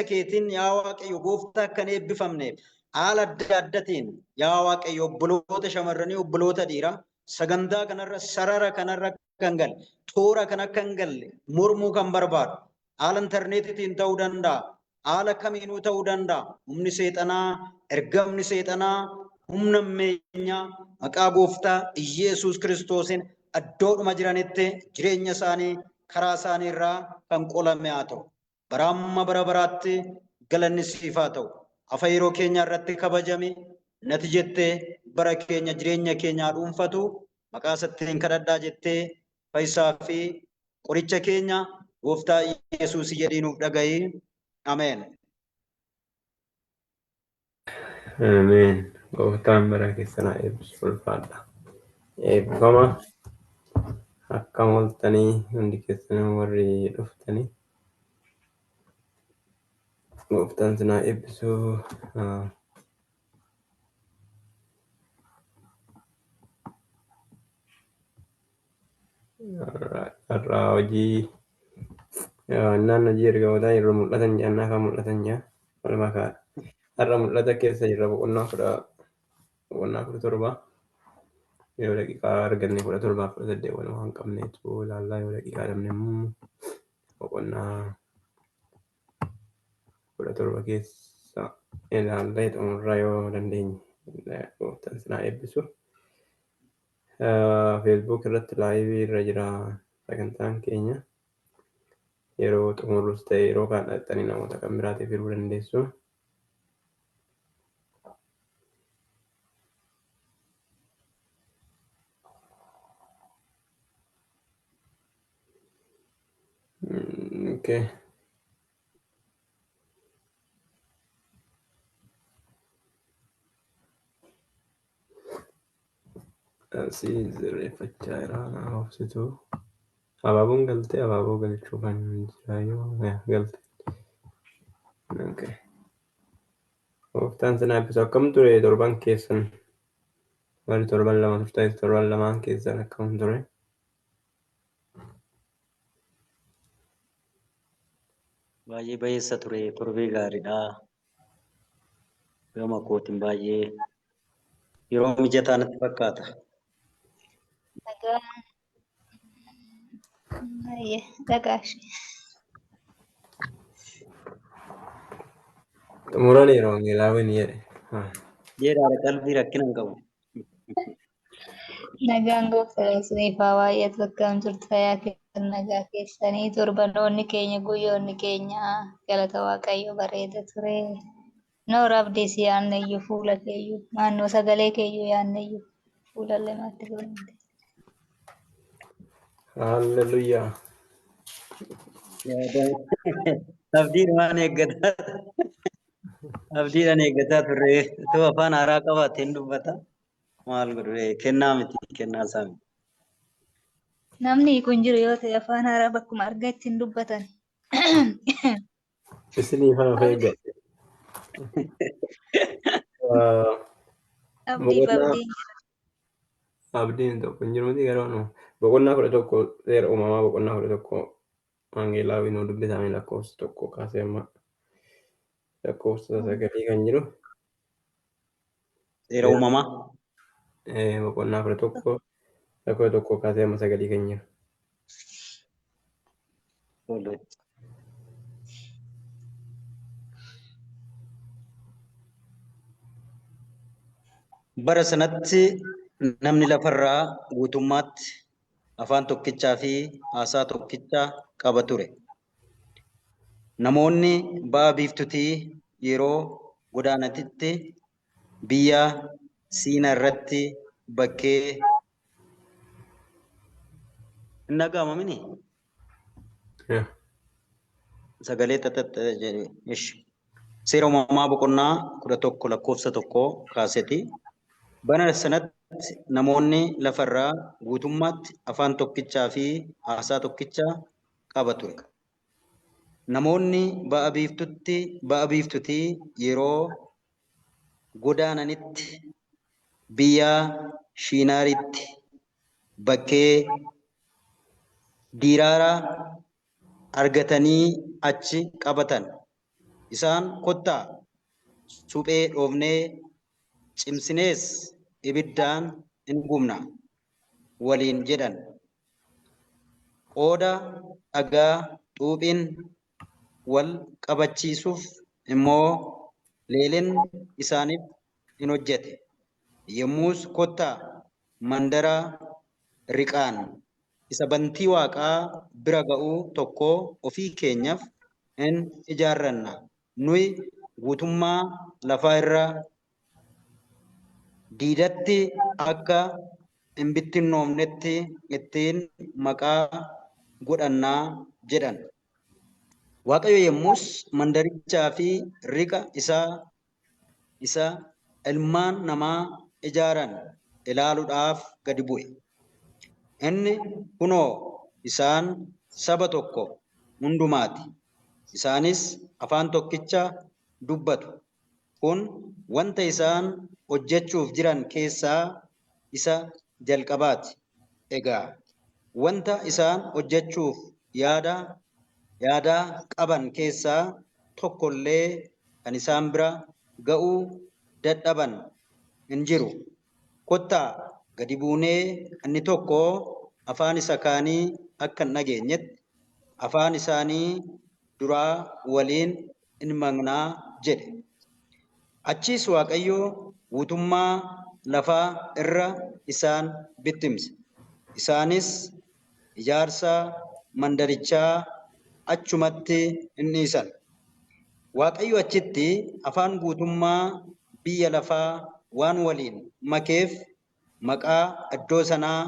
keetiin yaa Waaqayyo gooftaa akka hin eebbifamneef haala adda addatiin yaa Waaqayyo obboloota shamarranii obboloota dhiiraa sagantaa kanarra sarara kanarra akka hin galle toora kan akka hin galle mormuu kan barbaadu haala intarneetiitiin ta'uu danda'a haala kamiinuu ta'uu danda'a humni seexanaa ergamni seexanaa humna ammeenyaa maqaa gooftaa Iyeesuus Kiristoosiin iddoodhuma jiranitti jireenya isaanii karaa isaanii irraa kan qolame haa ta'u. Bara amma bara baraatti galanni siif haa ta'u. Afa yeroo keenya irratti kabajami nati jettee bara keenya jireenya keenya haa dhuunfatu maqaa isattiin kadhadhaa jettee fayyisaa fi qoricha keenya gooftaa Yesuus jedhii nuuf dhaga'i. Ameen. Ameen. Gooftaan bara keessan haa eebbisu ulfaadha. Eebbifama. Akkam ooltanii hundi keessanuu warri dhuftanii. Gooftaan sin haa eebbisu. Har'a hojii naan hojii ergamootaa yeroo mul'atan jedhan kan mul'atan jedha. Walumaa kaadha. Har'a mul'ata keessa jirra boqonnaa 17 yoo daqiiqaa arganne 17 18 walumaa hin qabneetu ilaallaa yoo daqiiqaa dhabne immoo boqonnaa 17 keessa ilaallee xumurra yoo dandeenye gooftaan sinaa eebbisu. Facebook irratti laayivii irra jira sagantaan keenya. Yeroo xumurrus ta'e yeroo kaan dhaqxanii namoota kan biraatiif hiruu dandeessu. Okay. Asii sirreeffachaa jira naa obsitu. Abaaboon galtee abaaboo galchuu kan jira yoo galte. Okay. Gooftaan sin eebbisu. Akkam ture torban keessan? Warri torban lama turtanis torban lamaan keessan akkam ture? Baay'ee bayeessa ture torbee gaariidha. Gama kootiin baay'ee yeroo mijataa natti fakkaata. Nagaa. Baay'ee dhagaa ishee. Xumuraniiru wangeelaawwan jedhe. Jedhaadha qalbii rakkina hin qabu. Nagaan gooftaa isiniif haa baay'atu akkam jirtu fayyaa keessan nagaa keessanii torbanoonni keenya guyyoonni keenya galata waaqayyo bareeda ture. Noora abdii si yaanneyyuu fuula keeyyuu naannoo sagalee keeyyuu yaanneyyuu fuulallee maatti godhamte. Hallelujaa. Abdiin waan eeggataa abdiidhaan eeggataa turre utuu afaan haaraa qabaate hin dubbata. Maal godhu kennaa miti kennaa isaa miti. Namni hiiku hin jiru yoo ta'e afaan haaraa bakkuma argaatti hin dubbatan. Isiniif haa of eeggadhe. Abdiif Boqonnaa abdiin abdiin tokko hin jiru miti garuu nu boqonnaa 11 seera uumamaa boqonnaa 11 wangeelaawii nuu dubbisame lakkoofsa 1 kaasee amma lakkoofsa 9 kan jiru. Seera uumamaa. Boqonnaa 11 lakkoofsa 1 kaasee amma 9 kan jiru. Tole. Bara sanatti namni lafarraa guutummaatti afaan tokkichaa fi haasaa tokkicha qaba ture. Namoonni ba'a biiftutii yeroo godaanatitti biyya Siina irratti bakkee hin dhaga'ama mini? Sagalee xaxaxa jedhe. Ishi. Seera uumamaa boqonnaa 11 lakkoofsa 1 kaaseti. Bara sanatti namoonni lafa irraa guutummaatti afaan tokkichaa fi haasaa tokkicha qaba ture. Namoonni ba'a biiftutti ba'a biiftutii yeroo godaananitti biyya Shiinaaritti bakkee diiraara argatanii achi qabatan. Isaan kottaa suphee dhoofnee cimsinees ibiddaan in gubna waliin jedhan. Qooda dhagaa xuuphiin wal qabachiisuuf immoo leeleen isaaniif in hojjete. Yommus kottaa mandara riqaan isa bantii waaqaa bira ga'u tokko ofii keenyaaf in ijaarranna. Nuyi guutummaa lafaa irra diidatti akka hin bittinnoofnetti ittiin maqaa godhannaa jedhan. Waaqayyo yommus mandarichaa fi riqa isaa isa ilmaan namaa ijaaran ilaaluudhaaf gadi bu'e. Inni kunoo isaan saba tokko hundumaati. Isaanis afaan tokkicha dubbatu. Kun wanta isaan hojjechuuf jiran keessaa isa jalqabaati. Egaa wanta isaan hojjechuuf yaada qaban keessaa tokkollee kan isaan bira ga'uu dadhaban hin jiru. Kottaa gadi buunee inni tokko afaan isa kaanii akka hin dhageenyetti afaan isaanii duraa waliin in maqnaa jedhe. Achiis Waaqayyo guutummaa lafaa irra isaan bittimse. Isaanis ijaarsa mandarichaa achumatti in dhiisan. Waaqayyo achitti afaan guutummaa biyya lafaa waan waliin makeef maqaa iddoo sanaa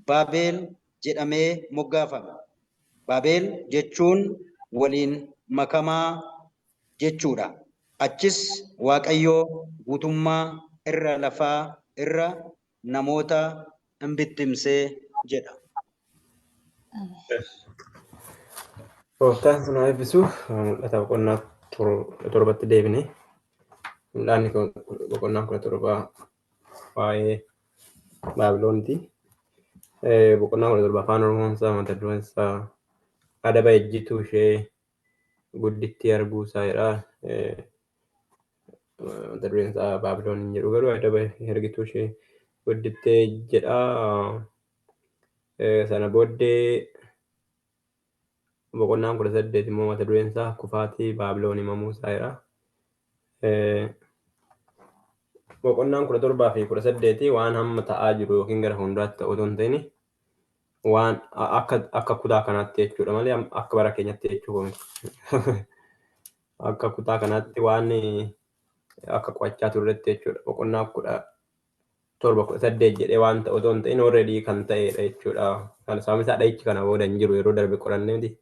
Baabel jedhamee moggaafame. Baabel jechuun waliin makamaa jechuudha. Achis Waaqayyo guutummaa irra lafaa irra namoota in bittimsee jedha. Gooftaan sun haa eebbisu. Mul'ata boqonnaa 17tti deebine. Mul'anni boqonnaa 17 waa'ee Baabilooniti. Boqonnaa 17 afaan Oromoon isaa mata dureen isaa adaba ejjituu ishee guddittii arguu isaa jedha. Mata dureen isaa Baabiloon hin jedhu garuu adaba ergituu ishee guddittee jedha. Sana booddee boqonnaan 18 immoo mata dureen isaa kufaatii Baabiloon himamuu isaa jedha. Boqonnaan 17 fi 18 waan hamma ta'aa jiru yookiin gara fuulduraatti ta'u otoo hin ta'in waan akka kutaa kanaatti jechuudha malee akka bara keenyatti jechuu miti. Akka kutaa kanaatti waan akka qo'achaa turretti jechuudha. Boqonnaa 17 18 jedhee waan ta'u otoo hin ta'in already kan ta'edha jechuudha. Kan sababni isaa dhahichi kana booda hin jiru yeroo darbe qorannee miti.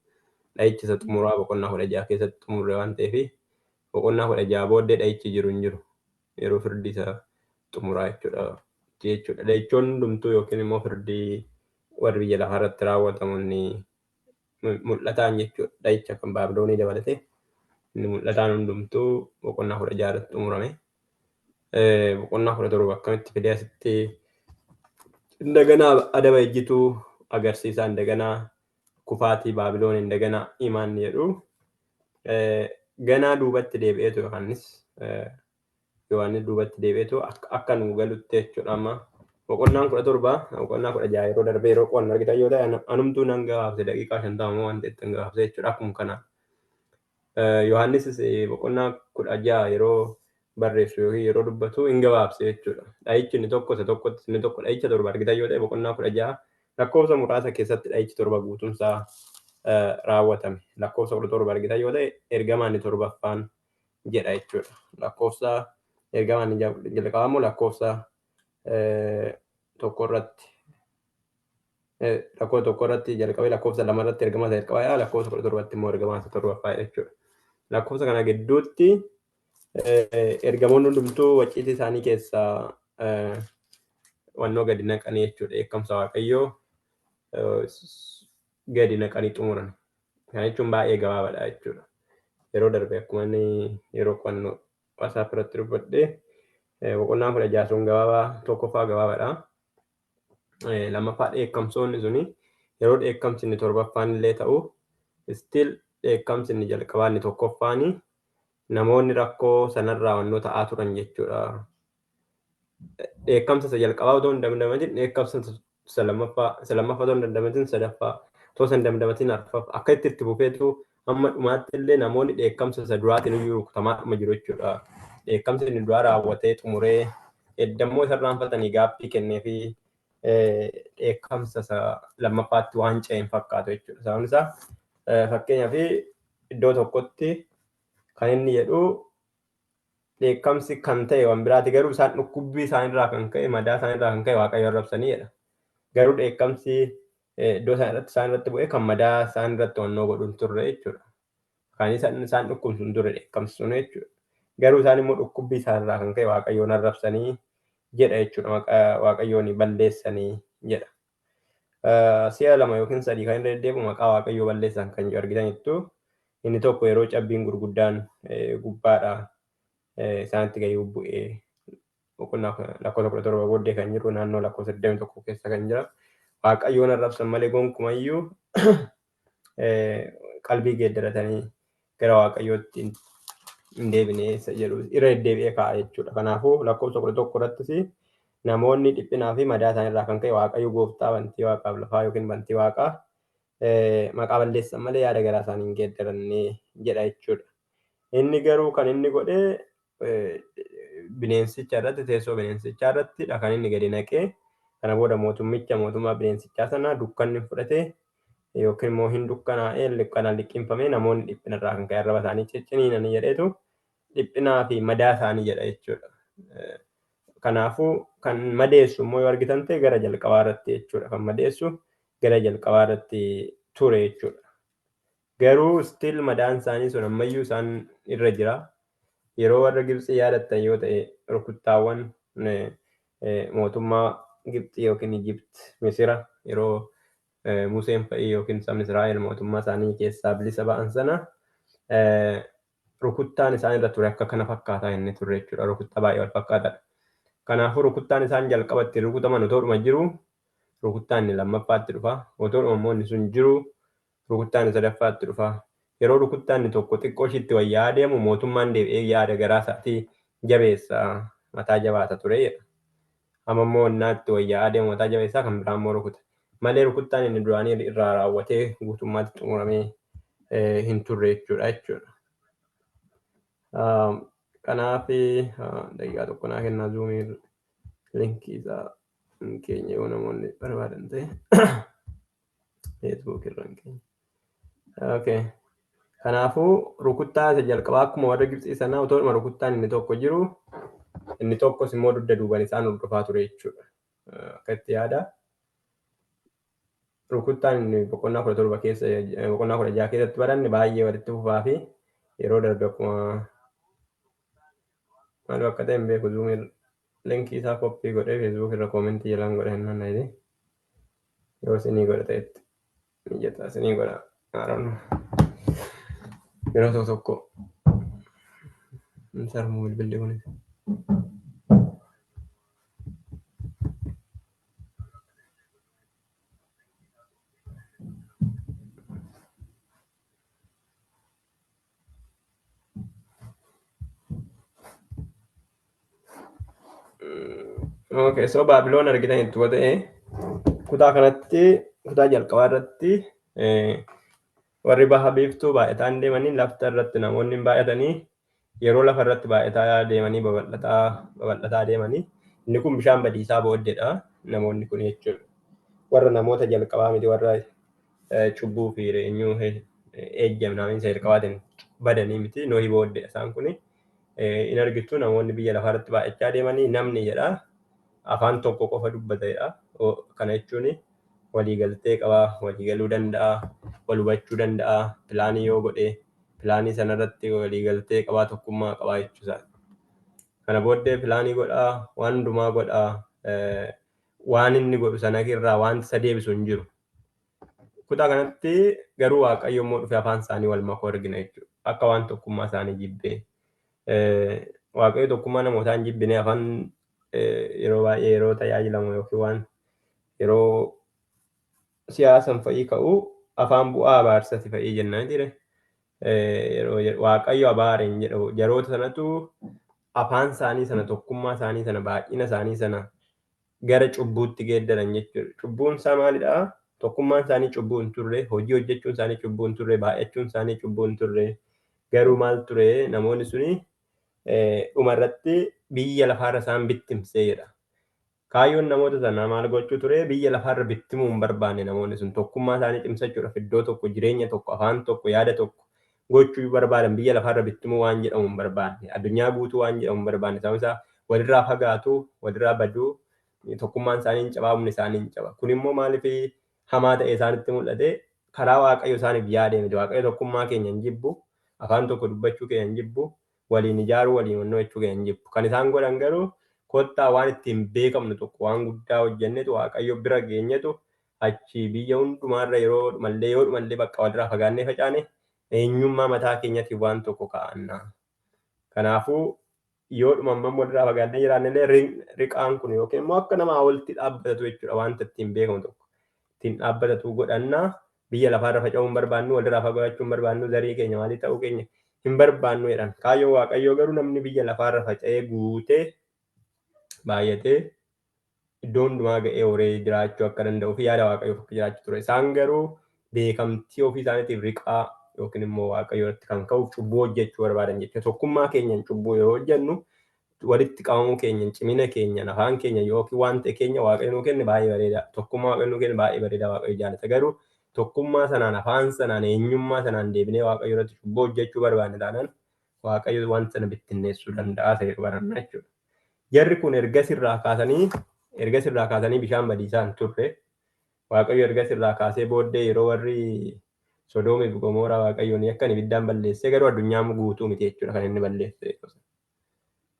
Dhahichi isa xumuraa boqonnaa 16 keessatti xumurre waan ta'eef boqonnaa 16 booddee dhahichi jiru hin jiru. Yeroo firdii isa xumuraa jechuudha. Dhahichoonni hundumtuu yookiin immoo firdii warri biyya lafaa irratti raawwatamu inni mul'ataan jechuudha. Dhahicha kan Baabiloonii dabalatee inni mul'ataan hundumtuu boqonnaa 16 irratti xumurame. Boqonnaa 17 akkamitti fidee asitti indaganaa adaba ejjituu agarsiisaa indaganaa kufaatii Baabiloon indaganaa himaan jedhu ganaa duubatti deebi'eetu Yohaannis duubatti deebi'eetu akka nu galutti jechuudha. Amma boqonnaan 17 boqonnaa 16 yeroo darbee yeroo qo'annu argitan yoo ta'e anumtuu nan gabaabse daqiiqaa 50 waan ta'etti nan gabaabse jechuudha akkuma kana. Yohaannis boqonnaa 16 yeroo barreessu yookiin yeroo dubbatu hin gabaabse jechuudha. Dhahichi inni tokko isa tokkotti inni tokko dhahicha torba argitan yoo ta'e boqonnaa 16 lakkoofsa muraasa keessatti dhahichi torba guutumsaa raawwatame. Lakkoofsa 17 argitan yoo ta'e ergamaan inni torbaffaan jedha jechuudha. Lakkoofsa ergamaan inni jalqabaa immoo lakkoofsa tokko irratti lakkoofsa tokko irratti jalqabee lakkoofsa lama irratti ergamaa isa jalqabaa lakkoofsa 17tti immoo ergamaa isa torbaffaa jechuudha. Lakkoofsa kana gidduutti ergamoonni hundumtuu waciitii isaanii keessaa wannoo gadi naqanii jechuudha. Dheekkamsa Waaqayyoo gadi naqanii xumuran. Kana jechuun baay'ee gabaabaadha jechuudha. Yeroo darbe akkuma inni yeroo qo'annoo WhatsApp irratti dubbadhe boqonnaan 16 sun gabaabaa tokkoffaa gabaabaadha. Lammaffaa dheekkamsoonni suni yeroo dheekkamsi inni torbaffaan illee ta'u still dheekkamsi inni jalqabaa inni tokkoffaani Namoonni rakkoo sanarraa wannoo ta'aa turan jechuudha. Dheekkamsa isa jalqabaa otoo hin dandamatin dheekkamsa isa lammaffaa, isa lammaffaa otoo hin dandamatin sadaffaa, otoo isa hin dandamatin arfaffaa akka itti itti fufeetu hamma dhumaatti illee namoonni dheekkamsa isa duraatiin iyyuu rukutamaadhuma jiru jechuudha. Dheekkamsi inni duraa raawwatee xumuree eddammoo isa irraanfatanii gaaffii kennee fi dheekkamsa isa lammaffaatti waan ce'e hin fakkaatu jechuudha. Sababni isaa fakkeenyaaf iddoo tokkotti kan inni jedhu dheekkamsi kan ta'e waan biraati garuu isaan dhukkubbii isaanirraa kan ka'e madaa isaanirraa kan ka'e Waaqayyo arrabsanii jedha. Garuu dheekkamsi iddoo isaan irratti isaan irratti bu'ee kan madaa isaan irratti wannoo godhu hin turre jechuudha. Kan isaan dhukkubsu hin turre dheekkamsi sun jechuudha. Garuu isaan immoo dhukkubbii isaanirraa kan ka'e Waaqayyoon arrabsanii jedha jechuudha. Maqaa Waaqayyoon balleessanii jedha. Si'a lama yookiin sadii kan irra deddeebi'u maqaa Waaqayyoo balleessan kan jedhu argitanittu inni tokko yeroo cabbiin gurguddaan gubbaadha isaanitti gadi bu'ee boqonnaa lakkoofsa 17 booddee kan jiru naannoo lakkoofsa 21 keessa kan jira. Waaqayyoon arrabsan malee gonkumayyuu qalbii geeddaratanii gara Waaqayyootti hin deebine isa jedhu irra deddeebi'ee kaa'a jechuudha. Kanaafuu lakkoofsa 11 irrattis namoonni dhiphinaa fi madaa isaaniirraa kan ka'e Waaqayyo gooftaa bantii waaqaaf lafaa yookiin bantii waaqaa maqaa balleessan malee yaada garaa isaanii hin geeddaranne jedha jechuudha. Inni garuu kan inni godhe bineensicha irratti teessoo bineensichaa irrattidha kan inni gadi naqee kana booda mootummicha mootummaa bineensichaa sana dukkanni fudhate yookiin immoo hin dukkanaa'ee dukkanaan liqimfamee namoonni dhiphina irraa kan ka'e arraba isaanii cicciniinanii jedheetu dhiphinaa fi madaa isaanii jedha jechuudha. Kanaafuu kan madeessu immoo yoo argitan ta'e gara jalqabaa irratti jechuudha. Kan madeessu gara jalqabaa irratti ture jechuudha. Garuu still madaan isaanii sun ammayyuu isaan irra jira. Yeroo warra Gibxii yaadattan yoo ta'e rukuttaawwan mootummaa Gibxii yookiin Ijipt Misira yeroo Museen fa'ii yookiin sabni Israa'el mootummaa isaanii keessaa bilisa ba'an sana rukuttaan isaan irra ture akka kana fakkaataa inni ture jechuudha. Rukuttaa baay'ee wal fakkaataadha. Kanaafuu rukuttaan isaan jalqaba itti rukutaman otoodhuma jiru rukuttaan inni lammaffaatti dhufa. Otoodhuma immoo inni sun jiru rukuttaan inni sadaffaatti dhufa. Yeroo rukuttaan inni tokko xiqqoo ishiitti wayyaa adeemu mootummaan deebi'ee yaada garaa isaatii jabeessa mataa jabaata ture jedha. Amma immoo innaa itti wayyaa adeemu mataa jabeessaa kan biraa immoo rukuta. Malee rukuttaan inni duraanii irraa raawwatee guutummaatti xumuramee hin turre jechuudha jechuudha. Kanaaf daqiiqaa tokko naa kennaa zuumii linkii isaa hin keenya yoo namoonni barbaadan ta'e Facebook irra hin keenya. Okay. Kanaafuu rukuttaa isa jalqabaa akkuma warra Gibxii sanaa otoodhuma rukuttaan inni tokko jiru inni tokkos immoo dugda duuban isaan hordofaa ture jechuudha. Akka itti yaada. Rukuttaan inni boqonnaa 17 keessa boqonnaa 16 keessatti baranne baay'ee walitti fufaa fi yeroo darbe akkuma maal akka ta'e hin beeku zuumii linkii isaa koppii godhee Facebook irra koomentii jalaan godhe hennaan na jedhe yoo isinii godhe ta'etti mijataa isinii godha. I don't know. Yeroo tokko tokko hin sarmu bilbilli kunis. Okay, so Baabiloon argitan itti ta'e kutaa kanatti kutaa jalqabaa irratti warri baha biiftuu baay'ataan deemanii lafta irratti namoonni hin baay'atanii yeroo lafa irratti baay'ataa deemanii babal'ataa babal'ataa deemanii inni kun bishaan badiisaa booddeedha namoonni kun jechuudha. Warra namoota jalqabaa miti warra cubbuu fi eenyuu eejjamnaaminsa jalqabaatiin badanii miti Nohi booddeedha isaan kuni. In argitu namoonni biyya lafaa irratti baay'achaa deemanii namni jedha afaan tokko qofa dubbata jedha. Kana jechuun waliigaltee qaba, waliigaluu danda'a, wal hubachuu danda'a, pilaanii yoo godhe pilaanii sanarratti waliigaltee qabaa tokkummaa qabaa jechuusaati. Kana booddee pilaanii godhaa, waan hundumaa godhaa, waan inni godhu sana irraa waan isa deebisu hin jiru. Kutaa kanatti garuu Waaqayyo immoo dhufee afaan isaanii wal makuu argina jechuudha. Akka waan tokkummaa isaanii jibbee. Waaqayyo tokkummaa namootaa hin jibbine afaan yeroo baay'ee yeroo tajaajilamu yookiin waan yeroo siyaasan fa'ii ka'u afaan bu'aa abaarsati fa'ii jennaan jire. Yeroo Waaqayyo abaare hin jedhu jaroota sanatu afaan isaanii sana tokkummaa isaanii sana baay'ina isaanii sana gara cubbuutti geeddaran jechuudha. Cubbuun isaa maalidhaa? Tokkummaan isaanii cubbuu hin turre, hojii hojjechuun isaanii cubbuu hin turre, baay'achuun isaanii cubbuu hin turre. Garuu maal ture namoonni suni dhumarratti biyya lafaarra isaan bittimsee jedha. Kaayyoon namoota sanaa maal gochuu ture? Biyya lafaarra bittimuu hin barbaanne namoonni sun tokkummaa isaanii cimsachuudhaaf iddoo tokko, jireenya tokko, afaan tokko, yaada tokko gochuu barbaadan biyya lafaarra bittimuu waan jedhamu hin barbaanne. Addunyaa guutuu waan jedhamu hin barbaanne. Sababni isaa walirraa fagaatu, walirraa baduu, tokkummaan isaanii hin cabaa, humni isaanii hin caba. Kun immoo maaliif hamaa ta'e isaanitti mul'ate? Karaa Waaqayyo isaaniif yaadee miti. Waaqayyo tokkummaa keenya hin jibbu, afaan tokko dubbachuu keenya hin jibbu, waliin ijaaruu, waliin onnoo jechuu keenya hin jibbu. Kan isaan godhan garuu kottaa waan ittiin beekamnu tokko waan guddaa hojjennetu Waaqayyo bira geenyetu achi biyya hundumaarra yeroo dhumallee yoo dhumallee bakka walirraa fagaannee facaane eenyummaa mataa keenyatiin waan tokko kaa'anna. Kanaafuu yoo dhuma ammam walirraa fagaannee jiraannellee riqaan kun yookiin immoo akka nama walitti dhaabbatatu jechuudha wanta ittiin beekamu tokko ittiin dhaabbatatu godhannaa biyya lafaarra faca'uu hin barbaannu walirraa fagaachuu hin barbaannu zarii keenya maalii ta'uu keenya hin barbaannu jedhan. Kaayyoon Waaqayyoo garuu namni biyya lafaarra faca'ee guutee baay'atee iddoo hundumaa ga'ee horee jiraachuu akka danda'uu fi yaada Waaqayyoof akka jiraachuu ture. Isaan garuu beekamtii ofii isaaniitiif riqaa yookiin immoo Waaqayyo irratti kan ka'uuf cubbuu hojjechuu barbaadan jechuudha. Tokkummaa keenyan cubbuu yeroo hojjennu walitti qabamuu keenyan, cimina keenyan, afaan keenya yookiin waan ta'e keenya Waaqayyo nuu kenne baay'ee bareeda. Tokkummaa Waaqayyo nuu kenne baay'ee bareeda Waaqayyo jaalata. Garuu tokkummaa sanaan, afaan sanaan, eenyummaa sanaan deebinee Waaqayyo irratti cubbuu hojjechuu barbaanne taanaan Waaqayyo waan sana bittinneessuu danda'a ta'e baranna jechuudha. Jarri kun erga sirraa kaasanii bishaan badiisaa hin turre. Waaqayyo erga sirraa kaasee booddee yeroo warri Sodoomii fi Gomoraa Waaqayyoon yakkan ibiddaan balleessee garuu addunyaa guutuu miti jechuudha kan inni balleesse.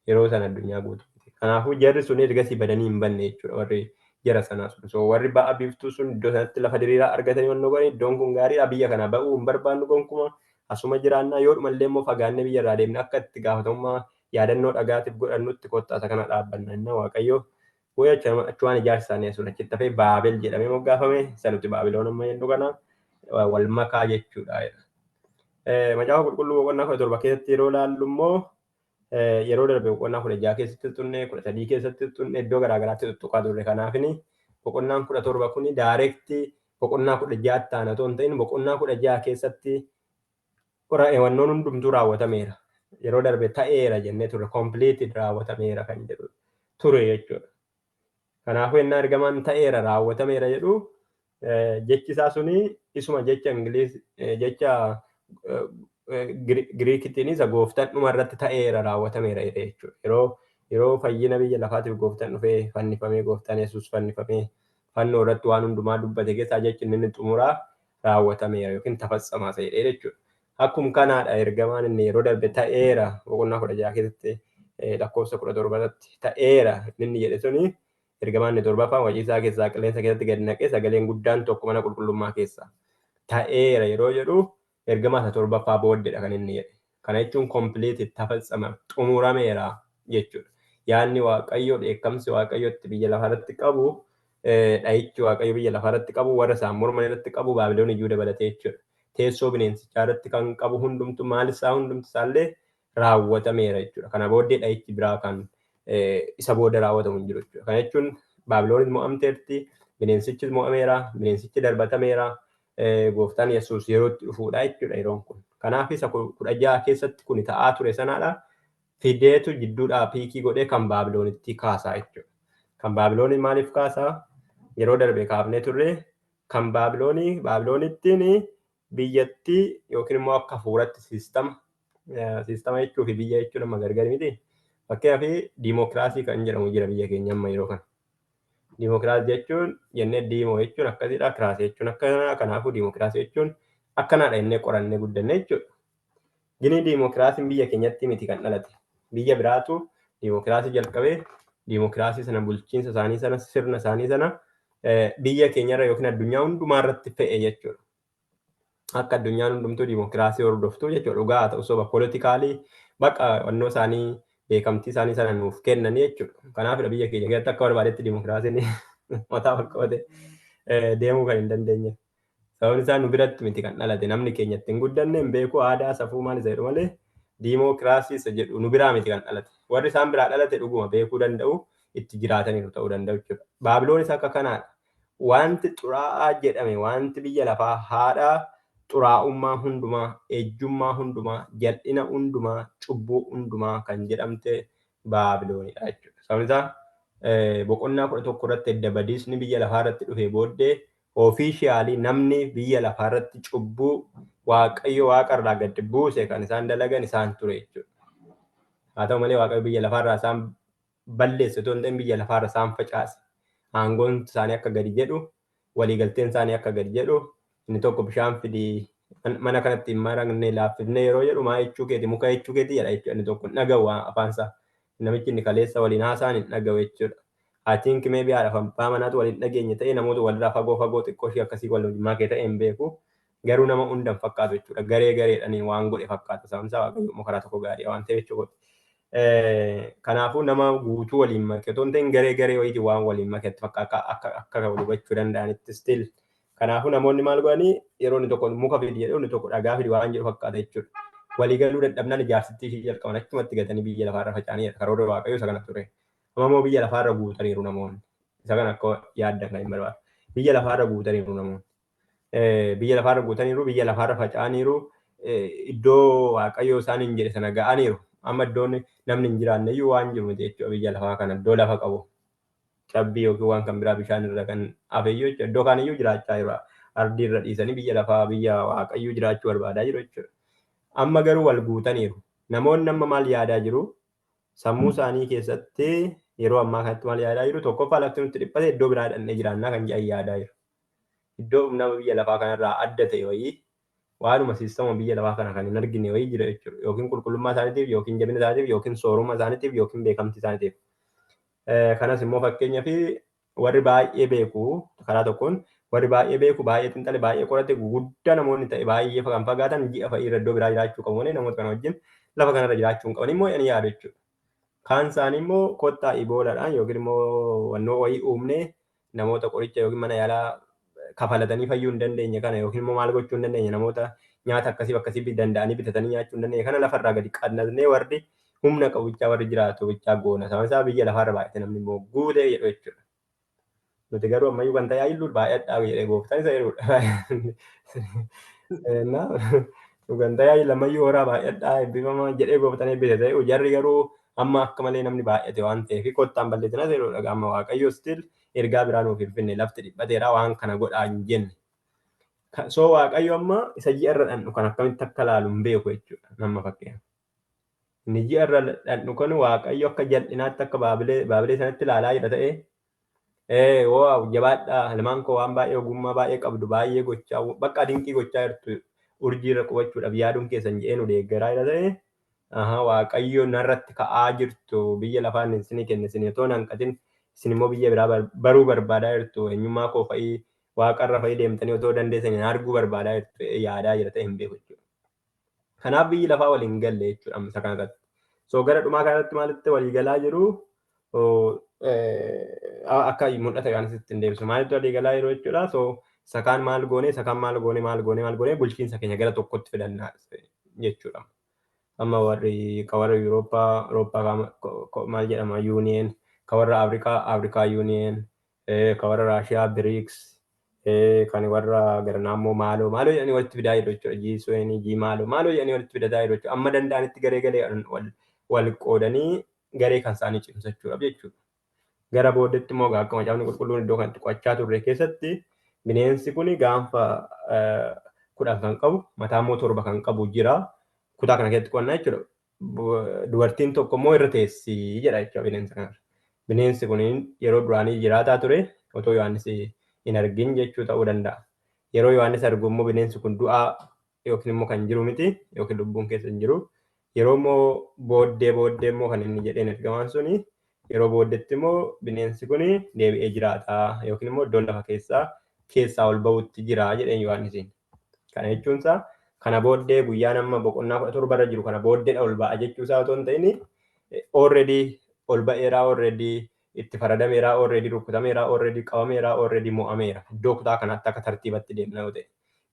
Yeroo sana addunyaa guutuu miti. Kanaafuu jarri sun ergasii badanii hin banne jechuudha warri jara sanaa sun. So warri ba'a biiftuu sun iddoo sanatti lafa diriiraa argatanii waan godhan iddoon kun gaariidha biyya kana ba'uu hin barbaannu gonkumaa asuma jiraannaa yoo dhumallee immoo fagaannee biyya irraa deemne akka itti gaafatamummaa yaadannoo dhagaatiif godhannutti kottaa isa kana dhaabbanna inni Waaqayyo wayi achumaan ijaarsa isaanii sun achitti hafee Baabel jedhamee moggaafame isa nuti Baabiloon amma jennu kana wal makaa jechuudha. Macaafa qulqulluu boqonnaa 17 keessatti yeroo ilaallu immoo yeroo darbe boqonnaa 16 keessatti tuttuqne 13 keessatti tuttuqne iddoo garaagaraatti tuttuqaa turre. Kanaafini boqonnaan 17 kuni daayireektii boqonnaa 16 taana otoo hin ta'in boqonnaa 16 keessatti wannoon hundumtuu raawwatameera. Yeroo darbe ta'eera jennee turre completed raawwatameera kan jedhu ture jechuudha. Kanaafuu innaa ergamaan ta'eera raawwatameera jedhu jechi isaa suni isuma jecha Ingiliz jecha Giriikittiin isa gooftaan dhuma irratti ta'eera raawwatameera jedhe jechuudha. Yeroo fayyina biyya lafaatiif gooftaan dhufee fannifamee gooftaan Yesuus fannifamee fannoo irratti waan hundumaa dubbate keessaa jechi inni xumuraa raawwatameera yookiin tafassamaa ta'edha jechuudha. Akkuma kanaadha ergamaan inni yeroo darbe ta'eera boqonnaa 16 keessatti lakkoofsa 17 irratti ta'eera inni jedhe suni ergamaan inni torbaffaan waciisaa keessaa qilleensa keessatti gadi naqee sagaleen guddaan tokko mana qulqullummaa keessa ta'eera yeroo jedhu ergamaa isa torbaffaa booddeedha kan inni jedhe. Kana jechuun kompiliitii tafassama xumurameera jechuudha. Yaadni Waaqayyoo dheekkamsi Waaqayyootti biyya lafaarratti qabu dhahichi Waaqayyo biyya lafaarratti qabu warra isaan morman irratti qabu Baabiloon iyyuu dabalatee jechuudha. Teessoo bineensichaa irratti kan qabu hundumtu maal isaa hundumti isaallee raawwatameera jechuudha. Kana booddee dhahichi biraa kan isa booda raawwatamu hin jiru jechuudha. Kana jechuun Baabiloonis mo'amteerti, bineensichis mo'ameera, bineensichi darbatameera, gooftaan Yesuus yeroo itti dhufuudha jechuudha yeroon kun. Kanaaf isa 16 keessatti kun ta'aa ture sanaadha. Fideetu jidduudhaa piikii godhee kan Baabiloonitti kaasaa jechuudha. Kan Baabiloonii maaliif kaasaa? Yeroo darbe kaafnee turre kan Baabiloonii Baabiloonittiin biyyattii yookiin immoo akka hafuuratti siistama jechuu fi biyya jechuun amma gargari miti. Fakkeenyaaf diimokiraasii kan jedhamu jira biyya keenya amma yeroo kana. Diimokiraasii jechuun jennee diimoo jechuun akkasidha, kiraasii jechuun akkana, kanaafuu diimokiraasii jechuun akkanaadha jennee qorannee guddanne jechuudha. Gini diimokiraasiin biyya keenyatti miti kan dhalate. Biyya biraatu diimokiraasii jalqabee diimokiraasii sana bulchiinsa isaanii sana sirna isaanii sana biyya keenyarra yookiin addunyaa hundumaa irratti fe'e jechuudha. Akka addunyaan hundumtuu diimokiraasii hordoftu jechuudha. Dhugaa haa ta'u soba politikaalii bakka wannoo isaanii beekamtii isaanii sana nuuf kennanii jechuudha. Kanaafidha biyya keenya keessatti akka barbaadetti diimokiraasiin mataa ol qabate deemuu kan hin dandeenye. Sababni isaa nu biratti miti kan dhalate, namni keenya ittiin guddanne hin beeku, aadaa safuu maal isa jedhu malee diimookiraasii isa jedhu nu biraa miti kan dhalate. Warri isaan biraa dhalate dhuguma beekuu danda'u, itti jiraataniiru ta'uu danda'u jechuudha. Baabiloonis akka kanaadha. Wanti xuraa'aa jedhame, wanti biyya lafaa haadha xuraa'ummaa hundumaa, ejjummaa hundumaa, jal'ina hundumaa, cubbuu hundumaa kan jedhamte Baabiloonidha jechuudha. Sababni isaa boqonnaa 11 irratti edda badiisni biyya lafaa irratti dhufee booddee officially namni biyya lafaa irratti cubbuu Waaqayyo waaqa irraa gad buuse kan isaan dalagan isaan ture jechuudha. Haa ta'u malee, Waaqayyo biyya lafaa irraa isaan balleesse otoo hin ta'in biyya lafaa irra isaan facaase. Aangoon isaanii akka gadi jedhu, waliigalteen isaanii akka gadi jedhu, inni tokko bishaan fidii mana kanatti hin maragne laaffifne yeroo jedhu, maa jechuu keeti, muka jechuu keeti jedha jechuudha. Inni tokko hin dhaga'u afaan isaa. Namichi inni kaleessa waliin haasa'an hin dhaga'u jechuudha. I think maybe haadha abbaa manaatu waliin dhageenye ta'e, namoota walirraa fagoo fagoo xiqqoo ishee akkasii wal makee ta'e hin beeku. Garuu nama hunda hin fakkaatu jechuudha. Garee gareedhaan waan godhe fakkaata. Sababni isaa Waaqayyo immoo karaa tokko gaarii waan ta'eef jechuudha. Kanaafuu nama guutuu waliin make otoo hin ta'in garee garee wayiitiin waan waliin maketti fakkaata, akka wal hubachuu danda'anitti still. Kanaafuu namoonni maal godhanii, yeroo inni tokko muka fidi jedhu, inni tokko dhagaa fidi waan jedhu fakkaata jechuudha. Waliigaluu dadhabnaan ijaarsittii ishee jalqaban achumatti gatanii biyya lafaarra faca'anii, karoora Waaqayyo isa kana ture. Amma immoo biyya lafaarra guutaniiru namoonni. Isa kana akka yaaddan kan hin barbaadu. Biyya lafaarra guutaniiru namoonni. Biyya lafaarra guutaniiru, biyya lafaarra faca'aniiru, iddoo Waaqayyo isaan hin jedhe sana ga'aniiru. Amma iddoon namni hin jiraanne iyyuu waan jiru miti jechuudha biyya lafaa kana, iddoo lafa qabu. Cabbii yookiin waan kan biraa bishaan irra kan hafe iyyuu jechuudha. Iddoo kaan iyyuu jiraachaa jiru. Ardii irra dhiisanii biyya lafaa, biyya Waaqayyoo jiraachuu barbaadaa jiru jechuudha. Amma garuu wal guutaniiru. Namoonni amma maal yaadaa jiru? Sammuu isaanii keessatti yeroo ammaa kanatti maal yaadaa jiru? Tokkoffaa, lafti nutti dhiphate, iddoo biraa dhaqnee jiraannaa kan jedhan yaadaa jiru. Iddoo nama biyya lafaa kanarraa adda ta'e wayii, waanuma siistama biyya lafaa kana kan hin argine wayii jira jechuudha. Yookiin qulqullummaa isaaniitiif, yookiin jabina isaaniitiif, yookiin soorummaa isaaniitiif, yookiin beekamtii isaaniitiif. Kanas immoo fakkeenyaaf warri baay'ee beeku, karaa tokkoon warri baay'ee beeku, baay'ee xinxale, baay'ee qorate, guguddaa namoonni ta'e, baay'ee kan fagaatan ji'a fa'ii irra iddoo biraa jiraachuu qabu malee namoota kana wajjin lafa kanarra jiraachuu hin qaban immoo ni yaadu jechuudha. Kaan isaanii immoo kottaa iboolaadhaan yookiin immoo wannoo wayii uumnee namoota qoricha yookiin mana yaalaa kafalatanii fayyuu hin dandeenye kana, yookiin immoo maal gochuu hin dandeenye, namoota nyaata akkasii akkasii danda'anii bitatanii nyaachuu hin dandeenye kana lafarraa gadi qannasnee warri humna qabu bichaa warri jiraatu bichaa goona. Sababni isaa biyya lafaarra baay'ate namni immoo guutee jedhu jechuudha. Nuti garuu ammayyuu kan tajaajillu baay'adhaa jedhee gooftaan isa jedhudha. Kan tajaajila ammayyuu horaa, baay'adhaa, eebbifamaa jedhee gooftaan eebbise ta'e, jarri garuu amma akka malee namni baay'ate waan ta'eef kottaan balleessina jedhudha. Amma Waaqayyo still ergaa biraa nuuf hin finne, lafti dhiphateera, waan kana godhaa hin jenne. So Waaqayyo amma isa ji'a irra dhandhu kan akkamitti akka laalu hin beeku jechuudha nama fakkeenya. Inni ji'a irra dhandhu kun Waaqayyo akka jal'inaatti, akka baabilee sanatti ilaalaa jira ta'ee, wow, jabaadhaa ilmaan koo, waan baay'ee ogummaa baay'ee qabdu, baay'ee gochaa, bakka dinqii gochaa jirtu, urjii irra qubachuudhaaf yaaduun keessan jedhee nu deeggaraa jira ta'e, Waaqayyo narratti ka'aa jirtu, biyya lafaan isinii kenne isin otoo hin hanqatin, isin immoo biyya biraa baruu barbaadaa jirtu, eenyummaa koo fa'ii waaqarra fa'ii deemtanii otoo dandeessanii arguu barbaadaa jirtu yaadaa jira ta'e hin beeku jechuudha. Kanaaf biyyi lafaa waliin galle jechuudha amma isa kanarratti. So gara dhumaa kanarratti maalitti walii galaa jiru? Akka mul'ata Yohaannisitti hin deebisu. Maalitti walii galaa jiru jechuudha? So isa kaan maal goone, isa kaan maal goone, maal goone, maal goone, bulchiinsa keenya gara tokkotti fidannaa jechuudha. Amma warri ka warra Yuurooppaa, Awurooppaa maal jedhama, Union, ka warra Afrikaa, Afrikaa Union, ka warra Raashiyaa BRICS, kan warra garanaa immoo maaloo maaloo jedhanii walitti fidaa jiru jechuudha. G20, G maaloo maaloo jedhanii walitti fidataa jiru jechuudha. Amma danda'anitti garee garee wal qoodanii garee kan isaanii cimsachuudhaaf jechuudha. Gara booddeetti immoo akka Macaafni Qulqulluun iddoo kanatti qo'achaa turre keessatti bineensi kun gaanfa 10 kan qabu, mataa immoo torba kan qabu jira. Kutaa kana keessatti qo'annaa jechuudha. Dubartiin tokko immoo irra teessi jedha jechuudha bineensa kanarra. Bineensi kun yeroo duraanii jiraataa ture otoo Yohaannis hin argin jechuu ta'uu danda'a. Yeroo Yohaannis argu immoo bineensi kun du'aa yookiin immoo kan jiru miti yookiin lubbuun keessa hin jiru. Yeroo immoo booddee booddee immoo kan inni jedheen ergamaan suni, yeroo booddeetti immoo bineensi kun deebi'ee jiraata yookiin immoo iddoo lafa keessaa keessaa ol ba'utti jira jedheen Yohaannisiin. Kana jechuun isaa kana booddee guyyaan amma boqonnaa 17 irra jiru kana booddeedha ol ba'a jechuu isaa otoo hin ta'in, already ol ba'eeraa, already itti faradameeraa, already rukutameeraa, already qabameeraa, already mo'ameera. Iddoo kutaa kanaatti akka tartiibatti deemna yoo ta'e.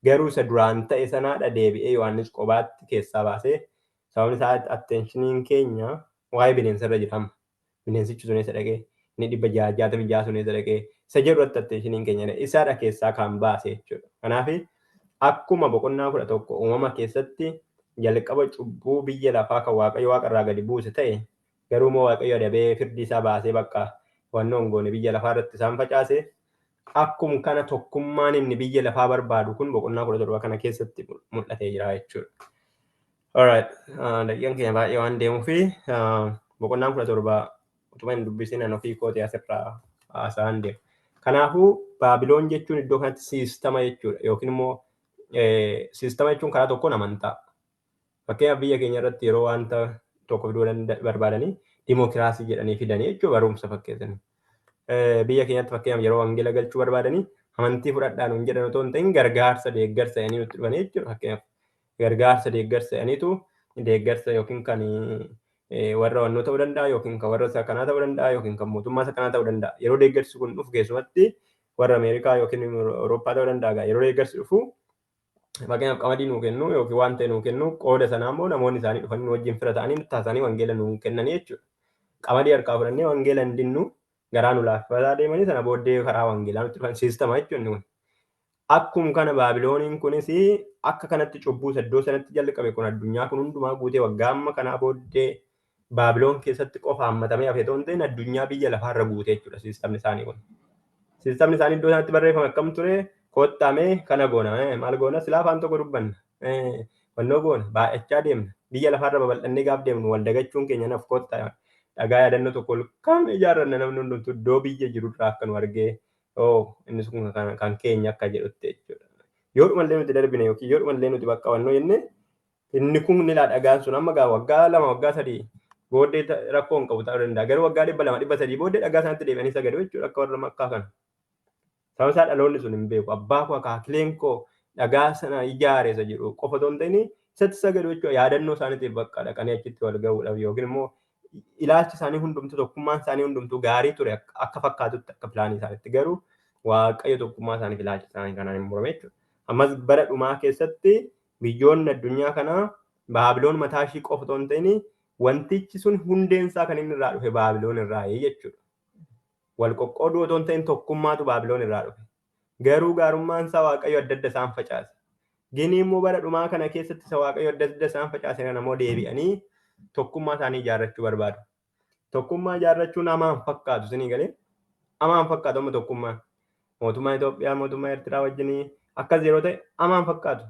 Garuu isa duraan ta'e sanaadha deebi'ee Yohaannis qobaatti keessaa baasee sababni isaa attentioniin keenya waa'ee bineensarra jira amma. Bineensichi sun eessa dhaqee inni 666 sun eessa dhaqee isa jedhu irratti attentioniin keenya isaadha keessaa kan baase jechuudha. Kanaaf akkuma boqonnaa 11 uumama keessatti jalqaba cubbuu biyya lafaa kan Waaqayyo waaqarraa gadi buuse ta'e garuu immoo Waaqayyo adabee firdii isaa baasee bakka hubannoo hin goone biyya lafaa irratti isaan facaase akkuma kana tokkummaan inni biyya lafaa barbaadu kun boqonnaa 17 kana keessatti mul'atee jira jechuudha. Alright, daqiiqaan keenya baay'ee waan deemuufi boqonnaan 17 utuma hin dubbisin an ofii kootii asirraa haasa'an deema. Kanaafuu Baabiloon jechuun iddoo kanatti siistama jechuudha yookiin immoo siistama jechuun karaa tokkoon amantaa. Fakkeenyaaf biyya keenya irratti yeroo wanta tokko fiduu barbaadanii dimookiraasii jedhanii fidanii jechuudha barumsa fakkeessanii. Biyya keenyatti fakkeenyaaf yeroo wangeela galchuu barbaadanii amantii fudhadhaa nuun jedhan otoo hin ta'in gargaarsa deeggarsa jedhanii nutti dhufanii jechuudha fakkeenyaaf. Gargaarsa deeggarsa jedhaniitu deeggarsa yookiin kan warra wannoo ta'uu danda'a yookiin kan warra isa kanaa ta'uu danda'a yookiin kan mootummaa isa kanaa ta'uu danda'a. Yeroo deeggarsi kun dhufu keessumatti warra Ameerikaa yookiin Awurooppaa ta'uu danda'a. Yeroo deeggarsi dhufu fakkeenyaaf qamadii nuu kennu yookiin waan ta'e nuu kennu qooda sanaa immoo namoonni isaanii dhufanii nu wajjin fira ta'anii nutti haasa'anii wangeela nuu kennanii jechuudha. Qamadii harkaa fudhannee wangeela hin dinnu garaa nu laaffataa deemanii sana booddee karaa wangeelaa nutti dhufan siistama jechuudha inni kun. Akkuma kana Baabilooniin kunis akka kanatti cubbuu isa iddoo sanatti jalqabe kun addunyaa kun hundumaa guutee waggaa amma kanaa booddee Baabiloon keessatti qofa hammatamee hafe otoo hin ta'in addunyaa biyya lafaarra guutee jechuudha siistamni isaanii kun. Siistamni isaanii iddoo sanatti barreeffame akkam ture kottamee kana goona maal goona silaa afaan tokko dubbanna wannoo goona baay'achaa deemna biyya lafaarra babal'annee gaaf deemnu wal dagachuun keenya naf kottaa dhagaa yaadannoo tokko ol kaafnee ijaarranna namni hundumtuu iddoo biyya jirurraa akka nu argee oo inni sun kan keenya akka jedhutti jechuudha. Yoo dhumallee nuti darbine yookiin yoo dhumallee nuti bakka wannoo jenne inni kun ni laa dhagaan sun amma gaa waggaa 2 waggaa 3 booddee rakkoo hin qabu ta'uu danda'a. Garuu waggaa 200 300 booddee dhagaa sanatti deebi'anii sagadu jechuudha akka warra makkaa kana. Sababa isaa dhaloonni sun hin beeku. Abbaa koo akaakileen koo dhagaa sana ijaare isa jedhu qofa otoo hin ta'in isatti sagadu jechuudha. Yaadannoo isaaniitiif bakka dhaqanii achitti wal ga'uudhaaf yookiin immoo ilaalchi isaanii hundumtuu tokkummaan isaanii hundumtuu gaarii ture akka fakkaatutti akka pilaanii isaaniitti garuu Waaqayyo tokkummaa isaaniif ilaalcha isaanii kanaan hin murame jechuudha. Ammas bara dhumaa keessatti biyyoonni addunyaa kanaa Baabiloon mataa ishii qofa otoo hin ta'in wantichi sun hundeen isaa kan inni irraa dhufe Baabiloon irraa jechuudha. Wal qoqqooduu otoo hin ta'in tokkummaatu Baabiloon irraa dhufe. Garuu gaarummaan isaa Waaqayyo adda adda isaan facaase. Gini immoo bara dhumaa kana keessatti isa Waaqayyo adda adda isaan facaase kana immoo deebi'anii tokkummaa isaanii ijaarrachuu barbaadu. Tokkummaa ijaarrachuun hamaa hin fakkaatu isinii galee. Hamaa hin fakkaatu amma tokkummaan. Mootummaa Itoophiyaa mootummaa Eertiraa wajjin akkas yeroo ta'e hamaa hin fakkaatu.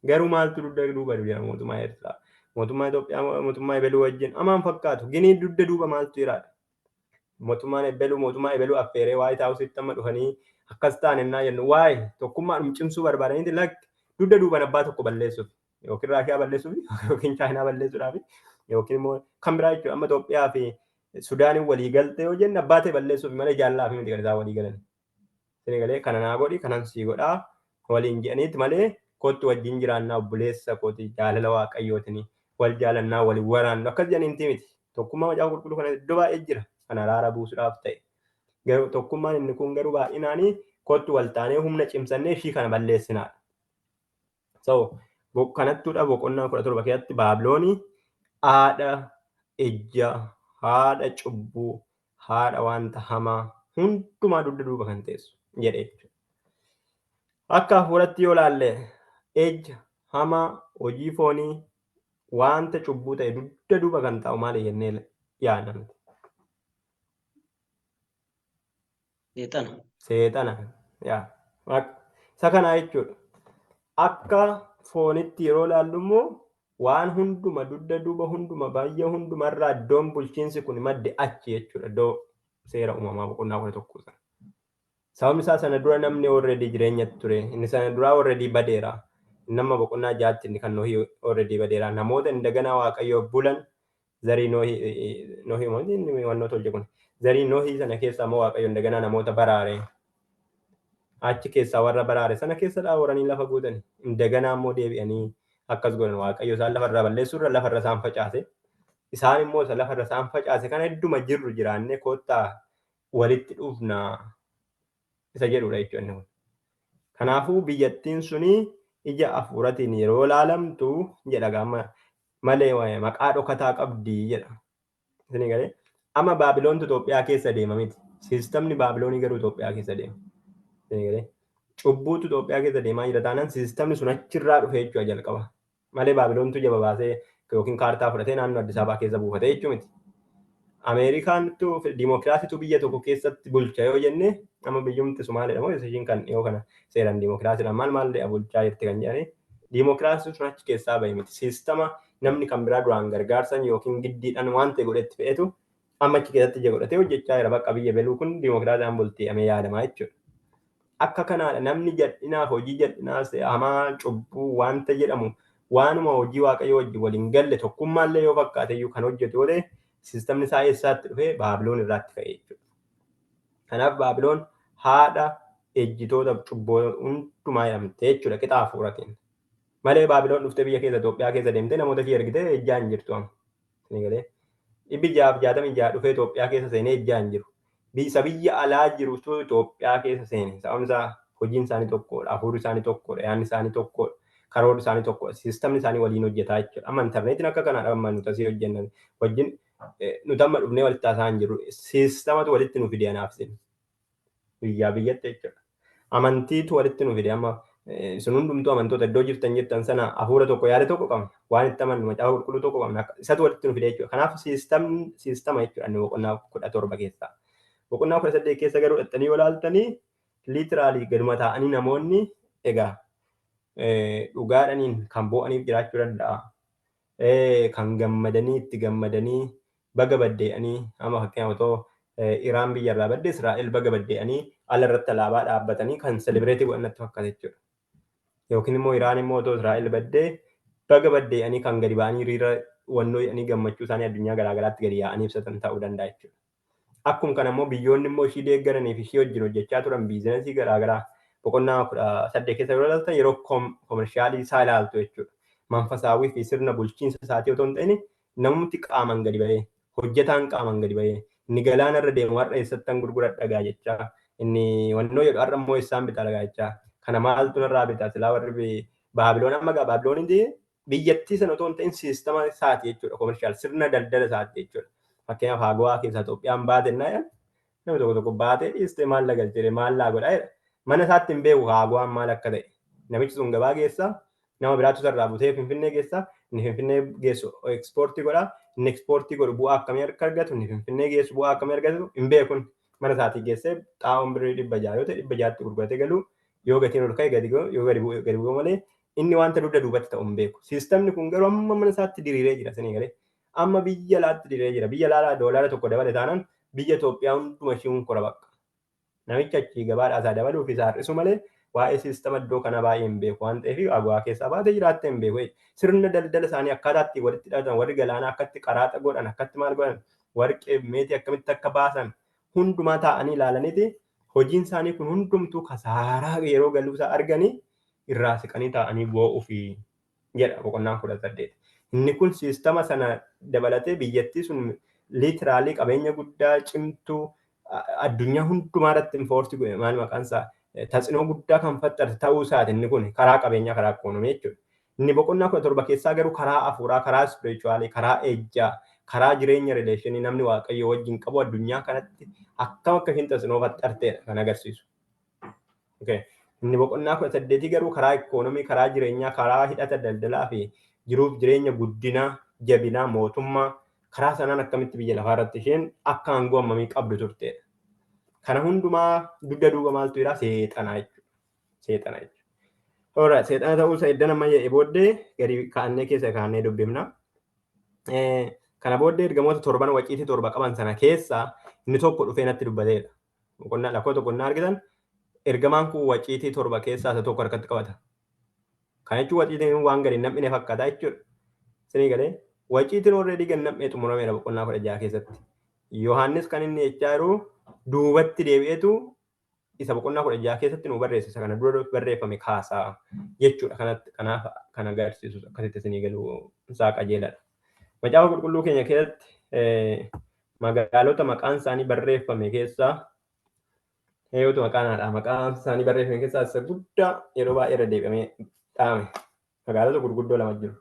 Garuu maaltu dugda duuba jira mootummaa Eertiraa. Mootummaa Itoophiyaa mootummaa Ebeluu wajjin hamaa hin fakkaatu. Ginii dugda duuba maaltu jiraadha? Mootummaan Ebeluu mootummaa Ebeluu affeeree Waayit Haawusitti amma dhufanii akkas ta'an ennaa jennu waa'ee tokkummaadhum cimsuu barbaadaniiti lakki dugda duuban abbaa tokko balleessuuf yookiin Raashiyaa balleessuuf yookiin Chaayinaa balleessuudhaaf yookiin immoo kan biraa jechuudha. Amma Itoophiyaa fi Sudaaniin walii galte yoo jenne abbaa ta'e balleessuuf malee jaallaa fi miti kan isaan walii galan. Isin galee kana naa godhi kanan sii godhaa waliin jedhaniiti malee kottu wajjin jiraannaa obboleessa kooti jaalala waaqayyootiin wal jaalannaa waliin waraannu akkas jedhaniinti miti. Tokkummaa macaafa qulqulluu kana iddoo baay'ee jira kan araara buusuudhaaf ta'e. Garuu tokkummaan inni kun garuu baay'inaanii kottu wal taanee humna cimsannee ishii kana balleessinaadha. So kanattuudha boqonnaa 17 keessatti Baabiloonii haadha ejja, haadha cubbuu, haadha wanta hamaa hundumaa dugda duuba kan teessu jedhe jechuudha. Akka hafuuratti yoo ilaalle ejja, hamaa, hojii foonii, wanta cubbuu ta'e dugda duuba kan taa'u maali jennee yaadna nuti? Seexana. Seexana. Yaa. Isa kanaa jechuudha. Akka foonitti yeroo ilaallu immoo waan hunduma dugda duuba hunduma baay'ee hundumarraa iddoon bulchiinsi kun madde achi jechuudha. Iddoo seera uumamaa boqonnaa 11 sana. Sababni isaa sana dura namni already jireenyatti ture. Inni sana duraa already badeera. Nama boqonnaa 6tti inni kan Nohii already badeera. Namoota indaganaa Waaqayyoof bulan zarii Nohii Nohii moo inni wannoo tolche kun zarii Nohii sana keessaa immoo Waaqayyo indaganaa namoota baraare. Achi keessaa warra baraare sana keessa dhaawuranii lafa guutan. Indaganaa immoo deebi'anii akkas godhan Waaqayyo isaan lafarraa balleessuurra lafarra isaan facaase. Isaan immoo isa lafarra isaan facaase kana hedduma jirru jiraannee kottaa walitti dhufna isa jedhudha jechuudha inni kun. Kanaafuu biyyattiin suni ija hafuuratiin yeroo ilaalamtu jedha gaama malee maqaa dhokataa qabdi jedha. Isinii galee amma Baabiloontu Itoophiyaa keessa deema miti. Siistamni Baabiloonii garuu Itoophiyaa keessa deema. Isinii galee cubbuutu Itoophiyaa keessa deemaa jira taanaan siistamni sun achirraa dhufe jechuudha jalqaba. Malee Baabiloontu jaba baasee yookiin kaartaa fudhatee naannoo Addis Ababaa keessa buufatee jechuu miti. Ameerikaantu diimokiraasiitu biyya tokko keessatti bulcha yoo jenne amma biyyumti Somaaliidha moo ishiin kan dhiyoo kana seeraan diimokiraasiidhaan maal maal bulchaa jirti kan jedhani diimokiraasiin sun achi keessaa bahe miti. Siistama namni kan biraa duraan gargaarsan yookiin giddiidhaan waan ta'e godhetti fe'etu amma achi keessatti ija godhatee hojjechaa jira. Bakka biyya beluu kun diimokiraasiidhaan bulti jedhamee yaadamaa jechuudha. Akka kanaadha namni jal'inaaf hojii jal'inaas hamaa cubbuu wanta jedhamu waanuma hojii waaqayyoo wajjin waliin galle tokkummaallee yoo fakkaate iyyuu kan hojjetu yoo ta'e siistamni isaa eessaatti dhufee Baabiloon irraatti ka'e jechuudha. Kanaaf Baabiloon haadha ejjitoota cubboo hundumaa jedhamte jechuudha qixa hafuuratiin. Malee Baabiloon dhuftee biyya keessa Itoophiyaa keessa deemtee namoota ishee ergitee ejjaa hin jirtu amma. Isinii galee 666 dhufee Itoophiyaa keessa seenee ejjaa hin jiru. Isa biyya alaa jirutu Itoophiyaa keessa seene. Sababni isaa hojiin isaanii tokkodha, hafuurri isaanii tokkodha, yaadni isaanii tokkodha, karoorri isaanii tokkodha, siistamni isaanii waliin hojjetaa jechuudha. Amma intarneetiin akka kanaadha amma nuti asii hojjennan wajjin nuti amma dhufnee walitti haasa'aa hin jirru. Siistamatu walitti nu fide anaaf isin. Biyyaa biyyatti jechuudha. Amantiitu walitti nu fide amma isin hundumtuu amantoota iddoo jirtan jirtan sana hafuura tokko yaada tokko qabna. Waan itti amannu macaafa qulqulluu tokko qabna. Isatu walitti nu fide jechuudha. Kanaaf siistamni siistama jechuudha inni boqonnaa 17 keessaa. Boqonnaa 18 keessa garuu dhaxxanii yoo ilaaltanii literally gaduma taa'anii namoonni egaa dhugaadhaniin kan boo'aniif jiraachuu danda'a. Kan gammadanii itti gammadanii baga baddee'anii amma fakkeenyaaf otoo Iraan biyya irraa badde Israa'el baga baddee'anii ala irratti alaabaa dhaabbatanii kan celebrate godhan natti fakkaata jechuudha. Yookiin immoo Iraan immoo otoo Israa'el baddee baga baddee'anii kan gadi ba'anii hiriira wannoo jedhanii gammachuu isaanii addunyaa garaa garaatti gadi yaa'anii ibsatan ta'uu danda'a jechuudha. Akkuma kana immoo biyyoonni immoo ishii deeggaranii fi ishii wajjin hojjechaa turan biizinasii garaa garaa boqonnaa 18 keessa yeroo ilaaltan yeroo commercial isaa ilaaltu jechuudha. Manfasaawwii fi sirna bulchiinsa isaatii otoo hin ta'in namumti qaaman gadi ba'ee hojjetaan qaaman gadi ba'ee inni galaana irra deemu har'a eessattan gurguradha gaa jechaa inni wannoo jedhu har'a immoo eessaan bitaa gaa jechaa kana maaltu narraa bitaa silaa warri Baabiloon amma gaa Baabilooniin biyyattii sana otoo hin ta'in siistama isaati jechuudha commercial sirna daldala isaati jechuudha. Fakkeenyaaf Haagowaa keessaa Itoophiyaan baate innaa jedhan namni tokko tokko baatee dhiistee maal la galchee maal laa godhaa jedha. Mana isaatti hin beeku Haagowaan maal akka ta'e. Namichi sun gabaa geessa nama biraatu sarraa butee Finfinnee geessa inni Finfinnee geessu ekspoortii godha inni ekspoortii godhu bu'aa akkamii akka argatu inni Finfinnee geessu bu'aa akkamii argatu hin beekun mana isaatii geessee xaa'oon birrii 600 yoo ta'e 600tti gurguratee galuu yoo gatiin ol ka'e gadi yoo gadi bu'e gadi bu'e malee inni wanta dugda duubatti ta'u hin beeku. Siistamni kun garuu amma mana isaatti diriiree jira isinii galee. Amma biyya alaatti diriiree jira. Biyya alaa doolaara tokko dabale taanaan biyya Itoophiyaa hunduma ishii hunkora bakka. Namichi achii gabaadhaa isaa dabaluu fi isaa hir'isu malee waa'ee siistama iddoo kanaa baay'ee hin beeku waan ta'eef Agwaa keessaa baatee jiraattee hin beeku. Sirna daldala isaanii akkaataa itti walitti hidhatan warri galaanaa akkatti qaraaxa godhan akkatti maal godhan warqee meetii akkamitti akka baasan hundumaa taa'anii ilaalaniiti hojiin isaanii kun hundumtuu kasaaraa yeroo galuusaa arganii irraa siqanii taa'anii boo'uufi jedha boqonnaan 18. Inni kun siistama sana dabalatee biyyattii sun literally qabeenya guddaa cimtuu addunyaa hundumaa irratti enforce godhe maal maqaan isaa tatsinoo guddaa kan faxxarte ta'uu isaati inni kun karaa qabeenyaa karaa ikoonomii jechuudha. Inni boqonnaa 17 keessaa garuu karaa hafuuraa, karaa spiritual, karaa ejjaa, karaa jireenya relation namni Waaqayyo wajjin qabu addunyaa kanatti akkam akka isheen tatsinoo faxxarteedha kan agarsiisu. Okay. Inni boqonnaa 18 garuu karaa ikoonomii, karaa jireenyaa, karaa hidhata daldalaa fi jiruuf jireenya guddinaa, jabinaa, mootummaa karaa sanaan akkamitti biyya lafaa irratti isheen akka aangoo hammamii qabdu turteedha. Kana hundumaa dugda duuba maaltu jira? Seexanaa jechuudha. Seexana jechuudha. Alright, seexana ta'uu isa edda nama jedhe booddee gadi kaa'annee keessa kaa'annee dubbifna. Kana booddee ergamoota torban waciitii torba qaban sana keessaa inni tokko dhufee natti dubbateedha. Boqonnaa lakkoo tokko inni argitan ergamaan kun waciitii torba keessaa isa tokko harkatti qabata. Kana jechuun waciitiin waan gadi hin nam'ine fakkaata jechuudha. Isinii galee waciitiin already gad nam'ee xumurameera boqonnaa 16 keessatti. Yohaannis kan inni jechaa jiru duubatti deebi'eetu isa boqonnaa 16 keessatti nu barreesse isa kana dura barreeffame kaasaa jechuudha. Kanatti kanaaf kan agarsiisu akkasitti isinii galuu isaa qajeeladha. Macaafa qulqulluu keenya keessatti magaalota maqaan isaanii barreeffame keessaa eeyyuutu maqaan haadha maqaan isaanii barreeffame keessaa isa guddaa yeroo baay'ee irra deebi'amee Dhaame. Magaalota gurguddoo lama jiru.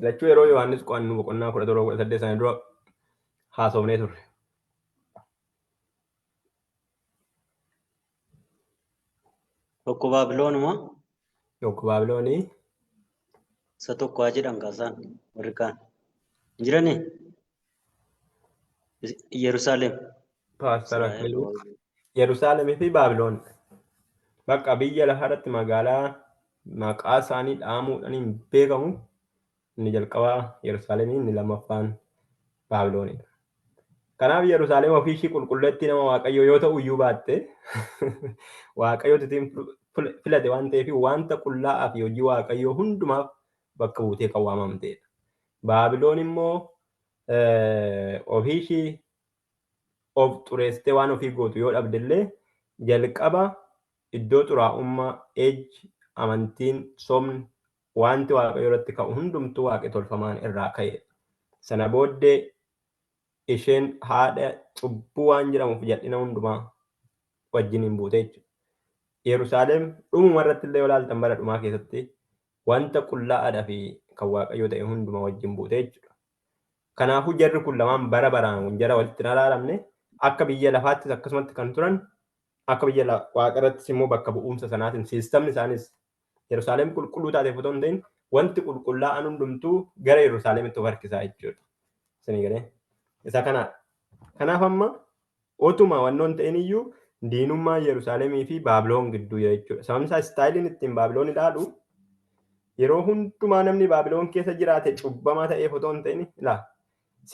Lachuu yeroo Yohaannis qo'annu boqonnaa 17 18 sana dura haasofnee turre. Tokko Baabiloonuma Tokko Baabiloonii isa tokko haa jedhan kaasaan warri kaan. Hin jiranii? Yerusaalem. Paastar Israa'el. Akiluu. Yerusaalemii fi Baabiloon. Bakka biyya lafaa irratti magaalaa maqaa isaanii dhaamuudhaan hin beekamu. Inni jalqabaa Yerusaalemii, inni lammaffaan Baabiloonidha. Kanaaf Yerusaalem ofii ishii qulqulleettii nama Waaqayyoo yoo ta'u iyyuu baatte Waaqayyootu ittiin filate waan ta'eef wanta qullaa'aa fi hojii Waaqayyoo hundumaaf bakka buutee kan waamamtedha. Baabiloon immoo ofii ishii of xureessitee waan ofii gootu yoo dhabdellee jalqaba iddoo xuraa'ummaa, ejji, amantiin, sobni, wanti Waaqayyo irratti ka'u hundumtuu waaqe tolfamaan irraa ka'edha. Sana booddee isheen haadha cubbuu waan jedhamuuf jal'ina hundumaa wajjiniin buute jechuudha. Yerusaalem dhumuma irratti illee yoo ilaaltan bara dhumaa keessatti wanta qullaa'aadhaa fi kan Waaqayyoo ta'e hundumaa wajjin buute jechuudha. Kanaafuu jarri kun lamaan bara baraan jara walitti hin araaramne akka biyya lafaattis akkasumatti kan turan akka biyya waaqa irrattis immoo bakka bu'umsa sanaatiin siistamni isaanis Yerusaalem qulqulluu taateef otoo hin ta'in wanti qulqullaa'an hundumtuu gara Yerusaalemitti of harkisaa jechuudha. Isinii galee? Isa kanaadha. Kanaaf amma otuma wannoon ta'in iyyuu diinummaa Yerusaalemii fi Baabiloon gidduu jira jechuudha. Sababni isaa istaayiliin ittiin Baabiloon ilaalu yeroo hundumaa namni Baabiloon keessa jiraate cubbamaa ta'eef otoo hin ta'in ilaa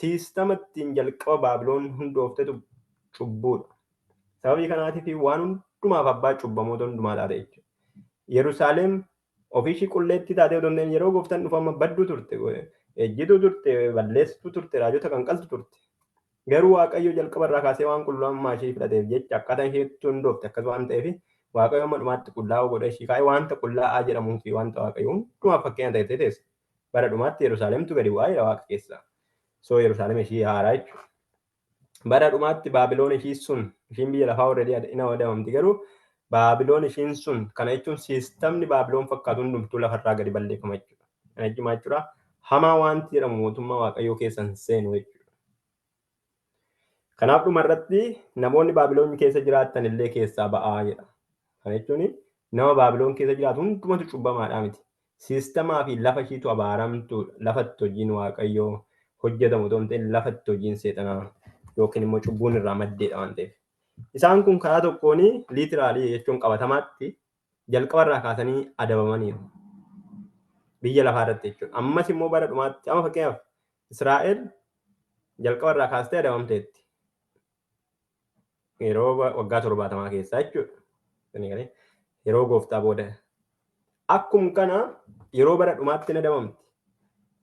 siistama ittiin jalqaba Baabiloon hundooftetu cubbuudha. Sababii kanaatiif waan hundumaaf abbaa cubbamoota hundumaa taate jechuudha. Yerusaalem ofii ishii qulleettii taatee otoo hin ta'in yeroo gooftaan dhufu amma badduu turte, ejjituu turte, balleessituu turte, raajota kan qaltu turte. Garuu Waaqayyo jalqaba irraa kaasee waan qulqullummaa ishee filateef jecha akkaataan ishee itti hundoofte akkas waan ta'eef Waaqayyo amma dhumaatti qullaa'uu godhee ishii kaa'ee wanta qullaa'aa jedhamuu fi wanta Waaqayyo hundumaaf fakkeenya ta'e teesse. Bara dhumaatti Yerusaalemtu gadi bu'aa jira Waaqa keessaa. So Yerusaalem ishii haaraa jechuudha. Bara dhumaatti Baabiloon ishii sun ishiin biyya lafaa already in adamamti garuu Baabiloon ishiin sun kana jechuun siistamni Baabiloon fakkaatu hundumtuu lafarraa gadi balleeffama jechuudha. Kana jechuun maal jechuudha? Hamaa wanti jedhamu mootummaa Waaqayyoo keessa hin seenu jechuudha. Kanaaf dhuma irratti namoonni Baabiloon keessa jiraatan illee keessaa ba'aa jedha. Kana jechuun nama Baabiloon keessa jiraatu hundumatu cubbamaadhaa miti. Siistamaa fi lafa ishiitu abaaramtuudha. Lafa itti hojiin Waaqayyoo hojjetamu otoo hin ta'in lafa itti hojiin seexanaa yookiin immoo cubbuun irraa maddeedha waan ta'eef. Isaan kun karaa tokkoon liitiraalii jechuun qabatamaatti jalqaba irraa kaasanii adabamaniiru. Biyya lafaa irratti jechuudha. Ammas immoo bara dhumaatti amma fakkeenyaaf Israa'el jalqaba irraa kaastee adabamteetti. Yeroo waggaa 70 keessaa jechuudha. Yeroo gooftaa booda. Akkuma kana yeroo bara dhumaatti ni adabamti.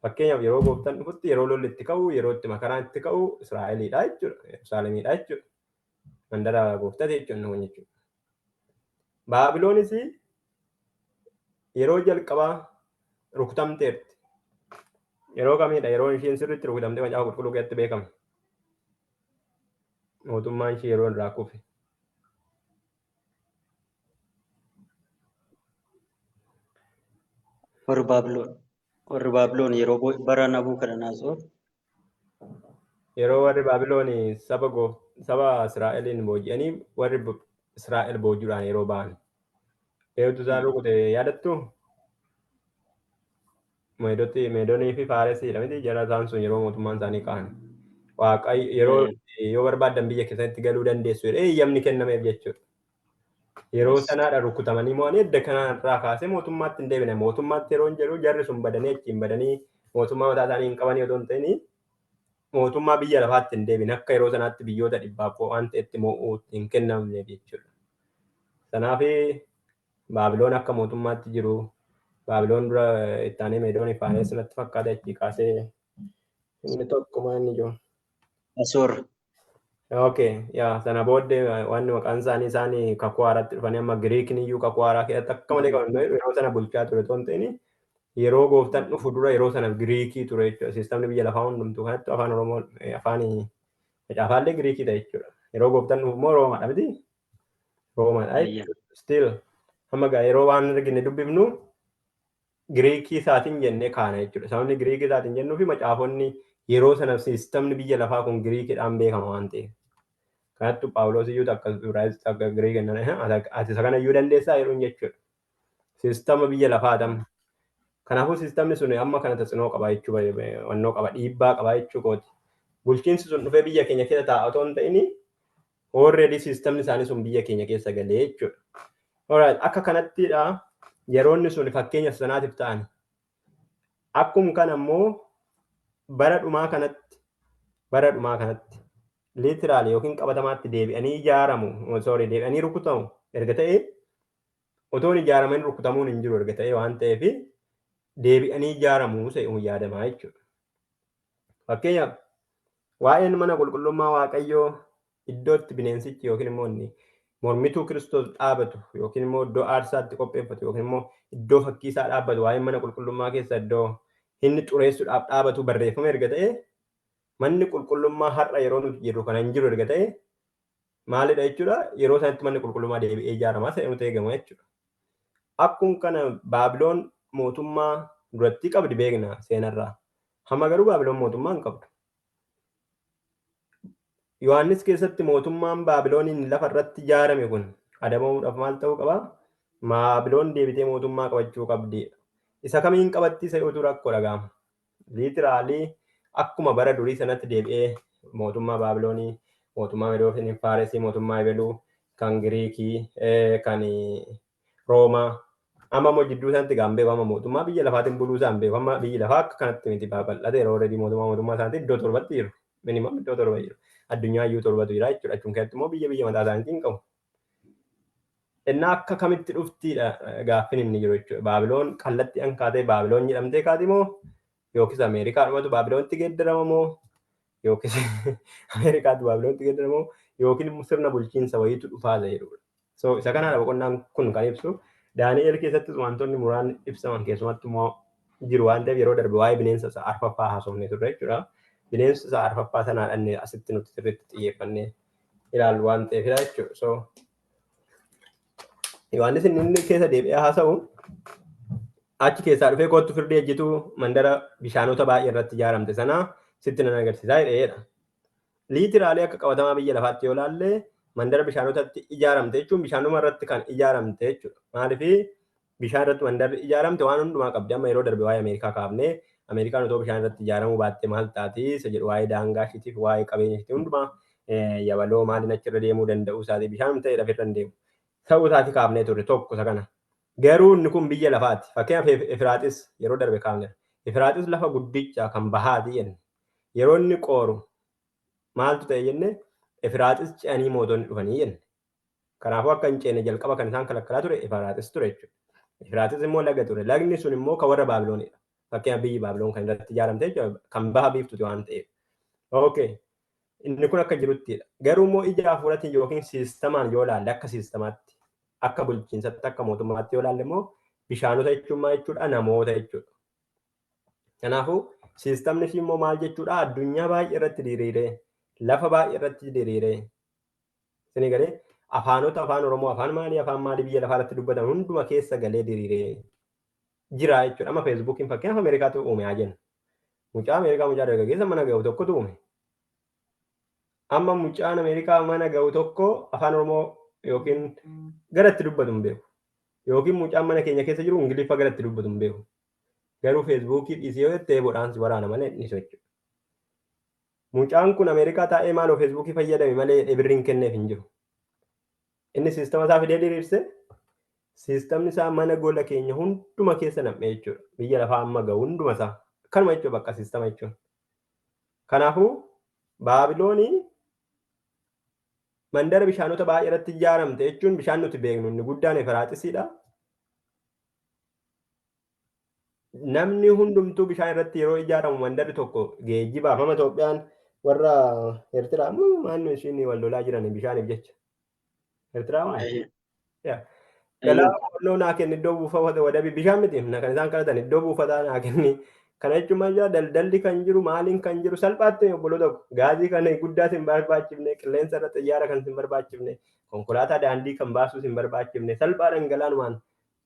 Fakkeenyaaf yeroo gooftaan dhufutti yeroo lolli itti ka'u, yeroo itti makaraan itti ka'u Israa'eliidha jechuudha. Yerusaalemiidha jechuudha. Mandara gooftaati jechuudha inni kun jechuudha. Baabiloonis yeroo jalqabaa rukutamteerti. Yeroo kamiidha yeroo isheen sirriitti rukutamtee macaafa qulqulluu keessatti beekame? Mootummaan ishee yeroo irraa kufe. Warri Baabiloon. Warri Baabiloon yeroo bara Nabukadnezar Yeroo warri Baabiloon saba Israa'eliin booji'anii warri Israa'el boojuudhaan yeroo ba'an. Eenyutu isaan rukute yaadattu? Meedonii fi Faaresiidha miti jara isaan sun yeroo mootummaan isaanii ka'an. Waaqayyo yeroo yoo barbaaddan biyya keessanitti galuu dandeessu jedhee eeyyamni kennameef jechuudha. Yeroo sanaadha rukutamanii mo'anii edda kanarraa kaasee mootummaatti hin deebine. Mootummaatti yeroo hin jedhu jarri sun badanii achiin badanii mootummaa mataa isaanii hin qabanii otoo hin ta'in mootummaa biyya lafaatti hin deebine akka yeroo sanaatti biyyoota dhibbaaf waan ta'etti mo'uu hin kennamneef jechuudha. Kanaaf Baabiloon akka mootummaatti jiru Baabiloon dura itti aanee Meedoonii Faares natti fakkaata achii kaasee inni tokkuma inni jiru. Asoor. Okay, yaa sana booddee wanni maqaan isaanii isaanii kakuu haaraatti dhufanii amma Giriikiin iyyuu kakuu haaraa keessatti akka malee qaban yeroo sana bulchaa ture otoo hin ta'in yeroo gooftaan dhufu dura yeroo sana Giriikii ture jechuudha. Siistamni biyya lafaa hundumtuu kanatti afaan Oromoo afaan macaafaallee Giriikii ta'e jechuudha. Yeroo gooftaan dhufu immoo Roomaadha miti. Roomaadha jechuudha. Still hamma gaa yeroo waan argine dubbifnu Giriikii isaatiin jennee kaana jechuudha. Sababni Giriikii isaatiin jennuu fi macaafonni yeroo sana siistamni biyya lafaa kun Giriikiidhaan beekama waan ta'eef. Kanattu Phaawulos iyyuu takka Ibraayisxi akka Giriik ati isa kana iyyuu dandeessaa jedhuun jechuudha. Siistama biyya lafaa tam. Kanaafuu siistamni sun amma kana tasinoo qaba jechuu wannoo qaba, dhiibbaa qaba jechuu kooti. Bulchiinsi sun dhufee biyya keenya keessa taa'a otoo hin ta'in already siistamni isaanii sun biyya keenya keessa galee jechuudha. Alright, akka kanattidha yeroonni sun fakkeenya sanaatiif ta'an. Akkuma kana immoo bara dhumaa kanatti literally yookiin qabatamaatti deebi'anii ijaaramu, sorry, deebi'anii rukutamu erga ta'e, otoon ijaaraman rukutamuun hin jiru erga ta'e waan ta'eef, deebi'anii ijaaramuu se'uun yaadamaa jechuudha. Fakkeenyaaf, waa'een mana qulqullummaa Waaqayyoo iddootti bineensichi yookiin immoo inni mormituu Kiristoos dhaabatu yookiin immoo iddoo aarsaatti qopheeffatu yookiin immoo iddoo fakkii isaa dhaabbatu, waa'een mana qulqullummaa keessa iddoo inni xureessuudhaaf dhaabatu barreeffama erga ta'e, manni qulqullummaa har'a yeroo nuti jirru kana hin jiru erga ta'e, maalidha jechuudha? Yeroo sanatti manni qulqullummaa deebi'ee ijaaramaa ta'e nuti eegama jechuudha. Akkuma kana Baabiloon mootummaa duratti qabdi beekna seenarraa. Hamma garuu Baabiloon mootummaa hin qabdu. Yohaannis keessatti mootummaan Baabilooniin lafa irratti ijaarame kun adabamuudhaaf maal ta'uu qaba? Baabiloon deebitee mootummaa qabachuu qabdi. Isa kamiin qabatti isa utuu rakkoo dhaga'ama. Literally akkuma bara durii sanatti deebi'ee mootummaa Baabiloonii, mootummaa Medoofin Faaresii, mootummaa Ebeluu, kan Giriikii, kan Roomaa, amma immoo jidduu sanatti gaan beeku, amma mootummaa biyya lafaatiin buluu isaan beeku. Amma biyyi lafaa akka kanatti miti, babal'ate yeroo already mootummaa isaaniitiin iddoo torbatti jiru. Minimum iddoo torba jiru. Addunyaa iyyuu torbatu jira jechuudha. Achuun keessatti immoo biyya biyya mataa isaaniitiin qabu. Innaa akka kamitti dhuftiidha gaaffin inni jiru jechuudha. Baabiloon kallattii an kaatee Baabiloon jedhamtee kaati moo, yookiis Ameerikaa dhumatu Baabiloonitti geeddarama moo, yookiis Ameerikaatu Baabiloonitti geeddarama moo, yookiin immoo sirna bulchiinsa wayiitu dhufaa jedhudha. So isa kanaadha boqonnaan kun kan ibsu. Daani'el keessattis wantoonni muraan ibsaman keessumatti immoo jiru waan ta'eef, yeroo darbe waa'ee bineensa isa arfaffaa haasofnee turre jechuudha. Bineensa isa arfaffaa sanaadhaan asitti nuti sirriitti xiyyeeffannee ilaallu waan ta'eefidha jechuudha. So Yohaannis inni keessa deebi'ee haasa'u achi keessaa dhufee, "Kottu, firdii ejjituu mandara bishaanota baay'ee irratti ijaaramte sanaa sitti nan agarsiisaa" jedheedha. Literally akka qabatamaa biyya lafaatti yoo ilaalle, mandara bishaanotatti ijaaramte jechuun bishaanuma irratti kan ijaaramte jechuudha. Maaliif bishaan irratti mandarri ijaaramte? Waan hundumaa qabdi. Amma yeroo darbe waa'ee Ameerikaa kaafnee, Ameerikaan otoo bishaan irratti ijaaramuu baatte maal taati isa jedhu, waa'ee daangaa ishiitiif, waa'ee qabeenya ishiitii hundumaa, yabaloo maaliin achirra deemuu danda'uu isaatii, bishaan ta'e lafirra hin deemu. Ta'uu isaatii kaafnee turre tokko isa kana. Garuu inni kun biyya lafaati. Fakkeenyaaf, Efraaxis yeroo darbe kaafne. Efraaxis lafa guddicha kan bahaati jenne. Yeroo inni qooru maaltu ta'e jenne? Efraaxis ce'anii mootonni dhufanii jenne. Kanaafuu akka hin ceene jalqaba kan isaan kalakkalaa ture Efraaxis ture jechuudha. Efraaxis immoo laga ture. Lagni sun immoo kan warra Baabiloonidha. Fakkeenyaaf, biyyi Baabiloon kan irratti ijaaramte jechuudha. Kan baha biiftuti waan ta'eef. Okay. Inni kun akka jiruttidha. Garuu immoo ija hafuuratiin yookiin siistamaan yoo ilaalle, akka siistamaatti, akka bulchiinsatti, akka mootummaatti yoo ilaalle immoo, bishaanota jechuun maal jechuudha? Namoota jechuudha. Kanaafuu siistamni ishii immoo maal jechuudha? Addunyaa baay'ee irratti diriiree, lafa baay'ee irratti diriiree, isinii galee, afaanota, afaan Oromoo, afaan maalii, afaan maalii biyya lafaa irratti dubbatan hunduma keessa galee diriiree jira jechuudha. Amma Feesbuukiin fakkeenyaaf Ameerikaatu uume haa jennu. Mucaa Ameerikaa, mucaa dargaggeessa mana ga'u tokkotu uume. Amma mucaan Ameerikaa mana ga'u tokko afaan Oromoo yookiin gara itti dubbatu hin beeku. Yookiin mucaan mana keenya keessa jiru Ingiliffa gara itti dubbatu hin beeku. Garuu Feesbuukii dhiisee yoo jette eeboodhaan si waraana malee ni jechuudha. Mucaan kun Ameerikaa taa'ee maaloo Feesbuukii fayyadame malee birriin kenneef hin jiru. Inni siistama isaa fidee diriirse, siistamni isaa mana gola keenya hunduma keessa nam'ee jechuudha. Biyya lafaa amma ga'u hunduma isaa. Kanuma jechuudha bakka siistama jechuun. Kanaafuu Baabiloonii mandara bishaanota baay'ee irratti ijaaramte jechuun bishaan nuti beeknu inni guddaan Efraaxisiidha. Namni hundumtuu bishaan irratti yeroo ijaaramu, mandarri tokko geejjibaaf, amma Itoophiyaan warra Eertiraa amma maannu ishiin wal lolaa jiran bishaaniif jecha. Eertiraa maali? Galaana qonnoo naa kenni, iddoo buufata wadabii, bishaan miti na kan isaan kadhatan, iddoo buufataa naa kenni. Kana jechuun maal jedhaa daldalli kan jiru maaliin kan jiru salphaatti obboloota gaazii kan guddaa sin barbaachifne, qilleensa irra xiyyaara kan sin barbaachifne, konkolaataa daandii kan baasuu sin barbaachifne, salphaadhaan galaanumaan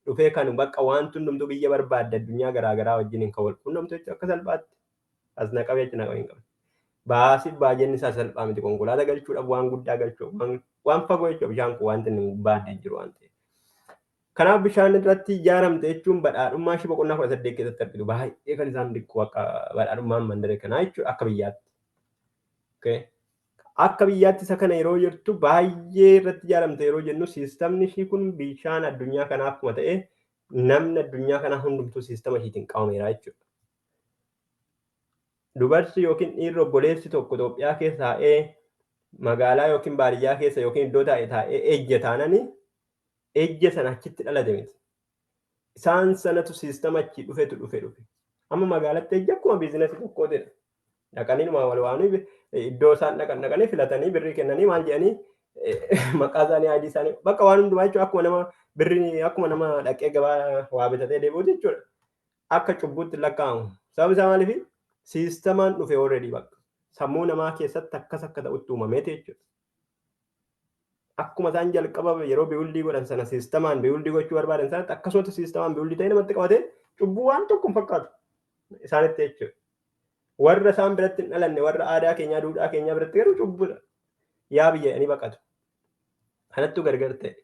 dhufee kan bakka waan hundumtuu biyya barbaadde addunyaa garaagaraa wajjin kan wal quunnamtu jechuudha akka salphaatti. As naqabee achi naqabee hin qabne. Baasii baay'een isaa salphaa miti, konkolaataa galchuudhaaf waan guddaa galchuuf waan fagoo jechuudha, bishaan kun wanti inni baadhee jiru waan ta'eef. Kanaaf bishaan irratti ijaaramte jechuun badhaadhummaa ishee boqonnaa 18 keessatti argitu baay'ee kan isaan dhiqqu akka badhaadhummaan mandara kanaa jechuudha akka biyyaatti. Akka biyyaatti isa kana yeroo jirtu baay'ee irratti ijaaramte yeroo jennu siistamni ishii kun bishaan addunyaa kanaa akkuma ta'e namni addunyaa kanaa hundumtuu siistama ishiitiin qabameera jechuudha. Dubarsi yookiin dhiirri obboleessi tokko Itoophiyaa keessa taa'ee magaalaa yookiin baadiyyaa keessa yookiin iddoo taa'e taa'ee ejja taananii ejja sana achitti dhalate miti. Isaan sanatu siistama achi dhufetu dhufe. Amma magaalatti ejja akkuma biizinasii tokkootidha. Dhaqanii numa wal waamanii iddoo isaan dhaqan dhaqanii filatanii birrii kennanii maal jedhanii maqaa isaanii ID isaanii bakka waan hundumaa jechuudha, akkuma nama birrii akkuma nama dhaqee gabaa waa bitatee deebi'u jechuudha. Akka cubbuutti lakkaa'amu. Sababni isaa maaliifi siistamaan dhufe already bakka sammuu namaa keessatti akkas akka ta'utti uumameeti jechuudha. Akkuma isaan jalqaba yeroo build godhan sana siistamaan build gochuu barbaadan sanatti akkasumatti siistamaan build ta'ee namatti qabatee cubbuu waan tokko hin fakkaatu isaanitti jechuudha. Warra isaan biratti hin dhalanne, warra aadaa keenyaa duudhaa keenyaa biratti garuu cubbuudha. Yaa biyya jedhanii baqatu. Kanattu gargar ta'e.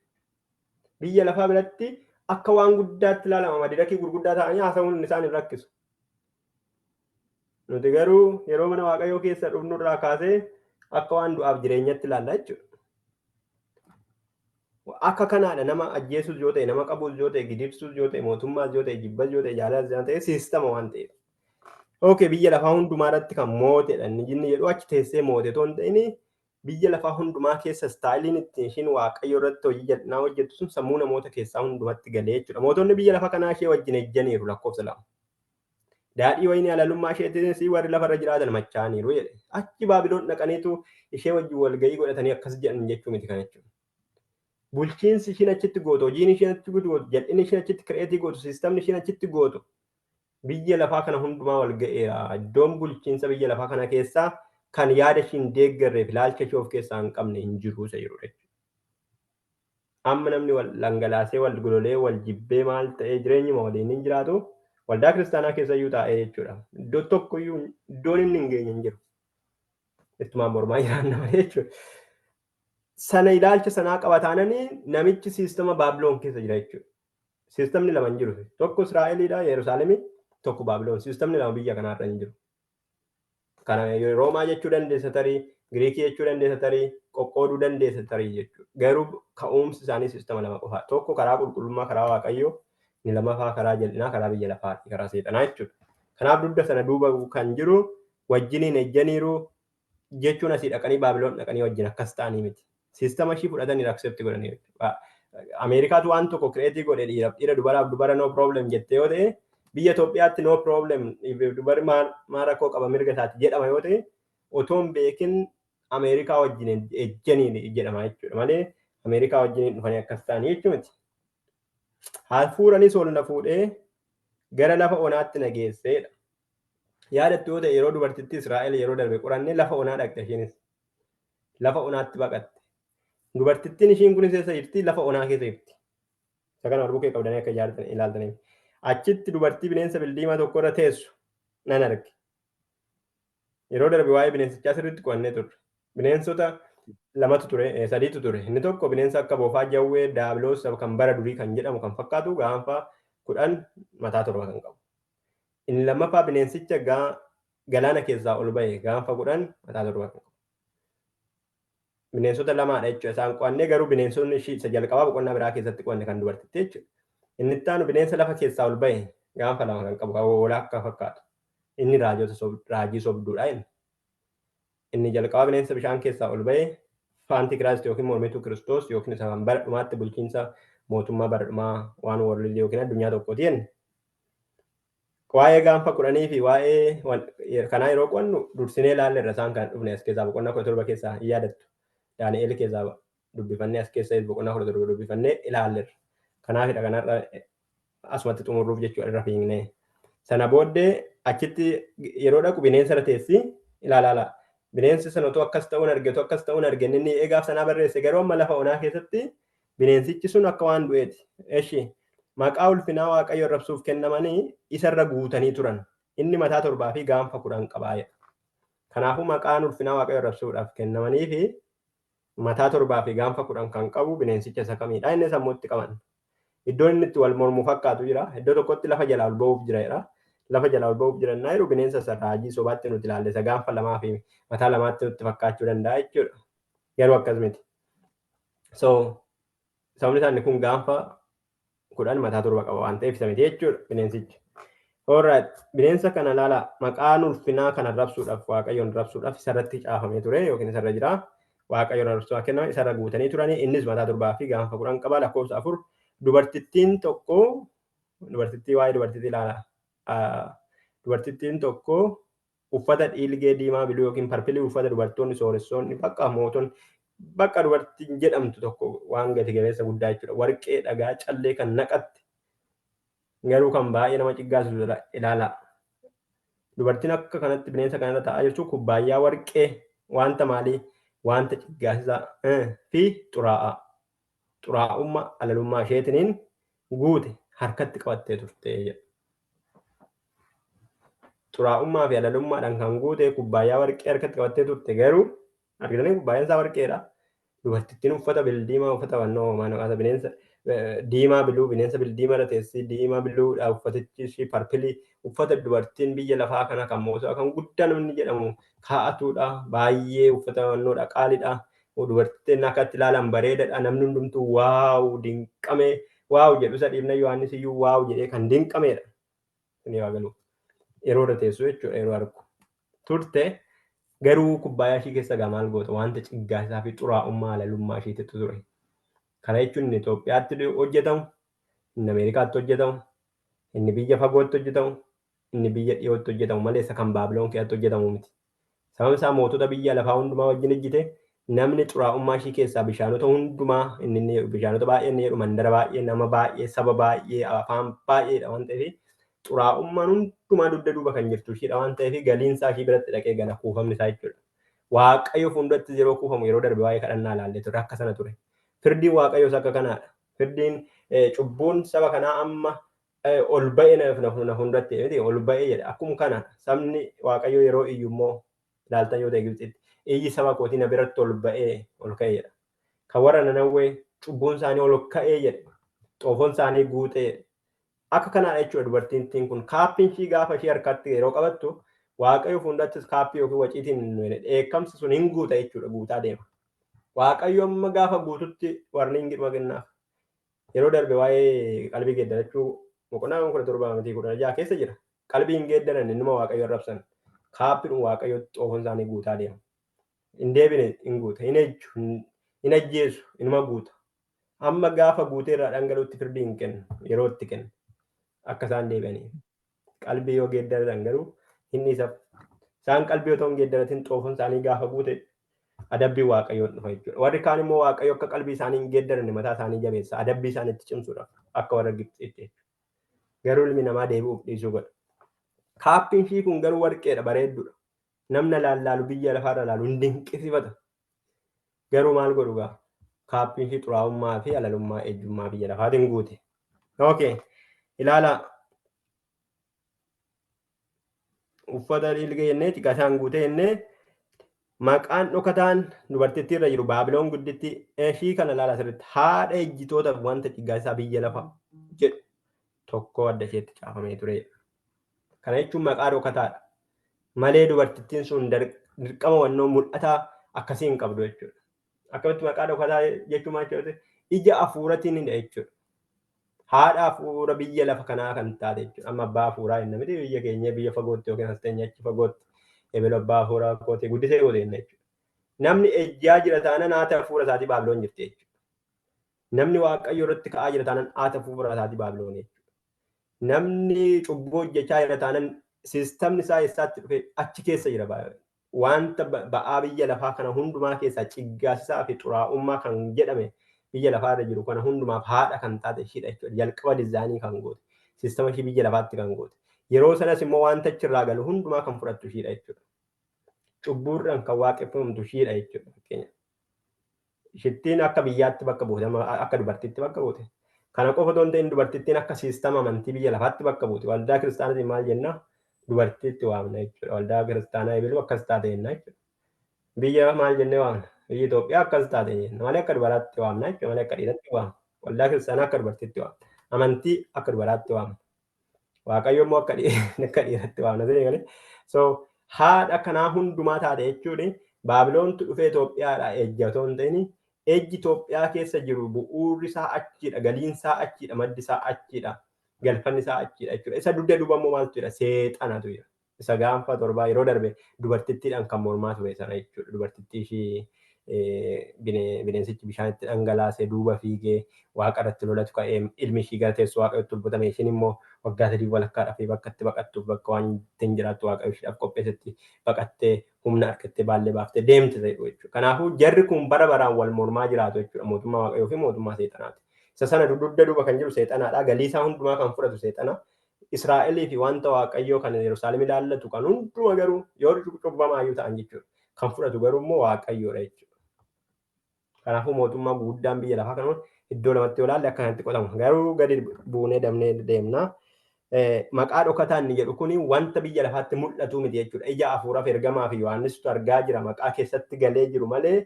Biyya lafaa biratti akka waan guddaatti ilaalama, madirakii gurguddaa ta'anii haasa'uun isaan hin rakkisu. Nuti garuu yeroo mana Waaqayyoo keessa dhufnurraa kaasee akka waan du'aaf jireenyatti ilaalla jechuudha. Akka kanaadha nama ajjeesuus yoo ta'e, nama qabuus yoo ta'e, gidirsuus yoo ta'e, mootummaas yoo ta'e, jibbas yoo ta'e, jaalalas yoo ta'e, siistama waan ta'eef. Okay, biyya lafaa hundumaa irratti kan mootedha inni jinni jedhu achi teessee moote otoo hin ta'in biyya lafaa hundumaa keessa styleiin ittiin ishiin Waaqayyo irratti hojii jal'inaa hojjettu sun sammuu namoota keessaa hundumatti galee jechuudha. Mootonni biyya lafa kanaa ishee wajjin ejjaniiru lakkoofsa 2. Daadhii wayinii halalummaa isheetiinis warri lafarra jiraatan machaa'aniiru jedhe. Achi Baabiloon dhaqaniitu ishee wajjin walgahii godhatanii akkas jedhan jechuu miti kan jechuudha. Bulchiinsi ishiin achitti gootu, hojiin ishiin achitti gootu, jal'inni ishiin achitti create gootu, siistamni ishiin achitti gootu biyya lafaa kana hundumaa wal ga'eera. Iddoon bulchiinsa biyya lafaa kana keessaa kan yaada ishiin deeggarreef ilaalcha ishee of keessaa hin qabne hin jiru isa jiru jechuudha. Amma namni wal dhangalaasee, wal gololee, wal jibbee maal ta'ee jireenyuma waliin hin jiraatu, waldaa kiristaanaa keessa iyyuu taa'ee jechuudha. Iddoo tokko iyyuu iddoon inni hin geenye hin jiru. Ittumaan mormaa jiraanna malee jechuudha. Sana ilaalcha sanaa qabataananii namichi siistama Baabiloon keessa jira jechuudha. Siistamni lama hin jiru. Tokko Israa'eliidha, Yerusaalemii, tokko Baabiloon. Siistamni lama biyya kanaarra hin jiru. Kana Roomaa jechuu dandeessa tarii, Giriikii jechuu dandeessa tarii, qoqqooduu dandeessa tarii jechuudha. Garuu ka'umsi isaanii siistama lama qofa. Tokko karaa qulqullummaa karaa Waaqayyoo, inni lammaffaa karaa jal'inaa karaa biyya lafaati, karaa seexanaa jechuudha. Kanaaf dugda sana duuba kan jiru wajjiniin ejjaniiru jechuun asii dhaqanii Baabiloon dhaqanii wajjin akkas ta'anii miti. Siistama ishii fudhatanii accept godhanii jechuudha. Ameerikaatu waan tokko create godhe, dhiiraaf dhiira, dubaraaf dubara no problem jette yoo ta'e, biyya Itoophiyaatti no problem, dubarri maal rakkoo qaba, mirga isaati jedhama yoo ta'e, otoo hin beekin Ameerikaa wajjin ejjanii jedhama jechuudha malee Ameerikaa wajjin dhufanii akkas ta'anii jechuu miti. Hafuuranis ol na fuudhee gara lafa onaatti na geesseedha. Yaadattu yoo ta'e yeroo dubartittii Israa'el yeroo darbe qorannee lafa onaa dhaqxe isheenis. Lafa onaatti baqatte. Dubartittiin ishiin kunis eessa jirti? Lafa onaa keessa jirti. Isa kana wal bukkee qabdanii akka ijaartan ilaaltaniif. Achitti dubartii bineensa bildiimaa tokko irra teessu nan arge. Yeroo darbe waa'ee bineensichaa sirriitti qo'annee turre. Bineensota lamatu ture, sadiitu ture. Inni tokko bineensa akka boofaa jawwee daabiloos kan bara durii kan jedhamu kan fakkaatu gaanfa 10 mataa 7 kan qabu. Inni lammaffaa bineensicha galaana keessaa ol ba'e gaanfa 10 mataa 7 kan qabu. Bineensota lamaadha jechuudha isaan qo'annee, garuu bineensonni ishii isa jalqabaa boqonnaa biraa keessatti qo'anne kan dubartitti jechuudha. Inni itti aanu bineensa lafa keessaa ol ba'e gaanfa 2 kan qabu kan hoolaa akka fakkaatu. Inni raajota raajii sobduudha inni. Inni jalqabaa bineensa bishaan keessaa ol ba'e Antichrist yookiin mormituu Kiristoos yookiin isa kan bara dhumaatti bulchiinsa mootummaa bara dhumaa waan world yookiin addunyaa tokkooti jenne. Waa'ee gaanfa 10 fi waa'ee kanaa yeroo qo'annu dursinee ilaalle irra isaan kan dhufne as keessaa boqonnaa 17 keessaa hin yaadattu. Daani'eel keessaa dubbifannee as keessa boqonnaa 17 dubbifannee ilaalleerra. Kanaafidha kanarra asumatti xumurruuf jechuudha irra fiignee. Sana booddee achitti yeroo dhaqu bineensa irra teessi ilaalaala. Bineensi sana otoo akkas ta'uun arge, otoo akkas ta'uun arge, inni eegaaf sanaa barreesse garuu amma lafa onaa keessatti bineensichi sun akka waan du'eeti. Eshi maqaa ulfinaa Waaqayyo arrabsuuf kennamanii isarra guutanii turan. Inni mataa 7 fi gaanfa 10 qabaa jedha. Kanaafuu maqaan ulfinaa Waaqayyo arrabsuudhaaf kennamanii fi mataa 7 fi gaanfa 10 kan qabu bineensicha isa kamiidha? Inni sammuutti qaban. Iddoon inni itti wal mormu fakkaatu jira. Iddoo tokkotti lafa jalaa ol ba'uuf jira jedha. Lafa jalaa ol ba'uuf jira innaa jedhu bineensa isa raajii sobaatti nuti ilaalle isa gaanfa 2 fi mataa 2tti nutti fakkaachuu danda'a jechuudha. Garuu akkas miti. So sababni isaa inni kun gaanfa 10 mataa 7 qaba waan ta'eef isa miti jechuudha bineensichi. Alright, bineensa kana ilaala, maqaan ulfinaa kana rabsuudhaaf Waaqayyoon rabsuudhaaf isarratti caafamee ture yookiin isarra jira. Waaqayyoon rabsuudhaaf kenname isarra guutanii turanii, innis mataa 7 fi gaanfa 10 qaba. Lakkoofsa 4, dubartittiin tokko, dubartittii, waa'ee dubartittii ilaala. Dubartittiin tokko uffata dhiilgee diimaa biluu yookiin purple uffata dubartoonni sooressoonni bakka mootonni bakka dubartiin jedhamtu tokko waan gati jabeessa guddaa jechuudha. Warqee, dhagaa, callee kan naqatte, garuu kan baay'ee nama ciggaasisu ilaala. Dubartiin akka kanatti bineensa kanarra taa'aa jirtu kubbaayyaa warqee wanta maalii, wanta ciggaasisaa fi xuraa'aa, xuraa'ummaa alalummaa isheetiniin guute harkatti qabattee turte jedha. Xuraa'ummaa fi alalummaadhaan kan guute kubbaayyaa warqee harkatti qabattee turte, garuu argitanii kubbaayyaan isaa warqeedha. Dubartittiin uffata bildiimaa, uffata wannoo maal bineensa diimaa biluu, bineensa bildiimaa irra teessii, diimaa biluudha uffatichi ishii, purple uffata dubartiin biyya lafaa kana kan moosaa kan guddaa namni jedhamu kaa'atuudha, baay'ee uffata wannoodha, qaaliidha. Dubartittiin akkatti ilaalan bareedadha, namni hundumtuu wow dinqame, wow jedhu isa dhiibna, Yohaannis iyyuu wow jedhee kan dinqameedha. Inni waa galu yeroo irra teessu jechuudha, yeroo argu turte. Garuu kubbaayyaa ishii keessa gaa maal goota? Wanta ciggaasisaa fi xuraa'ummaa halalummaa ishiitu ture. Kana jechuun inni Itoophiyaatti hojjetamu, inni Ameerikaatti hojjetamu, inni biyya fagootti hojjetamu, inni biyya dhiyootti hojjetamu malee isa kan Baabiloon keessatti hojjetamu miti. Sababni isaa mootota biyya lafaa hundumaa wajjin ejjite, namni xuraa'ummaa ishii keessaa bishaanota hundumaa, inni jedhu bishaanota baay'ee, inni jedhu mandara baay'ee, nama baay'ee, saba baay'ee, afaan baay'eedha waan ta'eef, xuraa'ummaan hundumaa dugda duuba kan jirtu ishiidha waan ta'eef, galiin isaa ishii biratti dhaqee gala, kuufamni isaa jechuudha. Waaqayyo fuulduratti yeroo kuufamu, yeroo darbe waa'ee kadhannaa ilaallee ture, akka sana ture. Firdiin Waaqayyoos akka kanaadha. Firdiin cubbuun saba kanaa amma ol ba'e na fuulduratti miti ol ba'e jedha. Akkuma kana sabni Waaqayyoo yeroo iyyu immoo ilaaltan yoo ta'e, Gibxitti iyyi saba kootii na biratti ol ba'ee ol ka'e jedha. Kan warra Nanawwee cubbuun isaanii ol ka'ee jedha. Xoofoon isaanii guutee jedha. Akka kanaadha jechuudha dubartiin kun. Cuppiin ishii gaafa ishii harkatti yeroo qabattu, Waaqayyo fuuldurattis cup yookiin waciitiin dheekkamsi sun hin guuta jechuudha, guutaa deema. Waaqayyo amma gaafa guututti warning dhuma kennaaf. Yeroo darbe waa'ee qalbii geeddarachuu boqonnaa 17 miti 16 keessa jira. Qalbii hin geeddaran, innuma Waaqayyo arrabsan. Cuppiin Waaqayyo xoofoon isaanii guutaa deema. Hin deebine, hin guuta, hin ejju, hin ajjeesu, inuma guuta. Amma gaafa guutee irraa dhangala'utti firdii hin kennu, yeroo itti kennu. Akka isaan deebi'anii. Qalbii yoo geeddaratan garuu inni isa isaan qalbii otoo hin geeddaratin xoofoon isaanii gaafa guute adabbii Waaqayyoon dhufa jechuudha. Warri kaan immoo Waaqayyo akka qalbii isaanii hin geeddaranne mataa isaanii jabeessa, adabbii isaaniitti cimsuudhaaf akka warra Gibxiitti jechuudha. Garuu ilmi namaa deebi'uuf dhiisuu godha. Cuppiin ishii kun garuu warqeedha, bareedduudha. Namna laallaalu, biyya lafaarra laalu hin dinqisiifata. Garuu maal godhu gaa? Cuppiin ishii xuraa'ummaa fi alalummaa ejjummaa biyya lafaatiin guute. Okay. Ilaala. Uffata dhiilgee jennee xiqqaasaan guutee jennee, maqaan dhokataan dubartittii irra jiru Baabiloon gudditti ishii kana ilaala sirriitti, haadha ejjitoota wanta ciggaasisaa biyya lafa jedhu tokko adda isheetti caafamee ture. Kana jechuun maqaa dhokataadha. Malee dubartittiin sun dirqama wannoo mul'ataa akkasii hin qabdu jechuudha. Akkamitti maqaa dhokataa jechuun maal jechuudha? Ija hafuuratiin jechuudha. Haadha hafuura biyya lafa kanaa kan taate jechuudha. Amma abbaa hafuuraa jenna miti biyya keenya, biyya fagootti yookiin as teenya achi fagootti, ebelu abbaa hafuuraa kootee guddisee goote jenna jechuudha. Namni ejjaa jira taanaan haati hafuura isaatii Baabiloon jirti jechuudha. Namni Waaqayyo irratti ka'aa jira taanaan haati hafuura isaatii Baabiloon jechuudha. Namni cubbuu hojjechaa jira taanaan systemni isaa eessaatti dhufe achi keessa jira. Wanta ba'aa biyya lafaa kana hundumaa keessaa ciggaasisaa fi xuraa'ummaa kan jedhame biyya lafaa irra jiru kana hundumaaf haadha kan taate ishiidha jechuudha. Jalqaba design kan goote. Systema ishii biyya lafaatti kan goote. Yeroo sanas immoo wanta achirraa galu hundumaa kan fudhattu ishiidha jechuudha. Cubbuurraan kan waaqeffamtu ishiidha jechuudha fakkeenya. Ishittiin akka biyyaatti bakka buute, akka dubartiitti bakka buute. Kana qofa otoo hin ta'in dubartittiin akka siistama amantii biyya lafaatti bakka buute. Waldaa kiristaanaatiin maal jenna? Dubartiitti waamna jechuudha. Waldaa kiristaanaa eebiluu akkas taate jenna jechuudha. Biyya maal jennee waamna? Biyya Itoophiyaa akkas taate jenna. Malee akka dubaraatti waamna jechuudha. Malee akka dhiiratti waamna. Waldaa kiristaanaa akka dubartiitti waamna. Amantii akka dubaraatti waamna. Waaqayyo immoo akka dhiiratti waamna. So haadha kanaa hundumaa taate jechuun Baabiloontu dhufee Itoophiyaadha ejja otoo hin ta'in ejji Itoophiyaa keessa jiru bu'uurri isaa achiidha, galiin isaa achiidha, maddi isaa achiidha, galfanni isaa achiidha jechuudha. Isa dugda duuba immoo maaltu jira? Seexanatu jira. Isa gaanfa torbaa yeroo darbe dubartittiidhaan kan mormaa ture sana jechuudha. Dubartittii ishii bineensichi bishaan itti dhangalaasee duuba fiigee waaqa irratti lolatu ka'ee ilmi ishii gara teessoo waaqayyootti ol butame. Ishiin immoo waggaa 3 walakkaadhaaf bakka itti baqattuuf bakka waan ittiin jiraattu waaqayyo ishiidhaaf qopheessetti baqattee humna argattee baallee baaftee deemte ta'e jechuudha. Kanaafuu jarri kun bara baraan wal mormaa jiraatu jechuudha. Mootummaa waaqayyoo fi mootummaa seexanaati. Isa sana dugda duuba kan jiru seexanaadha. Galii isaa hundumaa kan fudhatu seexana. Israa'elii fi wanta waaqayyoo kan Yerusaalem ilaallatu kan hunduma garuu yoo cubbamaayyuu ta'an jechuudha. Kan fudhatu garuu immoo waaqayyoodha jechuudha. Kanaafuu mootummaa guddaan biyya lafaa kanuma iddoo lamatti yoo ilaalle akka kanatti qotamu. Garuu gadi buunee dabnee deemna. Maqaa dhokataa inni jedhu kuni wanta biyya lafaatti mul'atu miti jechuudha. Ija hafuuraaf ergamaa fi Yohaannistu argaa jira maqaa keessatti galee jiru malee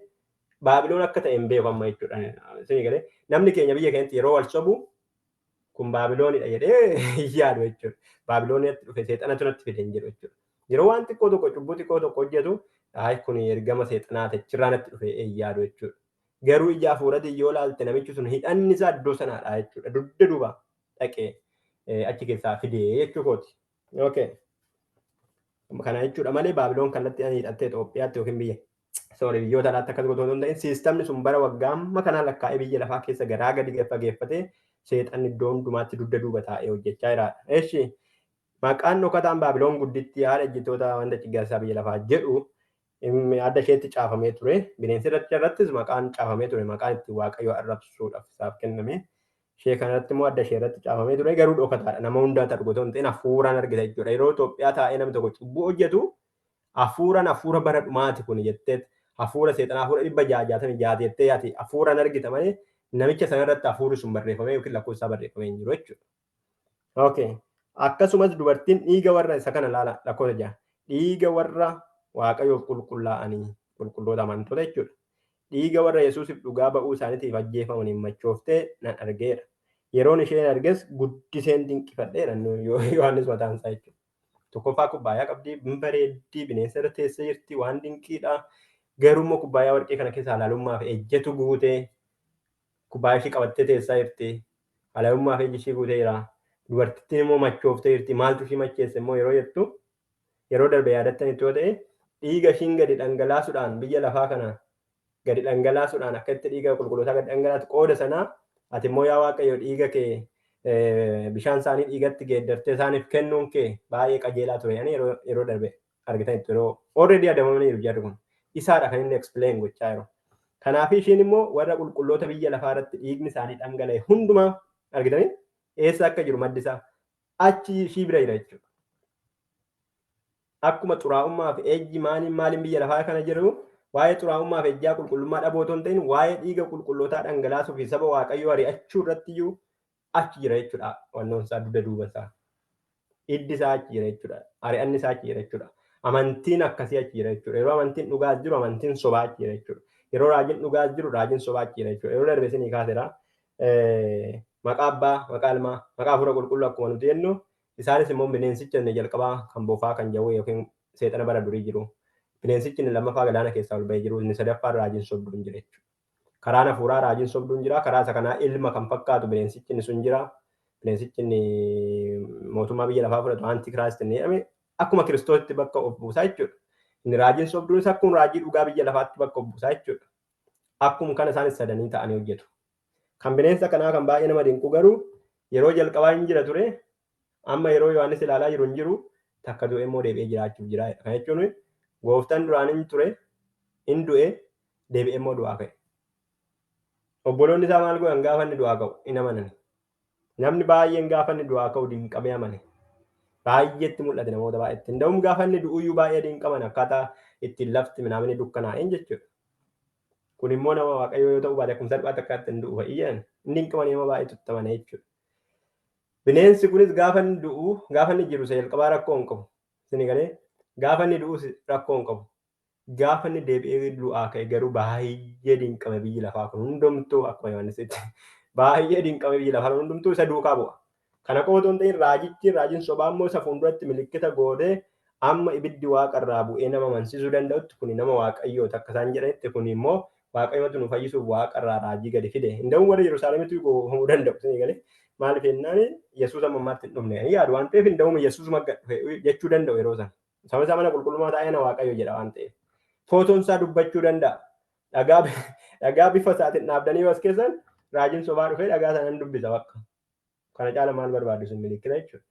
Baabiloon akka ta'e hin beeku amma jechuudha. Isinii galee namni keenya biyya keenyatti yeroo wal sobu kun Baabiloonidha jedhee hin yaadu jechuudha. Baabiloonitti dhufe seexanatu natti fide hin jedhu jechuudha. Yeroo waan xiqqoo tokko cubbuu xiqqoo tokko hojjetu ay kun ergama seexanaa achirraa natti dhufe hin yaadu jechuudha. Garuu ija hafuuratiin yoo ilaalte namichi sun hidhanni isaa iddoo sanaadha jechuudha. Dugda duuba dhaqee achi keessaa fidee jechuu kooti. Okay. Kana jechuudha malee Baabiloon kallattii hidhattee Itoophiyaatti yookiin biyya sorry biyyoota alaatti akkas gootoo hin ta'in siistamni sun bara waggaa amma kanaa lakkaa'ee biyya lafaa keessa garaa gadi fageeffatee seexanni iddoo hundumaatti dugda duuba taa'ee hojjechaa jiraadha. Eshi maqaan dhokataan Baabiloon gudditti haadha ejjitoota wanta ciggaarsaa biyya lafaa jedhu adda isheetti caafamee ture. Bineensi irrattis maqaan caafamee ture. Maqaan itti waaqayyo arrabsuudhaaf isaaf kenname. Ishee kanarratti immoo adda ishee irratti caafamee ture garuu dhokataadha. Nama hundaatti argu otoo hin ta'in hafuuraan argita jechuudha. Yeroo Itoophiyaa taa'ee namni tokko cubbuu hojjetu hafuuraan hafuura bara dhumaati kun jettee hafuura seexanaa hafuura 666 jettee ati hafuuraan argita malee namicha sanarratti hafuurri sun barreeffamee yookiin lakkoofsa barreeffamee hin jiru jechuudha. Okay. Akkasumas dubartiin dhiiga warra isa kana ilaala lakkoofsa 6. Dhiiga warra waaqayyoof qulqullaa'anii qulqulloota amantoota jechuudha. Dhiiga warra Yesuusiif dhugaa ba'uu isaaniitiif ajjeefamaniin machooftee nan argeera. Yeroon isheen arges guddiseen dinqifadheera Yohaannis mataan isaa jechuudha. Tokkoffaa kubbaayyaa qabdii hin bareeddii bineensa irra teessee jirti waan dinqiidha. Garuu immoo kubbaayyaa warqee kana keessa halalummaa fi ejjetu guutee kubbaayyaa ishii qabattee teessaa jirti. Halalummaa fi ejji ishii guutee jira. Dubartittiin immoo machooftee jirti. Maaltu ishii macheesse immoo yeroo jettu yeroo darbe yaadattanitti yoo ta'e dhiiga ishiin gadi dhangalaasuudhaan biyya lafaa kana gadi dhangalaasuudhaan akka itti dhiiga qulqullootaa gadi dhangalaatu qooda sanaa ati immoo yaa Waaqayyo dhiiga kee bishaan isaanii dhiigatti geeddartee isaaniif kennuun kee baay'ee qajeelaa ture yani yeroo darbe argitanitti yeroo already adabamaniiru jarri kun isaadha kan inni explain gochaa jiru. Kanaaf ishiin immoo warra qulqulloota biyya lafaa irratti dhiigni isaanii dhangala'e hundumaa argitanii eessa akka jiru maddi isaa achi ishii bira jira jechuudha. Akkuma xuraa'ummaa fi ejji maaliin maaliin biyya lafaa kana jiru waa'ee xuraa'ummaa fi ejjaa qulqullummaa dhabuu otoo hin ta'in waa'ee dhiiga qulqullootaa dhangalaasuu fi saba waaqayyoo ari'achuu irratti iyyuu achi jira jechuudha. Wannoon isaa dugda duuba isaa. Iddi isaa achi jira jechuudha. Ari'anni isaa achi jira jechuudha. Amantiin akkasii achi jira jechuudha. Yeroo amantiin dhugaas jiru amantiin sobaa achi jira jechuudha. Yeroo raajiin dhugaas jiru raajiin sobaa achi jira jechuudha. Yeroo darbe isinii kaaseera. Maqaa abbaa, maqaa ilmaa, maqaa hafuura qulqulluu akkuma nuti jennu isaanis immoo bineensicha inni jalqabaa kan bofaa kan jawwee yookiin seexana bara durii jiru. Bineensichi inni lammaffaa galaana keessaa ol ba'ee jiru inni sadaffaan raajiin sobduun jira jechuudha. Karaan hafuuraa raajiin sobduun jira. Karaa isa kanaa ilma kan fakkaatu bineensichi inni sun jira. Bineensichi inni mootummaa biyya lafaa fudhatu antikiraayist inni jedhame akkuma kiristoositti bakka of buusaa jechuudha. Inni raajiin sobduunis akkuma raajii dhugaa biyya lafaatti bakka of buusaa jechuudha. Akkuma kana isaanis sadanii ta'anii hojjetu. Kan bineensa kanaa kan baay'ee nama dinqu garuu yeroo jalqabaa hin jira ture amma yeroo Yohaannis ilaalaa jiru hin jiru takka du'e immoo deebi'ee jiraachuuf jira. Kana jechuun gooftaan duraan hin ture hin du'e deebi'ee immoo du'aa ka'e. Obboloonni isaa maal godhan gaafa inni du'aa ka'u hin amanan. Namni baay'een gaafa inni du'aa ka'u dinqamee amane. Baay'eetti mul'ate namoota baay'eetti. Hunda'uun gaafa inni du'uyyuu baay'ee dinqaman akkaataa ittiin lafti minaamini dukkanaa'een jechuudha. Kun immoo nama Waaqayyoo yoo ta'u baate akkuma salphaatti akka ittiin du'u fa'i jedhan. Inni dinqaman nama baay'eetu itti amane jechuudha. Bineensi kunis gaafa inni du'u gaafa inni jiru isa jalqabaa rakkoo hin qabu. Isin galee gaafa inni du'us rakkoo hin qabu. Gaafa inni deebi'ee du'aa ka'e garuu baay'ee dinqame biyyi lafaa kun hundumtuu akkuma Yohaannisitti baay'ee dinqame biyyi lafaa kun hundumtuu isa duukaa bu'a. Kana qofa otoo hin ta'in raajichi raajiin sobaa immoo isa fuulduratti milikkita gootee amma ibiddi waaqarraa bu'ee nama amansiisuu danda'utti kuni nama waaqayyooti akka isaan jedhanitti kun immoo waaqayyotu nu fayyisuuf waaqarraa raajii gadi fide. Hinda'uun warra Yerusaalemitti gowwoomfamuu danda'u. Isin galee maaliif jennaan Yesuus amma ammaatti hin dhufne. Yaadu waan ta'eef hinda'uun Yesuus magga dhufe jechuu danda'u yeroo sana. Sababa isaa mana qulqullummaa taa'ee na waaqayyo jedha waan ta'eef. Footoon isaa dubbachuu danda'a. Dhagaa dhagaa bifa isaatiin dhaabdanii yoo as keessan raajiin sobaa dhufee dhagaa sana hin dubbisa bakka. Kana caala maal barbaaddu sun milikkita jechuudha.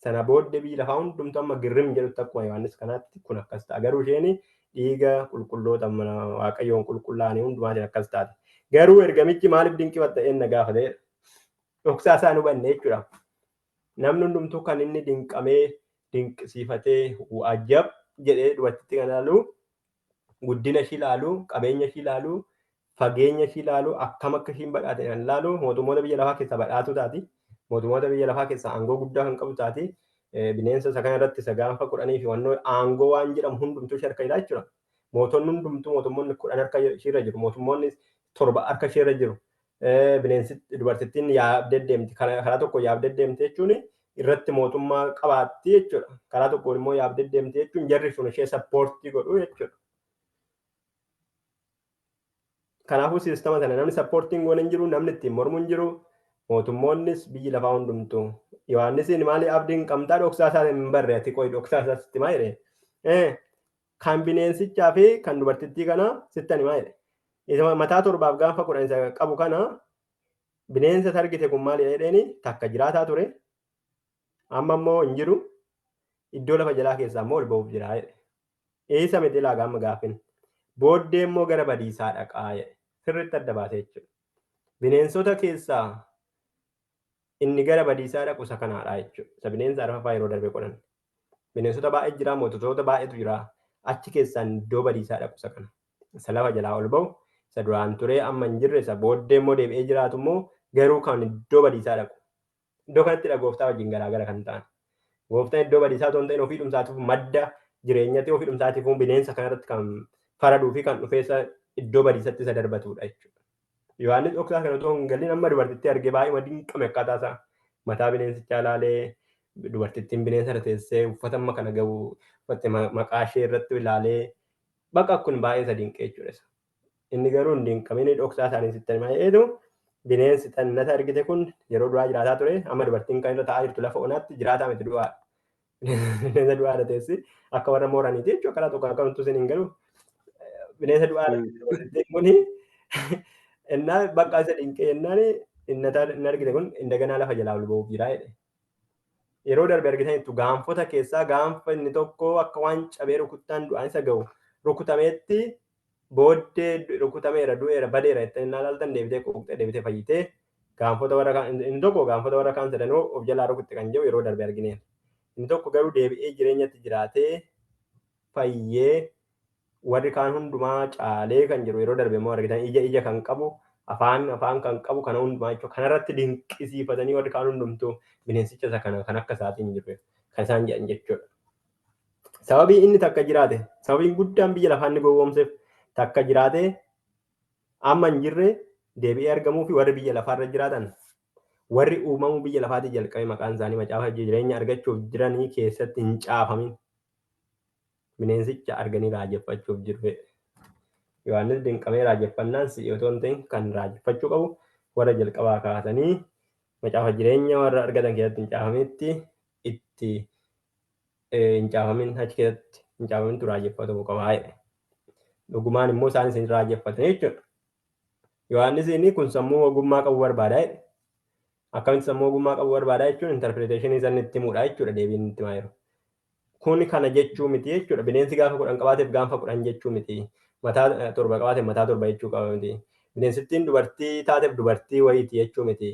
Sana booddee biyyi lafaa hundumtuu amma girrim jedhutti akkuma Yohaannis kanaatti kun akkas ta'a. Garuu isheen dhiiga qulqulloota mana Waaqayyoon qulqullaa'anii hundumaatiin akkas taate. Garuu ergamichi maaliif dinqifatta enna gaafate dhoksaa isaa hin hubanne jechuudha. Namni hundumtuu kan inni dinqamee dinqisiifatee ajab jedhee dubartittii kana ilaalu guddina ishii ilaalu qabeenya ishii ilaalu fageenya ishii ilaalu akkam akka ishiin badhaate kan ilaalu mootummoota biyya lafaa keessaa badhaatuu taati. Mootummoota biyya lafaa keessaa aangoo guddaa kan qabu taati. Bineensa isa kana irratti isa gaanfa kudhanii fi wannoo aangoo waan jedhamu hundumtuu ishee harka jira jechuudha. Mootonni hundumtuu mootummoonni 10 harka ishiirra jiru. Mootummoonni 7 harka isheerra jiru. Bineensi dubartittiin yaabdee deemti. Karaa tokko yaabdee deemti jechuun irratti mootummaa qabaatti jechuudha. Karaa tokkoon immoo yaabdee deemti jechuun jarri sun ishee sappoortii godhu jechuudha. Kanaafuu siistama sana namni sappoortiin goone hin jiru, namni ittiin mormu hin jiru, mootummoonnis biyyi lafaa hundumtuu. Yohaannisiin maali abdiin qabdaa dhoksaa isaa hin barre ati qoyi dhoksaa isaa sitti himaa jedhe. Kan bineensichaa fi kan dubartittii kana sitti himaa jedhe. Isa mataa torbaaf gaanfa 10 isa qabu kana bineensa isa argite kun maali jedheeni takka jiraataa ture amma immoo hin jiru iddoo lafa jalaa keessaa immoo ol ba'uuf jira jedhe. Isa miti ilaa gaama gaafin. Booddee immoo gara badiisaa dhaqaa jedhe. Sirriitti adda baasee jechuudha. Bineensota keessaa inni gara badiisaa dhaqu isa kanaadha jechuudha. Isa bineensa arfaffaa yeroo darbe qoran. Bineensota baay'ee jira, mootota baay'eetu jira. Achi keessaan iddoo badiisaa dhaqu isa kana. Isa lafa jalaa ol ba'u, isa duraan turee amma hin jirre, isa booddee immoo deebi'ee jiraatu immoo garuu kan iddoo badiisaa dhaqu. Iddoo kanatti dha gooftaa wajjin garaagara kan ta'an. Gooftaan iddoo badiisaa otoo hin ta'in ofii dhumsaatiif madda jireenyatti ofii dhumsaatiif bineensa kanarratti kan faraduu fi kan dhufee isa iddoo badiisatti isa darbatudha jechuudha. Yohaannis dhoksaa kana otoo hin galin amma dubartittii argee baay'ee dinqame akkaataa isaa mataa bineensichaa ilaalee dubartittiin bineensa irra teessee uffata amma kana gahu uffatte maqaa ishee irratti ilaalee baqa kun baay'ee isa dinqee jechuudha. Inni garuu hin dinqamin dhoksaa isaanii sitti himaa jedheetu bineensi xannata argite kun yeroo duraa jiraataa ture amma dubartiin kan irra taa'aa jirtu lafa onaatti jiraataa miti du'aadha. Bineensa du'aadha teessi akka warra mooraniiti jechuudha karaa tokko akka wantu isin hin galu. Bineensa du'aadha dubartittiin kun innaa bakka isa dinqee jennaan inni argite kun indaganaa lafa jalaa ol ba'uuf jira jedhe. Yeroo darbe argitaniittu gaanfota keessaa gaanfa inni tokko akka waan cabee rukuttaan du'aan isa ga'u rukutameetti booddee rukutameera du'eera badeera jettanii innaa ilaaltan deebitee quuqxee deebitee fayyitee gaanfota warra kaan inni tokko gaanfota warra kaan sadanuu of jalaa rukutte kan jedhu yeroo darbe argineera. Inni tokko garuu deebi'ee jireenyatti jiraatee fayyee warri kaan hundumaa caalee kan jiru yeroo darbe immoo argitan ija ija kan qabu afaan afaan kan qabu kana hundumaa jechuudha. Kanarratti dinqisiifatanii warri kaan hundumtuu bineensicha isa kana kan akka isaatiin jiru kan isaan jedhan jechuudha. Sababii inni takka jiraate, sababiin guddaan biyya lafaa inni gowwoomseef takka jiraate amma hin jirre deebi'ee argamuu fi warri biyya lafaarra jiraatan warri uumamuu biyya lafaatii jalqabe maqaan isaanii macaafa jireenya argachuuf jiranii keessatti hin caafamin bineensicha arganii raajeffachuuf jiru. Yohaannis dinqamee raajeffannaan si'i otoo hin ta'in kan raajeffachuu qabu warra jalqabaa kaasanii macaafa jireenya warra argatan keessatti hin caafamitti itti hin caafamin achi keessatti hin caafamintu raajeffatamuu qaba jedhe. Dhugumaan immoo isaan isin raajeffatan jechuudha. Yohaannis inni kun sammuu ogummaa qabu barbaada jedhe. Akkamitti sammuu ogummaa qabu barbaada jechuun interpretation isaan itti himuudha jechuudha deebiin itti himaa jiru. Kun kana jechuu miti jechuudha. Bineensi gaafa 10 qabaateef gaanfa 10 jechuu miti. Mataa 7 qabaateef mataa 7 jechuu qaba miti. Bineensittiin dubartii taateef dubartii wayiiti jechuu miti.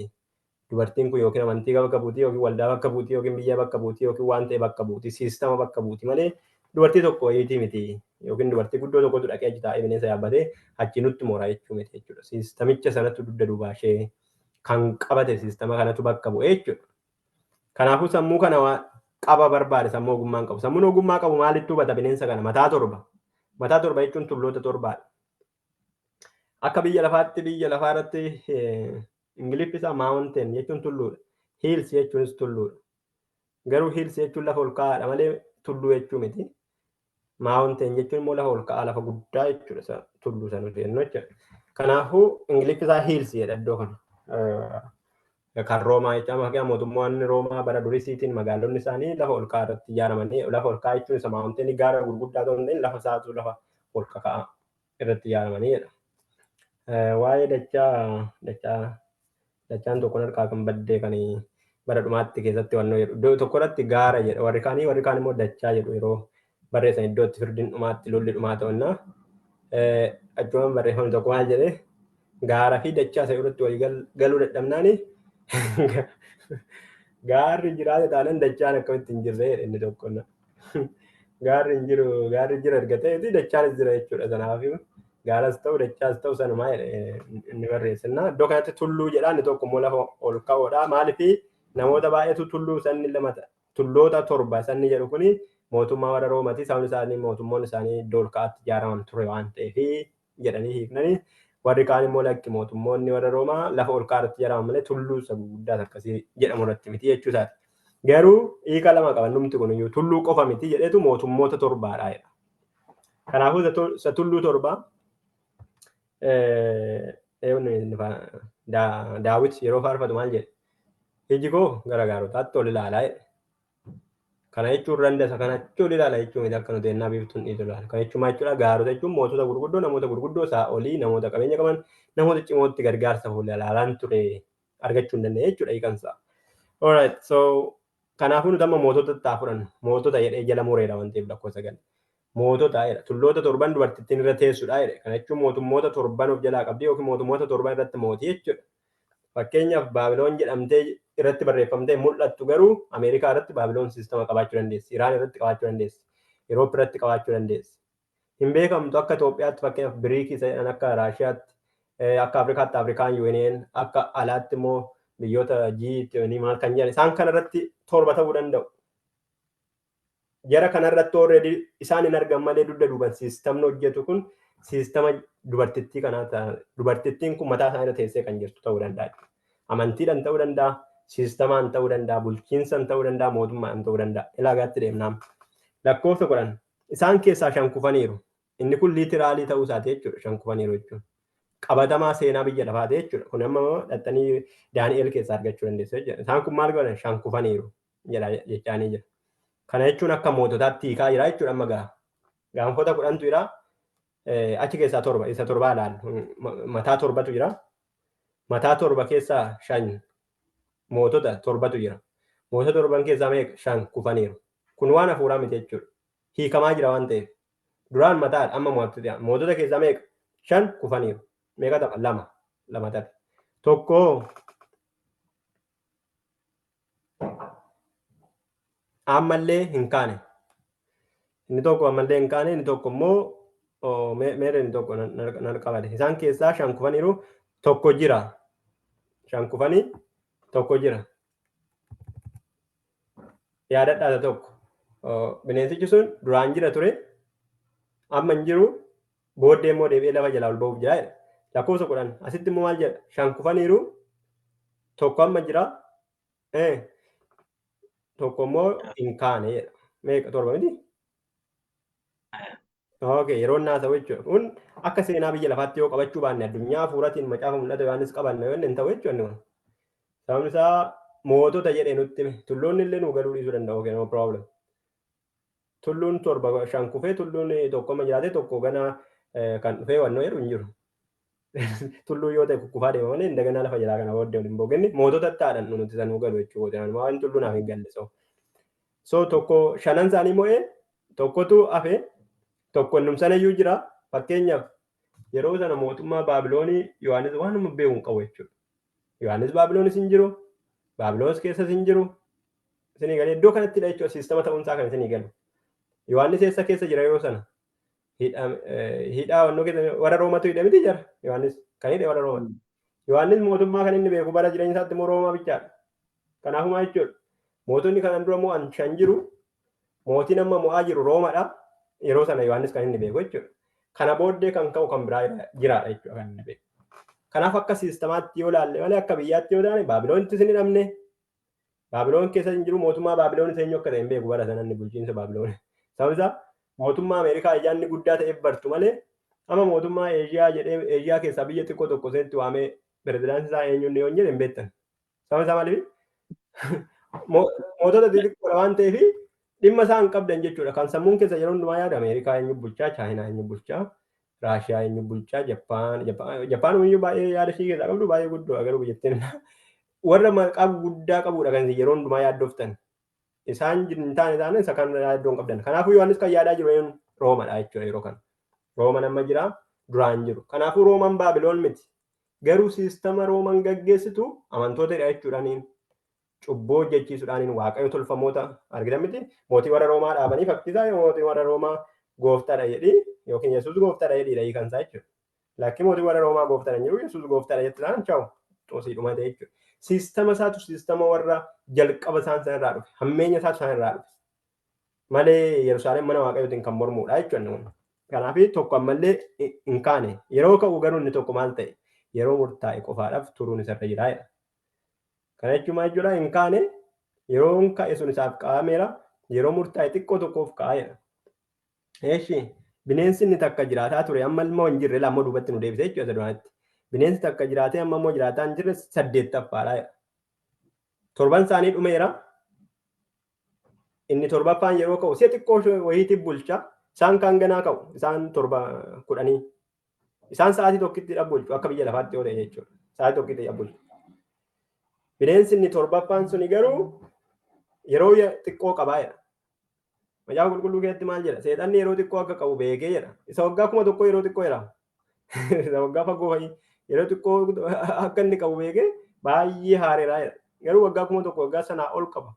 Dubartiin kun yookiin amantii bakka buutii yookiin waldaa bakka buutii yookiin biyya bakka buutii yookiin waan ta'e bakka buutii siistama bakka buutii malee dubartii tokko wayiitii miti yookiin dubartii guddoo tokkotu dhaqee achi taa'ee bineensa yaabbatee achi nutti mooraa jechuu miti jechuudha. Siistamicha sanatu dugda duubaa ishee kan qabate siistama kanatu bakka bu'ee jechuudha. Kanaafuu sammuu kana qaba barbaade sammuu ogummaa hin qabu. Sammuun ogummaa qabu maalittuu hubata bineensa kana? Mataa torba. Mataa torba jechuun tulloota torbaadha. Akka biyya lafaatti biyya lafaa irratti Ingiliffi isaa mountain jechuun tulluudha. Hills jechuunis tulluudha. Garuu hills jechuun lafa ol ka'aadha malee tulluu jechuu miti. Mountain jechuun immoo lafa ol ka'aa lafa guddaa jechuudha isa tulluu sana jennu jechuudha. Kanaafuu Ingiliffi isaa hills jedha iddoo kana. Kan Roomaa jechuudha. Amma mootummoonni Roomaa bara durisiitiin magaalonni isaanii lafa ol ka'aa irratti ijaaramanii lafa ol ka'aa jechuun isa mountain gaara gurguddaa ta'uu hin ta'in lafa isaatu lafa ol ka'aa irratti ijaaramanii jedha. Waa'ee dachaa dachaa dachaan tokko harkaa kan baddee kan bara dhumaatti keessatti wannoo jedhu iddoo tokko irratti gaara jedha warri kaanii warri kaan immoo dachaa jedhu yeroo barreessan iddoo itti firdiin dhumaatti lolli dhumaa ta'unnaa achumaan barreeffamni tokko maal jedhee gaara fi dachaa isa irratti walii galuu dadhabnaani gaarri jiraate taanaan dachaan akkamitti hin jirre jedhe inni tokko. Gaarri hin jiru gaarri jira erga ta'eeti dachaanis jira jechuudha. Sanaaf gaaras ta'u dachaas ta'u sanumaa jedhe inni barreessinna. Iddoo kanatti tulluu jedha inni tokko immoo lafa ol ka'oodha. Maaliif namoota baay'eetu tulluu sanni lama tulloota torba sanni jedhu kuni mootummaa warra Roomati sabni isaanii mootummoonni isaanii iddoo ol ka'aatti ijaaraman ture waan ta'eef jedhanii hiiknanii warri kaan immoo lakki mootummoonni warra Roomaa lafa ol ka'aa irratti ijaaraman malee tulluu isa gurguddaas akkasii jedhamu irratti miti jechuu isaati. Garuu hiika lama qaban numti kun iyyuu tulluu qofa miti jedheetu mootummoota torbaadha jedha. Kanaafuu isa tulluu torbaa Daawit yeroo faarfatu maal jedhe? Iji koo gara gaarotaatti ol ilaalaa jedhe. Kana jechuun randa isa kanatti ol ilaala jechuun miti akka nuti ennaa biiftuun dhiitu ilaala. Kana jechuun maal jechuudha? Gaarota jechuun mootota gurguddoo, namoota gurguddoo isaa olii, namoota qabeenya qaban, namoota cimootti gargaarsa fuula ilaalaan ture argachuu hin dandeenye jechuudha hiikansaa. Alright, so kanaafuu nuti amma mootota haa fudhannu. Mootota jedhee jala mureera waan ta'eef lakkoofsa gala. Mootota jedha. Tulloota torban dubartittiin irra teessudha jedhe. Kana jechuun mootummoota torban of jalaa qabdi yookiin mootummoota torban irratti mootii jechuudha. Fakkeenyaaf Baabiloon jedhamtee irratti barreeffamtee mul'attu garuu Ameerikaa irratti Baabiloon siistama qabaachuu dandeessi. Iraan irratti qabaachuu dandeessi. Europe irratti qabaachuu dandeessi. Hin beekamtu akka Itoophiyaatti fakkeenyaaf Biriikii isa jedhan akka Raashiyaatti akka Afrikaatti Afrikaan Yuuniyeen akka alaatti immoo biyyoota G maal kan jedhan isaan kana irratti torba ta'uu danda'u. Jara kanarratti already isaan hin argan malee dugda duuban siistamni hojjetu kun siistama dubartittii kanaa ta'a. Dubartittiin kun mataa isaanii irra teessee kan jirtu ta'uu danda'a. Amantiidhaan ta'uu danda'a, siistamaan ta'uu danda'a, bulchiinsaan ta'uu danda'a, mootummaan ta'uu danda'a. Ilaagaatti deemnaa. Lakkoofsa 10 isaan keessaa shan kufaniiru. Inni kun literally ta'uu isaati jechuudha. Shan kufaniiru jechuun. Qabatamaa seenaa biyya lafaati jechuudha. Kun amma dhaxxanii Daani'el keessaa argachuu dandeessu jechuudha. Isaan kun maal godhan? Shan kufaniiru jedha jechaanii jira. Kana jechuun akka moototaatti hiikaa jira jechuudha amma gaa. Gaanfota 10tu jira. Achi keessaa torba isa torbaa ilaallu. Mataa torbatu jira. Mataa torba keessaa shan mootota torbatu jira. Mootota torban keessaa meeqa? Shan kufaniiru. Kun waan hafuuraa miti jechuudha. Hiikamaa jira waan ta'eef. Duraan mataadha amma mootota. Mootota keessaa meeqa? Shan kufaniiru. Meeqa ta'a? Lama. Lama ta'a. Tokko ammallee hin kaane. Inni tokko ammallee hin kaane, inni tokko immoo meerre inni tokko nan qabate. Isaan keessaa shan kufaniiru, tokko jira. Shan kufanii tokko jira. Yaadadhaa isa tokko. Bineensichi sun duraan jira ture, amma hin jiru, booddee immoo deebi'ee lafa jalaa ol ba'uuf jira jedha. Lakkoofsa 10 asitti immoo maal jedha? Shan kufaniiru, tokko amma jira, tokko immoo hin kaane jedha. Meeqa torba miti? Okay, yeroo inni haasa'u jechuudha. Kun akka seenaa biyya lafaatti yoo qabachuu baanne addunyaa hafuuraatiin macaafa mul'ata Yohaannis qabanna yoo inni hin ta'u jechuudha inni kun. Sababni isaa mootota jedhee nutti hime. Tulloonni illee nuu galuu dhiisuu danda'u. Okay, no problem. Tulluun torba shan kufee tulluun tokko amma jiraate tokko gana kan dhufee wannoo jedhu hin jiru. Tulluu yoo ta'e kukkufaa deema malee indaganaa lafa jalaa kana booddee ol hin boqinni mootota taadhan nuti sanuu galu jechuudha. Waan tulluu naaf hin galle so. So tokko shanan isaanii mo'ee tokkotu hafe tokko innum sanayyuu jira. Fakkeenyaaf yeroo sana mootummaa Baabiloonii Yohaannis waanuma beeku hin qabu jechuudha. Yohaannis Baabiloonis hin jiru. Baabiloon keessas hin jiru. Isinii galee iddoo kanattidha jechuudha siistama ta'uunsaa kan isinii galu. Yohaannis eessa keessa jira yeroo sana? Hidhaa wannoo keessa warra Roomatu hidhe miti jira. Yohaannis kan hidhe warra Roomati. Yohaannis mootummaa kan inni beeku bara jireenya isaatti immoo Roomaa bichaadha. Kanaafuu maal jechuudha? Mootonni kanaan dura mo'an shan jiru. Mootiin amma mo'aa jiru Roomadha. Yeroo sana Yohaannis kan inni beeku jechuudha. Kana booddee kan ka'u kan biraa jiraadha jechuudha kan inni beeku. Kanaaf akka siistamaatti yoo ilaalle malee akka biyyaatti yoo taane Baabiloonittis hin hidhamne. Baabiloon keessa hin jiru, mootummaa Baabiloon eenyu akka ta'e hin beeku bara sana inni bulchiinsa Baabiloon. Sababni isaa mootummaa Ameerikaa ijaanni guddaa ta'eef bartu malee amma mootummaa Eeshiyaa jedhee Eeshiyaa keessaa biyya xiqqoo tokko seetti waamee pirezidaantii isaa eenyuun yoo hin jedhe hin beektan. Sababni isaa maaliif? Mootota xixiqqoodha waan ta'eef dhimma isaa hin qabdan jechuudha. Kan sammuun keessa yeroo hundumaa yaadu Ameerikaa eenyu bulchaa, Chaayinaa eenyu bulchaa, Raashiyaa eenyu bulchaa, Jappaan, Jappaan iyyuu baay'ee yaada ishii keessaa qabdu baay'ee guddoo garuu biyyattiin warra maqaa guddaa qabudha kan yeroo hundumaa yaaddoftan. Isaan hin taane taane isa kan yaaddoo hin qabdan. Kanaafuu Yohaannis kan yaadaa jiru eenyu Roomadha jechuudha yeroo kana. Rooman amma jira duraan jiru. Kanaafuu Rooman Baabiloon miti. Garuu siistama Rooman gaggeessitu amantoota jechuudhaaniin cubbuu hojjechiisuudhaaniin waaqayyo tolfamoota argitan miti. Mootii warra Roomaa dhaabanii fakkiisaa mootii warra Roomaa gooftaadha jedhii yookiin Yesuus gooftaadha jedhiidha hiikan isaa jechuudha. Lakki mootii warra Roomaa gooftaadha hin jiru Yesuus gooftaadha jettu chawu xoosii dhumate jechuudha. Siistama isaatu siistama warra jalqaba isaan sanarraa dhufe hammeenya isaatu isaan irraa dhufe malee Yerusaalem mana waaqayyootiin kan mormuudha jechuudha. Kanaaf tokko ammallee hin kaane yeroo ka'u garuu inni tokko maal ta'e yeroo murtaa'e qofaadhaaf turuun isarra jira jedha. Kana jechuun maal jechuudha hin kaane yeroon ka'e sun isaaf kaa'ameera yeroo murtaa'e xiqqoo tokkoof ka'a jedha. Eeshi bineensi inni takka jiraataa ture amma immoo hin jirre lammoo duubatti nu deebise jechuudha isa duraatti. Bineensi takka jiraatee amma immoo jiraataa hin jirre saddeettaffaadha jedha. Torban isaanii dhumeera. Inni torbaffaan yeroo ka'u si'a xiqqoo wayiitiif bulcha. Isaan kaan ganaa ka'u. Isaan torba kudhanii. Isaan sa'aatii tokkitti bulchu akka biyya lafaatti yoo ta'e jechuudha. Sa'aatii tokkitti bulchu. Bineensi inni torbaffaan suni garuu yeroo xiqqoo qabaa jedha. Macaafa qulqulluu keessatti maal jedha? Seexanni yeroo xiqqoo akka qabu beekee jedha. Isa waggaa 1000 yeroo xiqqoo jedha. Isa waggaa fagoo fa'i yeroo xiqqoo akka inni qabu beekee baay'ee haareera jedha. Garuu waggaa 1000 waggaa sanaa ol qaba.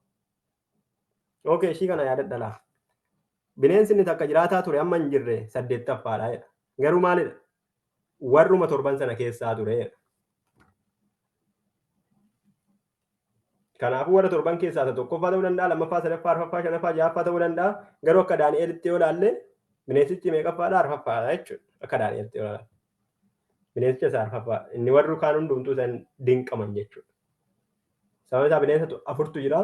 Okay, ishii kana yaadadha laa. Bineensi inni takka jiraataa ture amma hin jirre saddeettaffaadha jedha. Garuu maalidha? Warruma torban sana keessaa ture jedha. Kanaafuu warra torban keessaa isa tokkoffaa ta'uu danda'a, lammaffaa, sadaffaa, arfaffaa, shanaffaa, ja'affaa ta'uu danda'a. Garuu akka Daani'elitti yoo ilaalle bineensichi meeqaffaadha? Arfaffaadha jechuudha. Akka Daani'elitti yoo ilaalle. Bineensicha isa arfaffaa. Inni warri kaan hundumtuu isaan dinqaman jechuudha. Sababni isaa bineensa afurtu jira.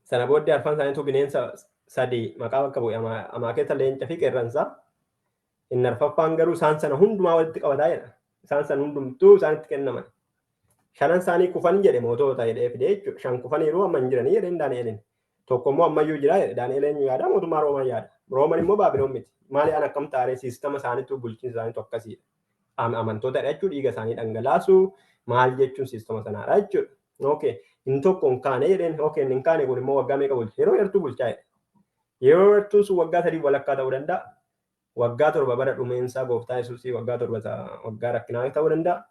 Sana booddee arfan isaaniitu bineensa sadi maqaa bakka bu'e amaaketa leenca fi qeerransa. Inni arfaffaan garuu isaan sana hundumaa walitti qabataa jedha. Isaan sana hundumtuu isaanitti kennaman. Shanan isaanii kufan jedhe mootota jedhee fide jechuudha. Shan kufaniiru amma hin jiranii jedheen Daani'eliin. Tokko immoo ammayyuu jira jedhe. Daani'el eenyu yaada? Mootummaa Roomaa yaada. Rooman immoo Baabiloon miti. Maali an akkam taaree siistama isaaniitu bulchiinsa isaaniitu akkasiidha. Amantoota jechuun dhiiga isaanii dhangalaasu maal jechuun siistama sanaadha jechuudha. Okay. Inni tokko hin kaane jedheen. Okay, inni hin kaane kun immoo waggaa meeqa bulcha? Yeroo yartuu bulchaa jedhe. Yeroo yartuun sun waggaa 3 walakkaa ta'uu danda'a. Waggaa 7 bara dhumeensaa gooftaa Yesuusii waggaa 7 waggaa rakkinaa ta'uu danda'a.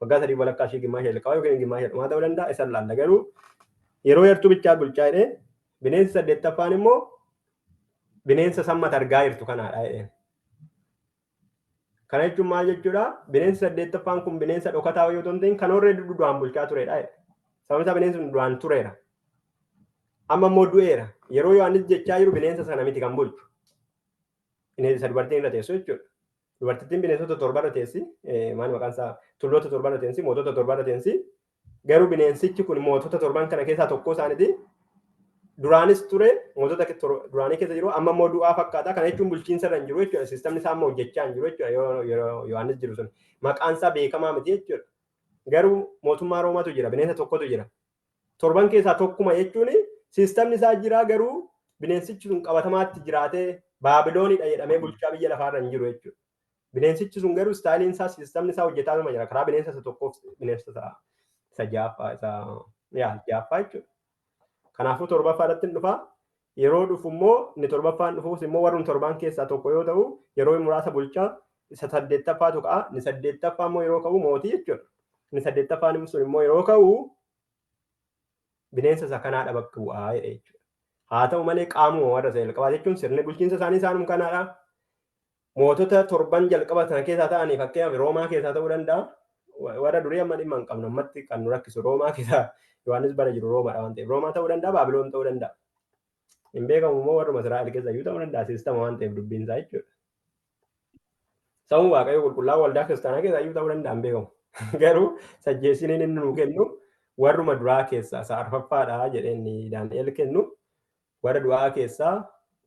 Waggaa 3 walakkaa ishii gimmaasha jalqabaa yookiin gimmaasha dhumaa ta'uu danda'a. Isa laalla garuu yeroo yartuu bichaa bulchaa jedhee bineensi saddeettaffaan immoo bineensa sammata argaa jirtu kanaadha jedheen. Kana jechuun maal jechuudha? Bineensi saddeettaffaan kun bineensa dhokataa yoo ta'u kan already duraan bulchaa turedha. Sababni isaa bineensi sun duraan tureera. Amma immoo du'eera. Yeroo Yohaannis jechaa jiru bineensa sana miti kan bulchu. Bineensa dubartiin irra teessu jechuudha. Dubartittiin bineensota torba irra teessi. Maal maqaan isaa? Tulloota torba irra teessi. Mootota torba irra teessi. Garuu bineensichi kun mootota torban kana keessaa tokko isaaniiti. Duraanis ture mootota duraanii keessa jiru amma immoo du'aa fakkaata. Kana jechuun bulchiinsa irra hin jiru jechuudha. Siistamni isaa amma hojjechaa hin jiru jechuudha. Yeroo Yohaannis jiru sun maqaan isaa beekamaa miti jechuudha. Garuu mootummaa Roomaatu jira. Bineensa tokkotu jira. Torban keessaa tokkuma jechuun siistamni isaa jira garuu bineensichi sun qabatamaatti jiraatee Baabiloonidha jedhamee bulchaa biyya lafaarra hin jiru jechuudha. Bineensichi sun garuu istaayiliin isaa siistamni isaa hojjetaatuma jira. Karaa bineensa isa tokkoof bineensa isa ja'affaa isa ja'affaa jechuudha. Kanaafuu torbaffaa irratti hin dhufa. Yeroo dhufu immoo inni torbaffaan dhufuus immoo warruma torban keessaa tokko yoo ta'u yeroo muraasa bulchaa isa saddeettaffaatu ka'a. Inni saddeettaffaa immoo yeroo ka'u mootii jechuudha. Inni saddeettaffaan sun immoo yeroo ka'u Bineensa isa kanaadha bakka bu'aa jedhe jechuudha. Haa ta'u malee qaamuma warra isa jalqabaa jechuun sirni bulchiinsa isaanii isaanum kanaadha. Mootota torban jalqaba sana keessaa ta'anii fakkeenyaaf Roomaa keessaa ta'uu danda'a. Warra durii amma dhimma hin qabnu, ammatti kan nu rakkisu Roomaa keessaa, Yohaannis bara jiru Roomaadha waan ta'eef Roomaa ta'uu danda'a, Baabiloon ta'uu danda'a. Hin beekamu immoo warruma Israa'el keessa iyyuu ta'uu danda'a, siistama waan ta'eef dubbiin isaa jechuudha. Sabuma Waaqayyo qulqullaa'aa waldaa kiristaanaa keessa iyyuu ta'uu danda'a, hin beekamu. Garuu sajjeessiniin inni nuu kennu warruma duraa keessaa isa arfaffaadha jedhee inni Daani'el kennu warra du'aa keessaa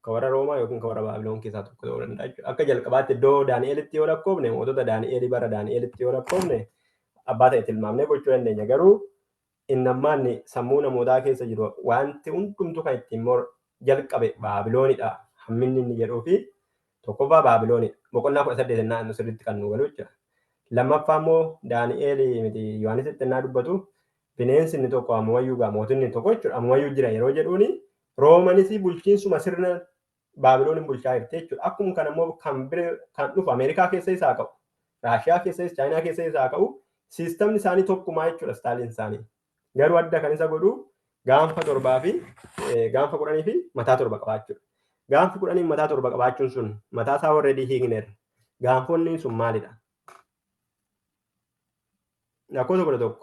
ka warra Roomaa yookiin ka warra Baabiloon keessaa tokko ta'uu danda'a jechuudha. Akka jalqabaatti iddoo Daani'elitti yoo lakkoofne, mootota Daani'elii bara Daani'elitti yoo lakkoofne, abbaa ta'e tilmaamnee gochuu dandeenya. Garuu inni ammaanni sammuu namootaa keessa jiru wanti hundumtuu kan ittiin jalqabe Baabiloonidha. Hamminni inni jedhuu fi tokkoffaa Baabiloonidha. Boqonnaa 18 ennaa inni sirriitti kan nu galu jechuudha. Lammaffaa immoo Daani'eel miti Yohaanisitti ennaa dubbatu bineensi inni tokko ammayyuu gaa mootinni tokko jechuudha ammayyuu jira yeroo jedhuuni Roomanis bulchiinsuma sirna Baabilooniin bulchaa jirti jechuudha. Akkuma kana immoo kan bira kan dhufu Ameerikaa keessa isaa ka'u, Raashiyaa keessa, Chaayinaa keessa isaa ka'u, siistamni isaanii tokkumaa jechuudha, istaaliin isaanii. Garuu adda kan isa godhu gaanfa torbaa fi gaanfa 10 fi mataa torba qabaachuudha. Gaanfi 10 mataa torba qabaachuun sun mataa isaa already hiikneerra. Gaanfonni sun maalidha? Lakkoofsa 11.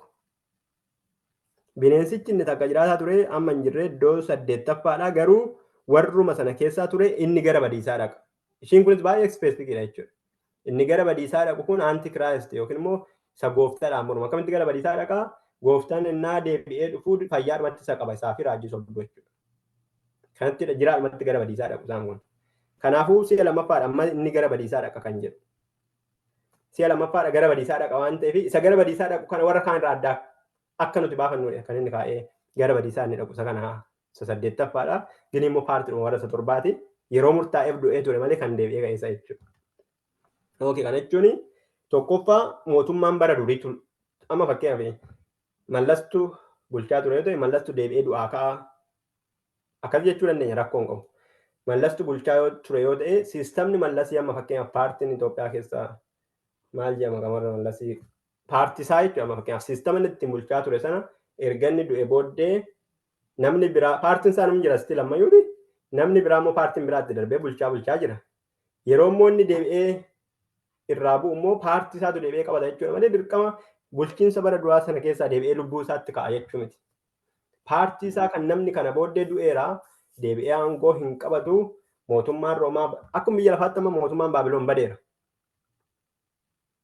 Bineensichi inni takka jiraataa ture amma hin jirre iddoo saddeettaffaadha, garuu warruma sana keessaa ture, inni gara badiisaa dhaqa. Ishiin kunis baay'ee specificidha jechuudha. Inni gara badiisaa dhaqu kun antichrist yookiin immoo isa gooftaadhaan mormu. Akkamitti gara badiisaa dhaqa? Gooftaan innaa deebi'ee dhufuu fayyaadhumatti isa qaba, isaa fi raajii sobduu jechuudha. Kanatti jiraadhumatti gara badiisaa dhaqu isaan kun. Kanaafuu si'a lammaffaadha amma inni gara badiisaa dhaqa kan jedhu. Si'a lammaffaadha gara badiisaa dhaqa waan ta'eef isa gara badiisaa dhaqu kana warra kaan irraa addaa akka nuti baafannudha kan inni kaa'ee gara badiisaa inni dhaqu isa kana isa saddeettaffaadha. Gini immoo paartiidhuma warra isa torbaati. Yeroo murtaa'eef du'ee ture malee kan deebi'ee ka'e isa jechuudha. Okay, kana jechuun tokkoffaa mootummaan bara durii amma fakkeenyaaf Mallastu bulchaa ture yoo ta'e Mallastu deebi'ee du'aa ka'a. Akkas jechuu dandeenya, rakkoo hin qabu. Mallastu bulchaa yoo ture yoo ta'e siistamni Mallasii amma fakkeenyaaf paartiin Itoophiyaa keessaa maal jedhama kan warra Mallasii paartii isaa jechuudha, amma fakkeenyaaf siistama inni ittiin bulchaa ture sana erga inni du'e booddee namni biraa paartiin isaa namni jira still ammayyuuti, namni biraa immoo paartiin biraa itti darbee bulchaa bulchaa jira. Yeroo immoo inni deebi'ee irraa bu'u immoo paartii isaatu deebi'ee qabata jechuudha malee dirqama bulchiinsa bara duraa sana keessaa deebi'ee lubbuu isaatti ka'a jechuu miti. Paartii isaa kan namni kana booddee du'eera deebi'ee aangoo hin qabatu. Mootummaan Roomaa akkuma biyya lafaatti amma mootummaan Baabiloon badeera.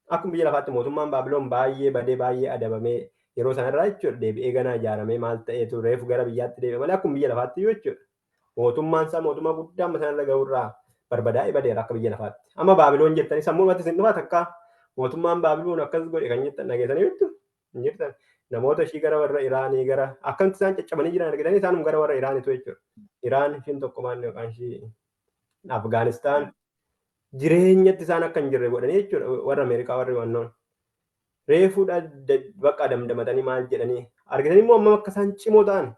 Akkuma biyya lafaatti mootummaan Baabiloon baay'ee badee baay'ee adabamee yeroo sanarraa jechuudha deebi'ee ganaa ijaaramee maal ta'eetu reefu gara biyyaatti deebi'e malee akkuma biyya lafaatti iyyuu jechuudha. Mootummaan isaa mootummaa guddaa amma sanarra ga'urraa barbadaa'ee badeera akka biyya lafaatti. Amma Baabiloon jettanii sammuu namatti isin dhufaa takkaa mootummaan Baabiloon akkas godhe kan jettan dhageessanii jirtu? Hin jirtan. Namoota ishii gara warra Iraanii gara akkamitti isaan caccabanii jiran argitanii isaanum gara warra Iraanitu jechuudha. Iraan ishiin tokko maal yookaan ishii Afgaanistaan jireenyatti isaan akka hin jirre godhanii jechuudha warra Ameerikaa warri wannoon. Reefuudha bakka damdamatanii maal jedhanii argitanii immoo amma akka isaan cimoo ta'an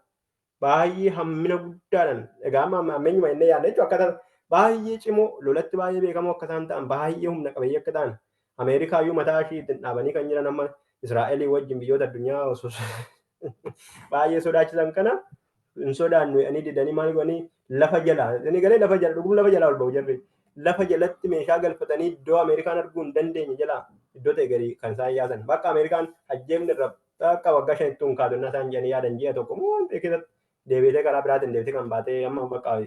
baay'ee hammina guddaadhaan egaa amma hammeenyuma jennee yaadna jechuudha, akka baay'ee cimoo lolatti baay'ee beekamoo akka isaan ta'an, baay'ee humna qabeeyyii akka ta'an, Ameerikaa iyyuu mataa ishii ittiin dhaabanii kan jiran, amma Israa'elii wajjin biyyoota addunyaa osoo baay'ee sodaachisan kana hin sodaannu jedhanii didanii maal godhanii lafa jalaa inni galee lafa jala dhugum lafa jalaa ol ba'u, jarri lafa jalatti meeshaa galfatanii iddoo Ameerikaan arguu hin dandeenye jalaa iddoo ta'e gadi kan isaan yaasan. Bakka Ameerikaan ajjeefni irra akka waggaa 5tti hin kaatu innaa isaan jedhanii yaadan ji'a tokko moo waan ta'e keessatti deebitee karaa biraatiin deebitee kan baatee amma bakka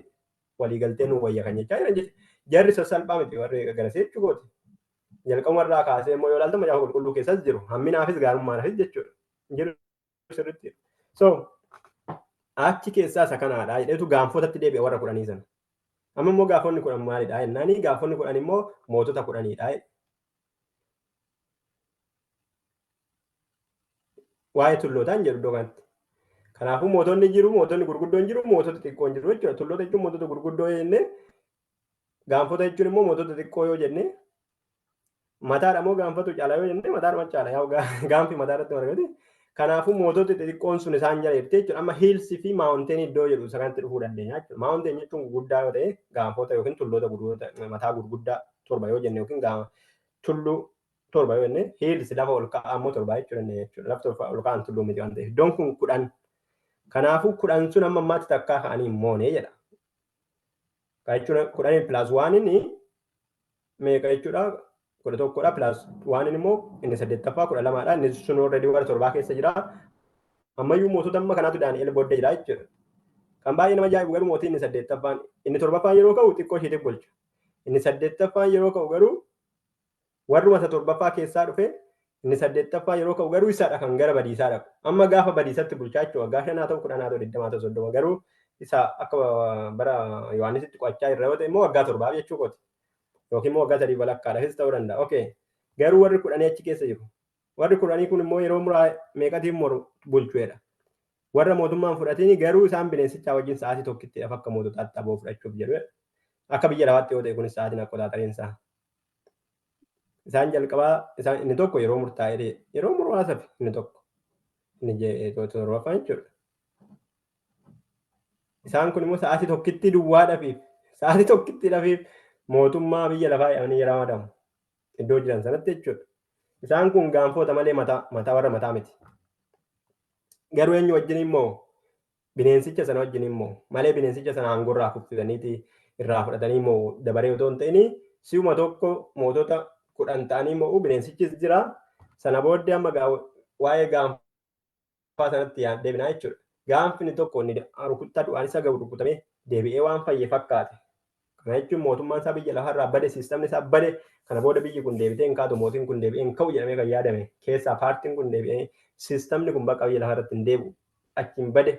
waliigaltee nu wayya kan jechaa jiran jecha. Jarri sassalphaa miti warri garasii jechuu kooti. Jalqabuma irraa kaasee immoo yoo ilaaltan macaafa qulqulluu keessas jiru hamminaafis gaarummaafis jechuudha. Jiru sirriitti. So achi keessaa isa kanaadha jedheetu gaanfotatti deebi'a warra 10 sana. Amma immoo gaafonni 10 maalidha jennaani gaafonni 10 immoo mootota 10dha. Waa'ee tullootaa hin jedhu iddoo kanatti. Kanaafuu mootonni jiru, mootonni gurguddoon jiru, mootota xiqqoon jiru jechuudha. Tulloota jechuun mootota gurguddoo yoo jenne, gaanfota jechuun immoo mootota xiqqoo yoo jenne, mataadha moo gaanfatu caala yoo jenne, mataadhuma caala. Yaa gaanfi mataa irratti margate. Kanaafuu mootota xixiqqoon sun isaan jala jirti jechuudha. Amma hiilsii fi maawunteen iddoo jedhu isa kanatti dhufuu dandeenya jechuudha. Maawunteen jechuun gurguddaa yoo ta'e gaanfota yookiin tulloota gurguddaa mataa gurguddaa torba yoo jenne, yookiin tulluu torba yoo jenne, hills lafa ol ka'aa immoo torba jechuu dandeenya jechuudha. Lafti ol ka'aan tulluu miti waan ta'eef. Iddoon kun 10. Kanaafuu 10 sun amma ammaatti takkaa ka'anii hin moone jedha. Kana jechuun 10 plus 1 inni meeqa jechuudha? 11dha plus 1 immoo inni 8ffaa 12dha. Inni sun already warra 7 keessa jira. Ammayyuu mootota amma kanaatu Daani'el booddee jira jechuudha. Kan baay'ee nama ajaa'ibu garuu mootiin inni 8ffaan inni 7ffaan yeroo ka'u xiqqoo isheetiif bulcha. Inni 8ffaan yeroo ka'u garuu warruma isa 7ffaa keessaa dhufe inni 8ffaa yeroo ka'u garuu isaadha kan gara badiisaa dhaqu. Amma gaafa badiisatti bulchaa jechuudha. Waggaa 5 haa ta'u 10 haa ta'u 20 haa ta'u 30 garuu isa akka bara Yohaannisitti qo'achaa irra yoo ta'e immoo waggaa 7 jechuu kooti. Yookiin immoo waggaa 3 walakkaadhaafis ta'uu danda'a. Okay. Garuu warri 10 achi keessa jiru. Warri 10 kun immoo yeroo muraa meeqatiin moru bulchuudha. Warra mootummaan fudhatini garuu isaan bineensichaa wajjin sa'aatii tokkittiidhaaf akka moototaatti aboo fudhachuuf jedhu. Akka biyya lafaatti yoo ta'e kunis sa'aatiin akkoxaaxariin isaa. Isaan jalqabaa isaan inni tokko yeroo murtaa'ee yeroo muraasaaf inni tokko inni torbaffaan jechuudha. Isaan kun immoo sa'aatii tokkitti duwwaadhafiif sa'aatii tokkittiidhafiif mootummaa biyya lafaa jedhamanii ramadamu. Iddoo jiran sanatti jechuudha. Isaan kun gaanfoota malee mataa warra mataa miti. Garuu eenyu wajjin immoo bineensicha sana wajjin immoo malee bineensicha sana aangorraa kuffisaniiti irraa fudhatanii immoo dabaree otoo hin ta'in si'uma tokko mootota 10 ta'anii immoo bineensichis jira. Sana booddee amma waa'ee gaanfaa sanatti deebinaa jechuudha. Gaanfni tokko inni rukuttaa du'aan isa gahu rukutamee deebi'ee waan fayye fakkaate. Kana jechuun mootummaan isaa biyya lafarraa bade, siistamni isaa bade, kana booda biyyi kun deebitee hin kaatu, mootiin kun deebi'ee hin ka'u jedhamee kan yaadame keessaa paartiin kun deebi'ee siistamni kun bakka biyya lafarratti hin deebi'u achiin bade,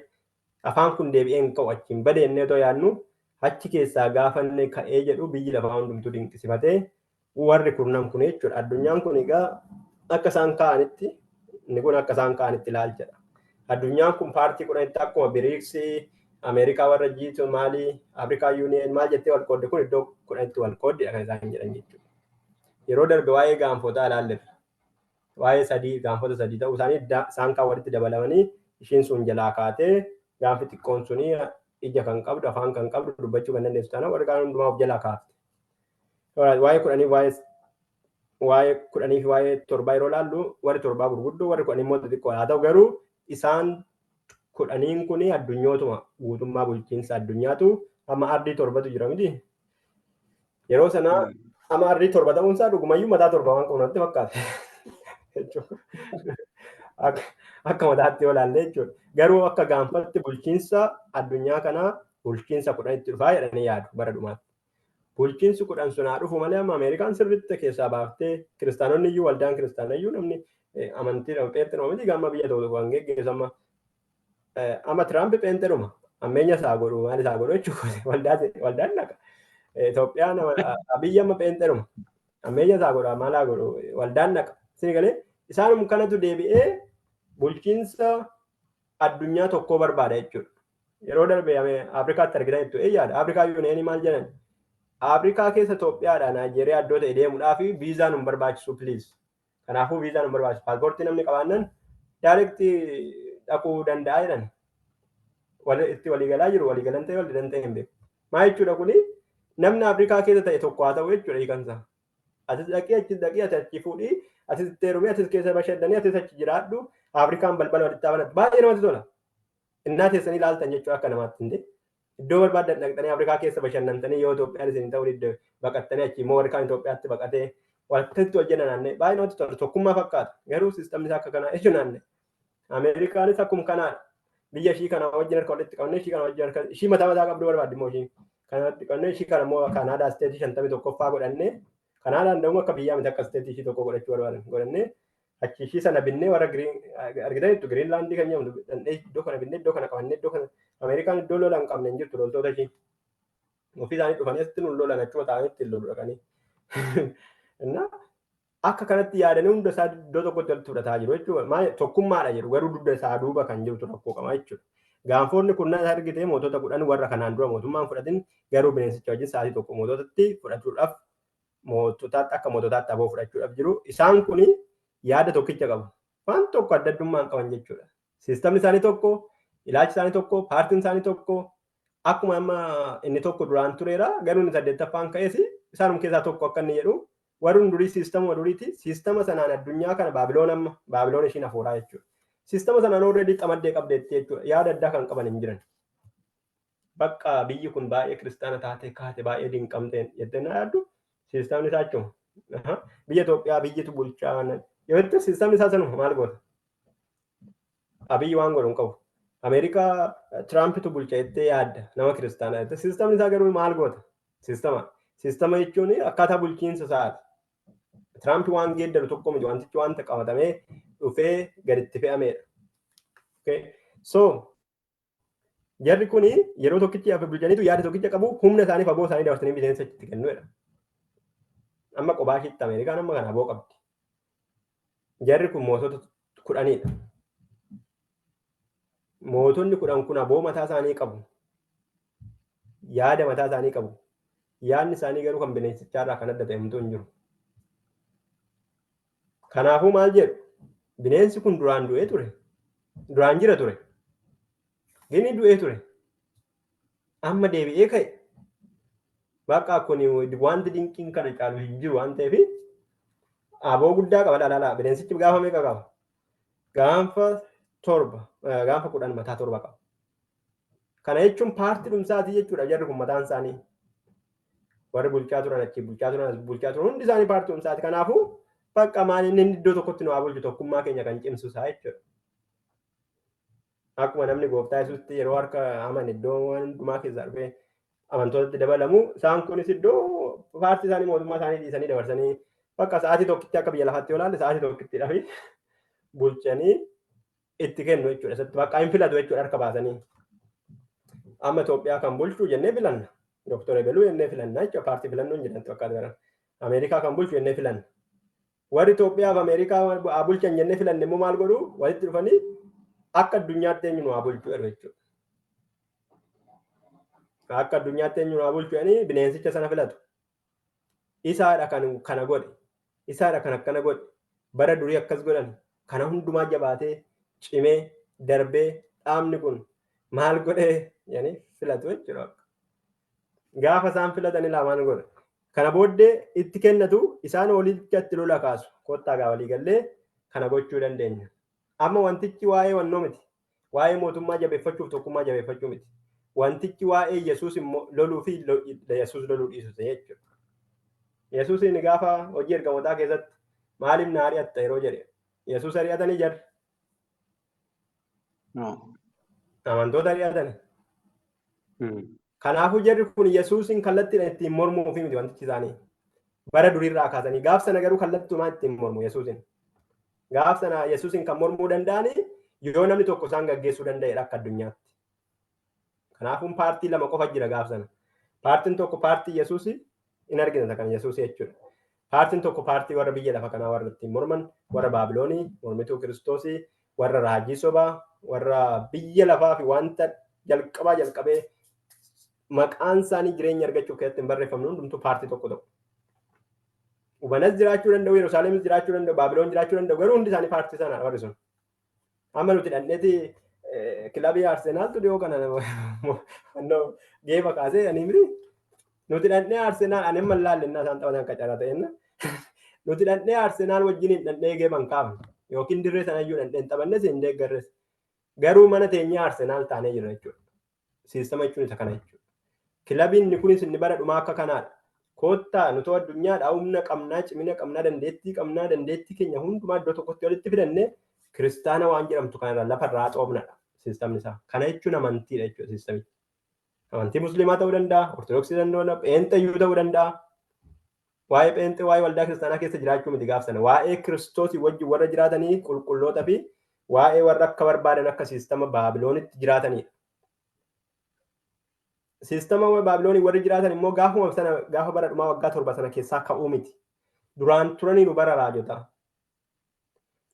afaan kun deebi'ee hin ka'u achiin bade jennee otoo yaadnu achi keessaa gaafa inni ka'ee jedhu biyyi lafaa hundumtuu dinqisifatee warri kurnan kun jechuudha. Addunyaan kun egaa akka isaan ka'anitti inni kun akka isaan ka'anitti ilaalchadha. Addunyaan kun paartii 10tti akkuma Biriiksii, Ameerikaa warra G2 maalii, Afrikaa Yuuniyeen maal jettee wal qoodde kun iddoo 10tti wal qooddedha kan isaan jedhan jechuudha. Yeroo darbe waa'ee gaanfotaa ilaalleerra. Waa'ee sadii gaanfota 3 ta'uu isaanii isaan kaan walitti dabalamanii ishiin sun jalaa kaatee gaanfi xiqqoon suni ija kan qabdu afaan kan qabdu dubbachuu kan dandeessu taana warri kaan hundumaa of jalaa kaafte. Waa'ee 10 waa'ee 10 fi waa'ee 7 yeroo ilaallu warri 7 gurguddoo warri 10 immoo xixiqqoo haa ta'u garuu isaan 10 kun addunyootuma guutummaa bulchiinsa addunyaatu amma ardii 7tu jira miti. Yeroo sana amma ardii 7 ta'uun isaa dhugumayyuu mataa 7 waan qabu natti fakkaata. Akka mataatti yoo ilaalle jechuudha. Garuu akka gaanfatti bulchiinsa addunyaa kanaa bulchiinsa 10tti dhufaa jedhanii yaadu bara dhumaatti. Bulchiinsi 10 sun haa dhufu malee amma Ameerikaan sirriitti keessaa baaftee kiristaanonni iyyuu waldaan kiristaanaa iyyuu namni amantii pheenxedhuma miti gamma biyya tokko tokko kan geggeessu amma amma Tiraamp pheenxedhuma ammeenya isaa godhu maal isaa godhu jechuudha waldaan dhaqa. Itoophiyaan Abiyyi amma pheenxedhuma ammeenya isaa godhu maal haa godhu waldaan dhaqa. Isin galee isaanum kanatu deebi'ee bulchiinsa addunyaa tokkoo barbaada jechuudha. Yeroo darbe Afrikaatti argitan jettu eeyyaadha. Afrikaa yuuniyeenii maal jedhan? Afrikaa keessa Itoophiyaadha Naayijeeriyaa iddoo ta'e deemuudhaaf viizaan hin barbaachisu please. Kanaafuu viizaan hin barbaachisu. Paaspoortii namni qabaannan direct dhaquu danda'a jedhan. Itti waliigalaa jiru waliigalan ta'e waliigalan ta'e hin beeku. Maal jechuudha kuni namni Afrikaa keessa ta'e tokko haa ta'u jechuudha hiikansa. Atis dhaqii achis dhaqii ati achi fuudhii atis itti heerumii atis keessa bashannanii atis achi jiraadhu Afrikaan balbala walitti banatu baay'ee namatti tola. Innaa teessanii ilaaltan jechuudha akka namaatti hin Iddoo barbaaddan dhaqxanii Afrikaa keessa bashannantanii yoo Itoophiyaan isin ta'uu didde baqattanii achi immoo warri kaan Itoophiyaatti baqatee walitti wal jenna naannee baay'ee namatti tola tokkummaa fakkaata garuu siistamni isaa akka kanaa jechuun naannee. Ameerikaanis akkuma kanaadha. Biyya ishii kana wajjin harka walitti qabnee ishii kana wajjin harka ishii mataa mataa qabdu barbaaddi immoo ishiin kana walitti qabnee ishii kana immoo Kanaadaa isteetii 51ffaa godhannee Kanaadaan da'uma akka biyyaa miti akka isteetii ishii tokko godhachuu barbaadan godhannee achi ishii sana binnee warra giriin argitaniittu Giriinlaandii kan jedhamtu dhandhee iddoo kana binnee iddoo kana qabannee iddoo kana Ameerikaan iddoo lola hin qabne hin jirtu loltoota ishii. Ofii isaanii dhufanii asitti nu lolan achuma taa'anii ittiin lolu dhaqanii. Innaa akka kanatti yaadanii hunda isaa iddoo tokkotti walitti fudhataa jiru jechuudha. Maal tokkummaadha jedhu garuu dugda isaa duuba kan jirutu rakkoo qaba jechuudha. Gaanfoonni kunnaan argite mootota 10 warra kanaan dura mootummaan fudhatin garuu bineensicha wajjin sa'aatii tokko moototatti fudhachuudhaaf moototaatti akka moototaatti aboo fudhachuudhaaf jiru. Isaan kun yaada tokkicha qabu. Waan tokko adda addummaa hin qaban jechuudha. Siistamni isaanii tokko, ilaalchi isaanii tokko, paartiin isaanii tokko, akkuma amma inni tokko duraan tureera garuu inni 8ffaan ka'es isaanum keessaa tokko akka inni jedhu warri durii siistamuma duriiti. Siistama sanaan addunyaa kana Baabiloon amma Baabiloon ishiin hafuuraa jechuudha. Siistama sanaan already xamaddee qabdeetti jechuudha. Yaada addaa kan qaban hin jiran. Bakka biyyi kun baay'ee kiristaana taatee kaate baay'ee dinqamteen jettee na yaaddu siistamni isaa achuma. Biyya Itoophiyaa biyyitu bulchaa yoo jette siistamni isaa sanuma maal goota? Abiyyi waan godhu hin qabu. Ameerikaa Tiraampitu bulcha jettee yaadda nama kiristaanaa jette. Siistamni isaa garuu maal goota? Siistama. Siistama jechuun akkaataa bulchiinsa isaati. Tiraampi waan geeddaru tokko miti, wantichi wanta qabatamee dhufee gaditti fe'amedha. Okay. So jarri kuni yeroo tokkichi hafe bulchaniitu yaada tokkicha qabu, humna isaanii fagoo isaanii dabarsanii bineensa itti kennuudha. Amma qophaa ishiitti Ameerikaan amma kana aboo qabdi. Jarri kun mootota 10dha. Mootonni 10 kun aboo mataa isaanii qabu. Yaada mataa isaanii qabu. Yaadni isaanii garuu kan bineensichaarraa kan adda ta'e homtuu hin jiru. Kanaafuu maal jedhu? Bineensi kun duraan du'ee ture. Duraan jira ture. Inni du'ee ture. Amma deebi'ee ka'e. Bakka kun wanti dinqiin kana caalu hin jiru waan ta'eef aboo guddaa qaba dhalaalaa. Bineensichi gaafa meeqa qaba? Gaanfa 7, gaanfa 10, mataa 7 qaba. Kana jechuun paartii dhumsaatii jechuudha jarri kun mataan isaanii. Warri bulchaa turan, achi bulchaa turan, as bulchaa turan, hundi isaanii paartii dhumsaati. Kanaafuu bakka maal inni iddoo tokkotti nu haa bulchu, tokkummaa keenya kan cimsu isaa jechuudha. Akkuma namni gooftaa Yesuusitti yeroo harka amane iddoo waan hundumaa keessaa dhufee amantootatti dabalamu, isaan kunis iddoo paartii isaanii mootummaa isaanii dhiisanii dabarsanii bakka sa'aatii tokkitti, akka biyya lafaatti yoo ilaalle, sa'aatii tokkitti dhafi bulchanii itti kennu jechuudha. Isatti bakka hin filatu jechuudha harka baasanii. Amma Itoophiyaa kan bulchu jennee filanna. Dooktor Ebeluu jennee filanna jechuudha. Paartii filannoo hin jedhamtu akka garan. Ameerikaa kan bulchu jennee filanna. Warri Itoophiyaa fi Ameerikaa haa bulchan jennee filanne immoo maal godhu? Walitti dhufanii akka addunyaatti eenyu nu haa bulchu jedhu jechuudha. Akka addunyaatti eenyu nu haa bulchu jedhanii bineensicha sana filatu. Isaadha kan kana godhe. Isaadha kan akkana godhe. Bara durii akkas godhan. Kana hundumaa jabaatee cimee darbee dhaabni kun maal godhee jedhanii filatu jechuudha. Gaafa isaan filatan ilaa maal godha? Kana booddee itti kennatu, isaan walitti lola kaasu. Kottaa gaa walii gallee kana gochuu dandeenya. Amma wantichi waa'ee wannoo miti. Waa'ee mootummaa jabeeffachuuf tokkummaa jabeeffachuu miti. Wantichi waa'ee Yesuus immoo loluu fi Yesuus loluu dhiisu ta'e jechuudha. Yesuus inni gaafa hojii ergamootaa keessatti maaliif na ari'atta yeroo jedhe, Yesuus ari'atanii jarri? No. Amantoota ari'atanii. Kanaafuu jarri kun Yesuusin kallattiidhaan ittiin mormuu fi miti wantichi isaanii. Bara duriirraa kaasanii gaaf sana garuu kallattumaan ittiin mormu Yesuusin. Gaaf sana Yesuusin kan mormuu danda'anii yoo namni tokko isaan gaggeessuu danda'edha akka addunyaatti. Kanaafuu paartii lama qofa jira gaaf sana. Paartiin tokko paartii Yesuusi in argina kan Yesuus jechuudha. Paartiin tokko paartii warra biyya lafa kanaa, warra ittiin morman, warra Baabiloonii, mormituu Kiristoosii, warra raajii sobaa, warra biyya lafaa fi wanta jalqabaa jalqabee maqaan isaanii jireenya argachuuf keessatti hin barreeffamne hundumtuu paartii tokko tokko. Ubanas jiraachuu danda'u, Yerusaalemis jiraachuu danda'u, Baabiloon jiraachuu danda'u, garuu hundi isaanii paartii sana warri sun. Amma nuti dhandheeti kilabii Arsenaaltu dhiyoo kana geeba kaasee ani miti. Nuti dhandhee Arsenaal ani amma ilaalle innaa isaan taphatan qacara ta'enna. Nuti dhandhee Arsenaal wajjiniin dhandhee geeba hin kaafne yookiin dirree sanayyuu dhandhee hin taphannes, hin deeggarres. Garuu mana teenyaa Arsenaal taanee jira jechuudha. Siistama jechuun isa kana jechuudha. Kilabiin inni kunis inni bara dhumaa akka kanaadha. Koottaa nuti addunyaadhaa humna qabnaa, cimina qabnaa, dandeettii qabnaa, dandeettii keenya hundumaa iddoo tokkotti walitti fidannee kiristaana waan jedhamtu kanarraa lafarraa xoofnadha siistamni isaa. Kana jechuun amantiidha jechuudha siistamichi. Amantii musliimaa ta'uu danda'a, ortodoksii ta'uu danda'a, pheenxeyyuu ta'uu danda'a. Waa'ee pheenxee, waa'ee waldaa kiristaanaa keessa jiraachuu miti gaaf sana. Waa'ee kiristoosii wajjin warra jiraatanii qulqulloota fi waa'ee warra akka barbaadan akka siistama Baabiloonitti jiraatanidha. Siistama Baabiloonii warri jiraatan immoo gaafuma sana, gaafa bara dhumaa waggaa 7 sana keessaa ka'uu miti. Duraan turaniiru bara raajotaa.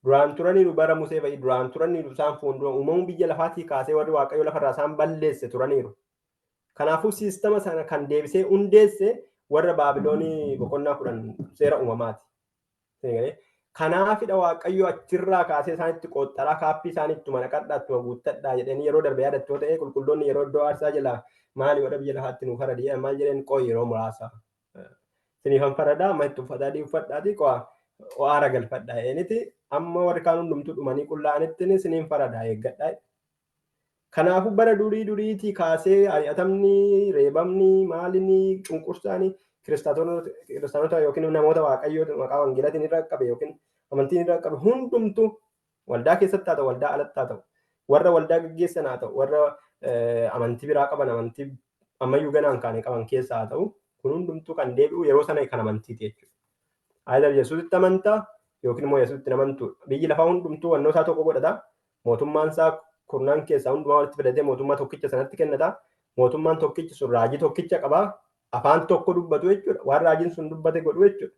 Duraan turaniiru bara Musee fa'i, duraan turaniiru isaan fuuldura uumamuu biyya lafaatii kaasee warri Waaqayyo lafarraa isaan balleesse turaniiru. Kanaafuu siistama sana kan deebisee hundeesse warra Baabiloonii boqonnaa 10 seera uumamaati. Kanaafidha Waaqayyo achirraa kaasee isaanitti qoxxaraa kaappii isaanii ittuma naqadhaa, ittuma guuttadhaa jedhanii. Yeroo darbe yaadattoo ta'e, qulqulloonni yeroo iddoo aarsaa jalaa maali godha biyya lafaatti nu faradi jedhan, maal jedheen? Qo'i, yeroo muraasa. Siniifan faradaa, amma itti uffata adii uffadhaatii qo'a aara galfadhaa jedhaniiti. Amma warri kaan hundumtuu dhumanii qullaa'anitti isiniin faradaa eeggadhaa. Kanaafuu bara durii duriitii kaasee ari'atamni, reebamni, maalinni, cunqursaani kiristaanota yookiin namoota Waaqayyoo maqaa wangeelaatiin irra qabe yookiin amantiin irra qabe hundumtuu waldaa keessatti haa ta'u, waldaa alatti haa ta'u, warra waldaa gaggeessan haa ta'u, warra amantii biraa qaban, amantii ammayyuu ganaan kaane qaban keessa haa ta'u, kun hundumtuu kan deebi'u yeroo sana kan amantiiti jechuudha. Either Yesuusitti amantaa yookiin immoo Yesuusitti amantuu. Biyyi lafaa hundumtuu wannoo isaa tokko godhata. Mootummaan isaa kurnaan keessaa hundumaa walitti fidatee mootummaa tokkicha sanatti kennata. Mootummaan tokkichi sun raajii tokkicha qaba. Afaan tokko dubbatu jechuudha. Waan raajiin sun dubbate godhu jechuudha.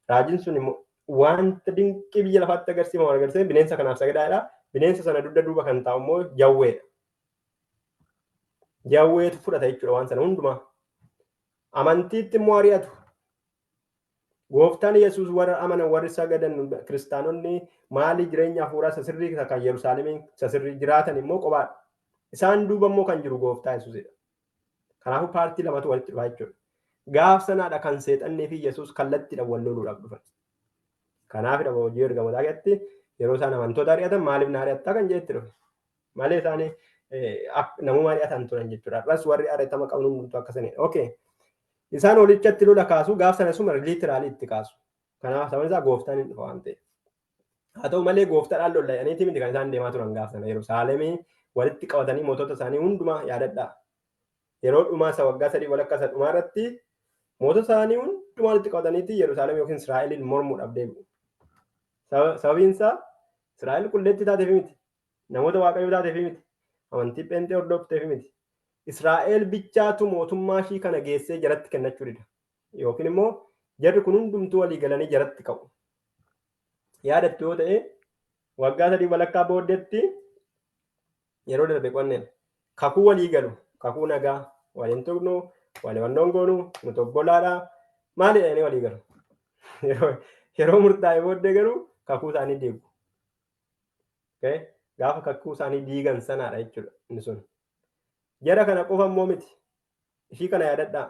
Raajiin sun immoo wanta dinqii biyya lafaatti agarsiifamu agarsiisee bineensa kanaaf sagadaadha. Bineensa sana dugda duuba kan taa'u immoo jawweedha. Jawweetu fudhata jechuudha waan sana hundumaa. Amantiitti immoo ari'atu. Gooftaan Yesuus warra amanan, warri sagadan, kiristaanonni maalii jireenya hafuuraa isa sirrii kan Yerusaalemiin isa sirrii jiraatan immoo kophaadha. Isaan duuba immoo kan jiru Gooftaa Yesuusidha. Kanaafuu paartii lamatu walitti dhufa jechuudha. Gaaf sanaadha kan seexannii fi Yesuus kallattiidhaan wal loluudhaaf dhufan. Kanaafidha hojii ergamootaa keessatti yeroo isaan amantoota ari'atan maaliif na ari'attaa kan jedhetti dhufe. Malee isaan namuma ari'atan turan jechuudha. Har'as warri ari'atama qaban hundumtuu akkasanidha. Okay. Isaan hoolichatti lola kaasu, gaaf sana suma literally itti kaasu. Kanaaf sababni isaa Gooftaan hin dhufa waan ta'eef. Haa ta'u malee Gooftaadhaan lolla jedhaniiti miti kan isaan deemaa turan gaaf sana. Yerusaalemii walitti qabatanii mootota isaanii hundumaa yaadadhaa. Yeroo dhumaa isa waggaa 3 walakkaa isa dhumaa irratti mootota isaanii hundumaa walitti qabataniiti Yerusaalem yookiin Israa'eliin mormuudhaaf deebi'u. Sababiin isaa Israa'el qulleetti taateef miti. Namoota Waaqayyoo taateef miti. Amantii Pheenxee hordofteef miti. Israa'el bichaatu mootummaa ishii kana geessee jaratti kennachuu dida. Yookiin immoo jarri kun hundumtuu walii galanii jaratti ka'u. Yaadattu yoo ta'e, waggaa 3 walakkaa booddeetti yeroo darbe qonneen kakuu walii galu, kakuu nagaa, waliin tuqnu, walii wannoon goonu, nuti obbolaadha, maalidha jedhanii walii galu. Yeroo murtaa'e booddee garuu kakuu isaanii diigu. Gaafa kakuu isaanii diigan sanaadha jechuudha inni sun. Jara kana qofa immoo miti. Ishii kana yaadadhaa.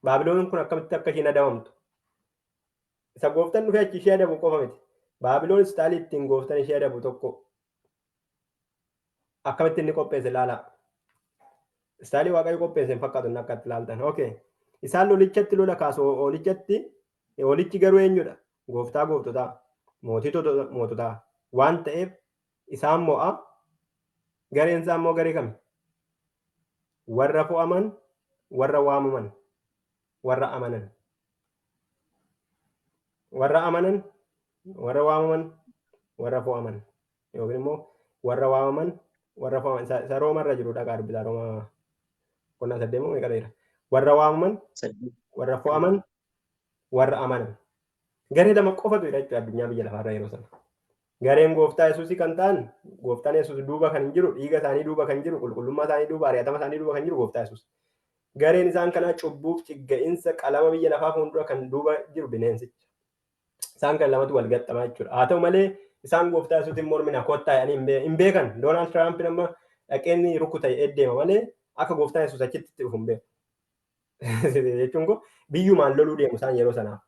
Baabiloon kun akkamitti akka ishiin adabamtu. Isa Gooftaan dhufee achi ishee adabu qofa miti. Baabiloon istaalii ittiin Gooftaan ishee adabu tokko akkamitti inni qopheesse ilaalaa. Istaalii Waaqayyo qopheesse hin fakkaatu inni akka itti ilaaltan. Okay. Isaan lolichatti lola kaasu, hoolichatti. Hoolichi garuu eenyudha? Gooftaa gooftotaa, mootii moototaa waan ta'eef isaan mo'a. Gareen isaa immoo garee kami? Warra fo'aman, warra waamaman, warra amanan. Warra amanan, warra waamaman, warra fo'aman. Yookiin immoo warra waamaman, warra fo'aman. Isa Rooma irra jiru dhaqaa dubbisaa. Rooma boqonnaa 8 moo meeqa dheera? Warra waamaman, warra fo'aman, warra amanan. Garee lama qofatu jira jechuudha addunyaa biyya lafaarra yeroo sana. Gareen Gooftaa Yesuusii kan ta'an, Gooftaan Yesuus duuba kan jiru, dhiiga isaanii duuba kan jiru, qulqullummaa isaanii duuba, ari'atama isaanii duuba kan jiru Gooftaa Yesuus. Gareen isaan kanaa cubbuuf cigga'insa qalama biyya lafaa fuuldura kan duuba jiru bineensicha. Isaan kan lamatu wal gaxxamaa jechuudha. Haa ta'u malee isaan Gooftaa Yesuutiin mormina kottaa jedhanii hin beekan. Doonaald Tiraamp nama dhaqeen rukuta deema malee akka Gooftaan Yesuus achitti itti dhufu hin beeku. Jechuun koo biyyumaan loluu deemu isaan yeroo sanaaf.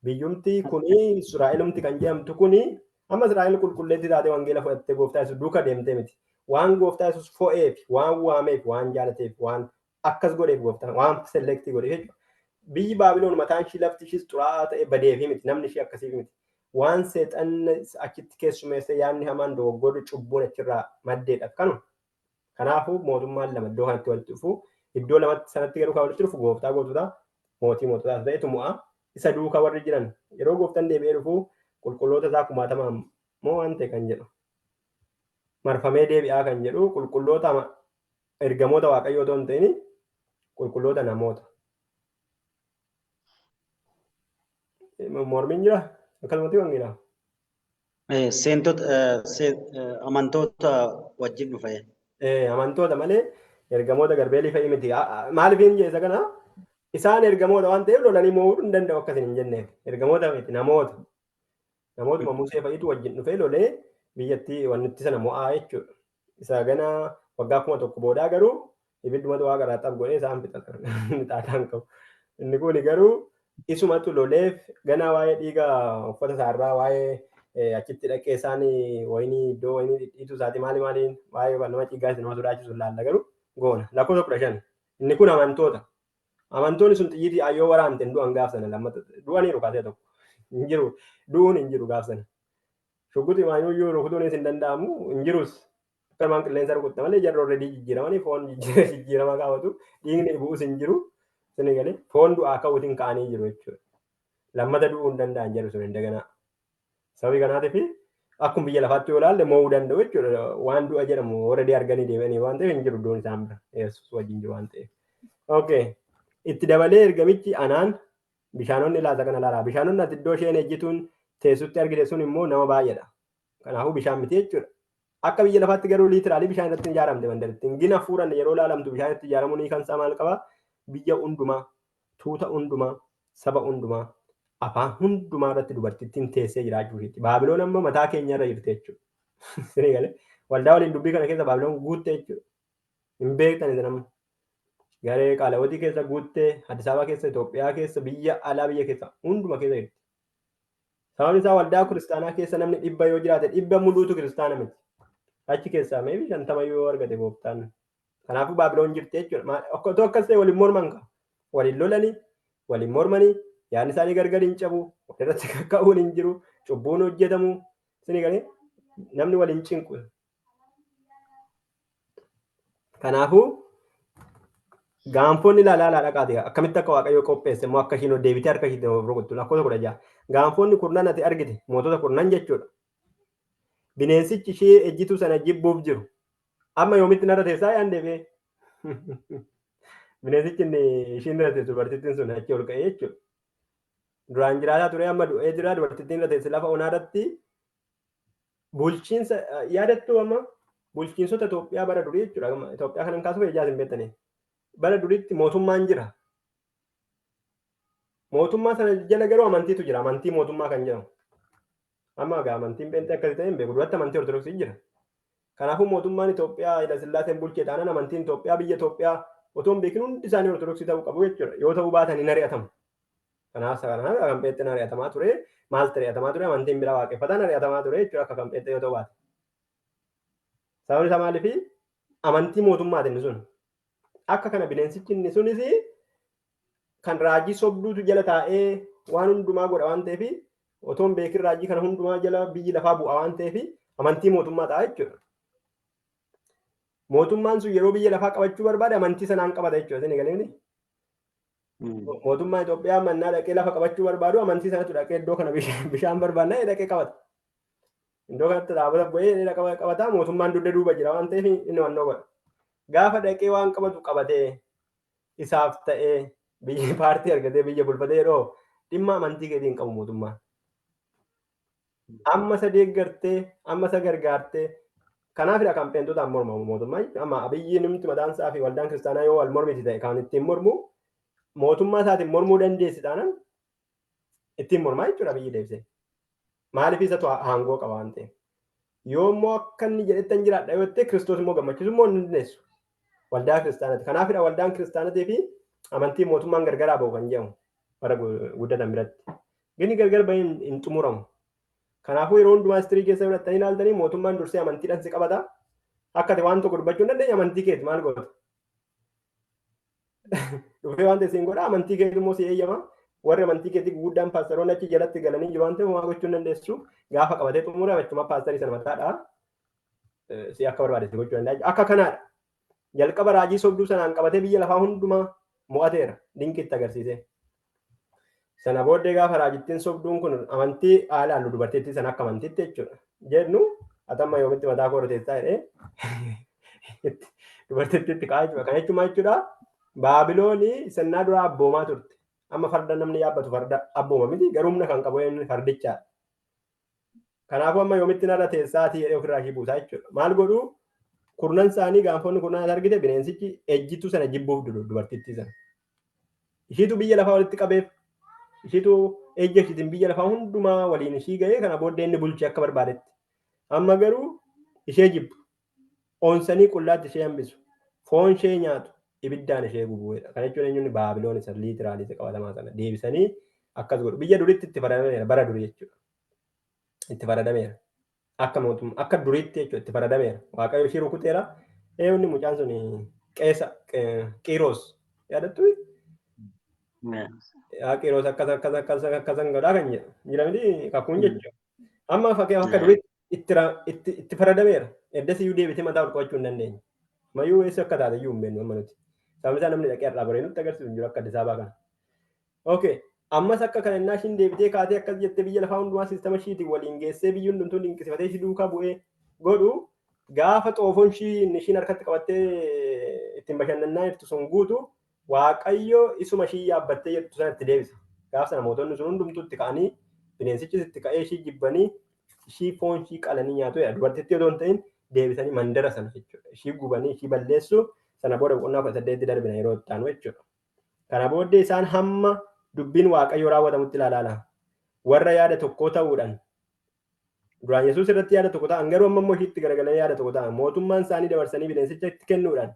Biyyumti kuni Israa'elumti kan jedhamtu kuni amma Israa'el qulqulleetti taatee wangeela fudhattee Gooftaa Yesuus duuka deemtee miti. Waan Gooftaa Yesuus fo'eef, waan waameef, waan jaalateef, waan akkas godheef, Gooftaan waan select godheef jechuudha. Biyyi Baabiloon mataan ishii, lafti ishiis xuraa'aa ta'e badeefi miti, namni ishii akkasiif miti. Waan seexanni achitti keessumeessee, yaadni hamaan, dogoggorri, cubbuun achirraa maddeedhaaf kanuma. Kanaafuu mootummaan lama iddoo kanatti walitti dhufu. Iddoo lamatti sanatti garuu kan walitti dhufu Gooftaa goototaa, mootii moototaa ta'etu mo'a. Isa duukaa warri jiran yeroo Gooftaan deebi'ee dhufu qulqulloota isaa kumaatamaan moo waan ta'e kan jedhu. Marfamee deebi'aa kan jedhu qulqulloota ergamoota Waaqayyoo otoo hin ta'in qulqulloota namoota. Mormiin jira? Akkasumatti wangeelaa. Seentota, amantoota wajjin dhufa. Amantoota malee ergamoota garbeelii fa'i miti. Maaliif hin jedhe isa kana? Isaan ergamoota waan ta'eef lolanii mo'uu hin danda'u akkasin hin jenneef. Ergamoota miti, namoota. Namootuma Musee fa'itu wajjin dhufee lolee biyyattii wannitti sana mo'aa jechuudha. Isa gana waggaa 1000 boodaa garuu ibiddumatu Waaqa irraa xab godhee isaan fixa. Xaataan qabu. Inni kun garuu isumatu loleef ganaa waa'ee dhiiga uffata isaarraa, waa'ee Achitti dhaqee isaan wayinii iddoo wayinii dhidhiituu isaati maali maaliin waa'ee nama ciiggaas nama sodaachisu laalla garuu goona. Lakkoofsa 15. Inni kun amantoota. Amantoonni sun xiyyiitii ayyoo waraante hin du'an gaaf sana lammata du'aniiru kaasee tokko. Hin jiru du'uun hin jiru gaaf sana. Shugguxii maayyuu rukutuunis hin danda'amu hin jirus. Akkanumaan qilleensa rukutta malee jarri already jijjiiramanii foon jijjiirama kaawwatu dhiigni bu'us hin jiru. Sini galee foon du'aa ka'uutiin ka'anii jiru jechuudha. Lammata du'uu hin danda'an jarri sun hin daganaa. Sababii kanaatiif akkuma biyya lafaatti yoo ilaalle mo'uu danda'u jechuudha. Waan du'a jedhamu already arganii deebi'anii waan ta'eef hin jiru iddoon isaan bira. Yesuus wajjin jiru waan ta'eef. Okay. Itti dabalee ergamichi anaan bishaanonni laata kana ilaalaa. Bishaanonni ati iddoo isheen ejjituun teessutti argite sun immoo nama baay'eedha. Kanaafuu bishaan miti jechuudha. Akka biyya lafaatti garuu literally bishaan irratti hin ijaaramte mandaritti. Gina hafuuraan yeroo ilaalamtu bishaan itti ijaaramuun kan isaa maal qabaa? Biyya hundumaa, tuuta hundumaa, saba hundumaa, afaan hundumaa irratti dubartittiin teessee jiraachuu isheetti. Baabiloon amma mataa keenya irra jirti jechuudha. Sirrii galee waldaa waliin dubbii kana keessa Baabiloon guutte jechuudha. Hin beektan isin amma. Garee qaalawotii keessa guuttee, Addis Ababaa keessa, Itoophiyaa keessa, biyya alaa biyya keessa hunduma keessa jirti. Sababni isaa waldaa kiristaanaa keessa namni 100 yoo jiraate 100 muluutu kiristaana miti. Achi keessaa maybe 50 yoo argate gooftaan. Kanaafuu Baabiloon jirti jechuudha. Otoo akkas ta'e waliin morman qaba. Waliin lolanii, waliin mormanii, yaadni isaanii gargar hin cabu, walirratti kakka'uun hin jiru, cubbuun hojjetamu. Isin galee namni waliin cinqu. Kanaafuu gaanfonni ilaalaa ilaalaa dhaqaati akkamitti akka Waaqayyo qopheesse immoo akka ishiin deebitee harka ishiitti rukuttu lakkoofsa 16. Gaanfonni kurnan ati argite mootota kurnan jechuudha. Bineensichi ishee ejjituu sana jibbuuf jiru. Amma yoomitti narra teessaa yaan deebi'ee? Bineensichi inni ishiin irra teessu dubartittiin sun achi ol ka'ee jechuudha. Duraan jiraataa ture amma du'ee jira dubartittiin irra teesse lafa onaa irratti bulchiinsa yaadattuu amma bulchiinsota Itoophiyaa bara durii jechuudha. Amma Itoophiyaa kanan kaasuuf ijaas hin beektanii. Bara duriitti mootummaan jira. Mootummaa sana jala garuu amantiitu jira. Amantii mootummaa kan jedhamu. Amma egaa amantiin pheenxee akkasii ta'e hin beeku. Duratti amantii Ortodoksii jira. Kanaafuu mootummaan Itoophiyaa Hayila Sillaaseen bulchee taanaan amantiin Itoophiyaa biyya Itoophiyaa otoo hin beekin hundi isaanii Ortodoksii ta'uu qabu jechuudha. Yoo ta'uu baatan hin ari'atamu. Kanaaf kanaaf kan pheenxeen ari'atamaa ture. Maaltu ari'atamaa ture? Amantiin biraa waaqeffataan ari'atamaa ture jechuudha akka kan pheenxee yoo ta'uu baate. Sababni isaa maaliifi? Amantii mootummaati inni sun. Akka kana bineensichi inni sunis kan raajii sobduutu jala taa'ee waan hundumaa godha waan ta'eef otoo hin beekin raajii kana hundumaa jala biyyi lafaa bu'a waan ta'eef amantii mootummaa ta'a jechuudha. Mootummaan sun yeroo biyya lafaa qabachuu barbaade amantii sanaan qabata jechuudha. Isin egalee miti? Mootummaan Itoophiyaa mannaa dhaqee lafa qabachuu barbaadu amantii sanatu dhaqee iddoo kana bishaan barbaadna dhaqee qabata. Iddoo kanatti dhaabata bu'ee qabata mootummaan dugda duuba jira waan ta'eef inni wannoo godha. Gaafa dhaqee waan qabatu qabatee isaaf ta'ee biyya paartii argatee biyya bulfatee yeroo dhimma amantii keetii hin qabu mootummaan. Amma isa deeggartee amma isa gargaartee kanaafidha kan pheenxotaan mormamu mootummaan jechuudha. Amma Abiyyi numti mataan isaa fi waldaan kiristaanaa yoo wal mormiti ta'e kan ittiin mormu mootummaa isaatiin mormuu dandeessi taanaan ittiin mormaa jechuudha Abiyyi deebisee. Maaliif isatu aangoo qaba waan ta'eef. Yoo immoo akka inni jedhetti hin jiraadha yoo ta'e Kiristoos immoo gammachiisu immoo hin dandeessu. Waldaa kiristaanaati. Kanaafidha waldaan kiristaanatii fi amantii mootummaan gargaraa ba'u kan jedhamu bara guddatan biratti. Gini gargar bahee hin xumuramu. Kanaafuu yeroo hundumaa istirii keessa fudhattanii ilaaltanii mootummaan dursee amantiidhaan si qabata. Akka ati waan tokko dubbachuu hin dandeenye amantii keeti maal goota? Dhufee waan ta'e siin godha amantii keetu immoo si eeyyama. Warri amantii keetii guguddaan paastaroonni achi jalatti galanii jiru waan ta'eef homaa gochuu hin dandeessu. Gaafa qabatee xumure achuma paastarii sana mataadha. Si akka barbaade si gochuu danda'a. Akka kanaadha. Jalqaba raajii sobduu sanaan qabatee biyya lafaa hundumaa mo'ateera. Dinqiitti agarsiisee. Sana booddee gaafa raajittiin sobduun kun amantii haa ilaallu dubartittii sana akka amantiitti jechuudha. Jennu atamma yoomitti mataa koo roteessaa jedhee dubartittiitti kaa'aa jechuudha. Kana jechuun maal jechuudha? Baabiloonii sennaa duraa abboomaa turte. Amma farda namni yaabbatu farda abbooma miti garuu humna kan qabu inni fardichaadha. Kanaafuu amma yoomitti narra teessaatii jedhee ofirraa ishii buusaa jechuudha. Maal godhuu? Kurnan isaanii gaanfonni kurnan argite bineensichi ejjituu sana jibbuuf dubartittii sana. Ishiitu biyya lafaa walitti qabeef ishiitu ejja ishiitiin biyya lafaa hundumaa waliin ishii ga'ee kana booddee inni bulche akka barbaadetti. Amma garuu ishee jibbu. Onsanii qullaatti ishee hambisu. Foon ishee nyaatu. Ibiddaan ishee gubu. Kana jechuun eenyuun Baabiloon isa literally isa qabatamaa sana deebisanii akkas godhu. Biyya duritti itti fayyadameera bara durii jechuudha. Itti faradameera. Akka mootummaa akka duriitti jechuudha itti faradameera. Waaqayyo ishii rukuteera. Eewwanni mucaan sun qeesa Qiiros yaadattu? Yaa Qiiros akkas akkas akkas akkas godhaa kan jedhu. Jira miti kakuun jechuudha. Amma fakkii akka duriitti itti faradameera. Eddasiyyuu deebitee mataa ol qabachuu hin dandeenye. Mayyuu eessa akka taate iyyuu hin beeknu amma nuti. Sababni isaa namni dhaqee har'aa baree nutti agarsiisu hin jiru akka Addis Ababaa kana. Okay. Ammas akka kana innaa ishiin deebitee kaatee akkas jettee biyya lafaa hundumaa siistama ishiitiin waliin geessee biyyi hundumtuu dinqisiifatee ishii duukaa bu'ee godhu gaafa xoofoon ishiin harkatti qabattee ittiin bashannanaa jirtu sun guutu Waaqayyo isuma ishii yaabbattee jirtu sana itti deebisa. Gaafa sana mootonni sun hundumtuu itti ka'anii bineensichis itti ka'ee ishii jibbanii ishii foon ishii qalanii nyaatu jedha. Dubartittii otoo hin ta'in deebisanii mandara sana jechuudha. Ishii gubanii ishii balleessu sana booda boqonnaa 18 darbina yeroo itti aanu jechuudha. Kana booddee isaan hamma dubbiin Waaqayyoo raawwatamutti ilaalaala. Warra yaada tokkoo ta'uudhaan duraan Yesuus irratti yaada tokko ta'an garuu amma immoo ishiitti garagalanii yaada tokko ta'an mootummaan isaanii dabarsanii bineensichatti kennuudhaan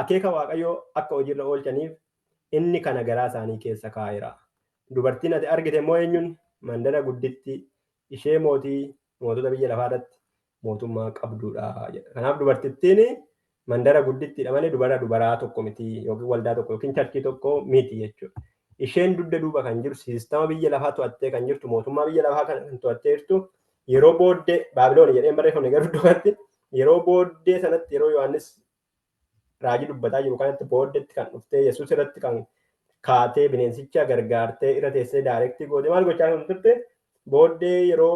akeeka Waaqayyoo akka hojiirra oolchaniif inni kana garaa isaanii keessa kaa'eera. Dubartiin ati argite immoo eenyuun mandara gudditti ishee mootii mootota biyya lafaa irratti mootummaa qabduudha jedha. Kanaaf dubartittiin mandara guddittiidha malee dubara dubaraa tokko miti yookiin waldaa tokko yookiin churchii tokko miti jechuudha. Isheen dugda duuba kan jiru siistama biyya lafaa to'attee kan jirtu mootummaa biyya lafaa kan to'attee jirtu yeroo booddee Baabiloon jedheen barreeffamne garuu duubatti yeroo booddee sanatti yeroo Yohaannis raajii dubbataa jiru kanatti booddeetti kan dhuftee Yesuus irratti kan kaatee bineensicha gargaartee irra teessee direct goote maal gochaa kan turte booddee yeroo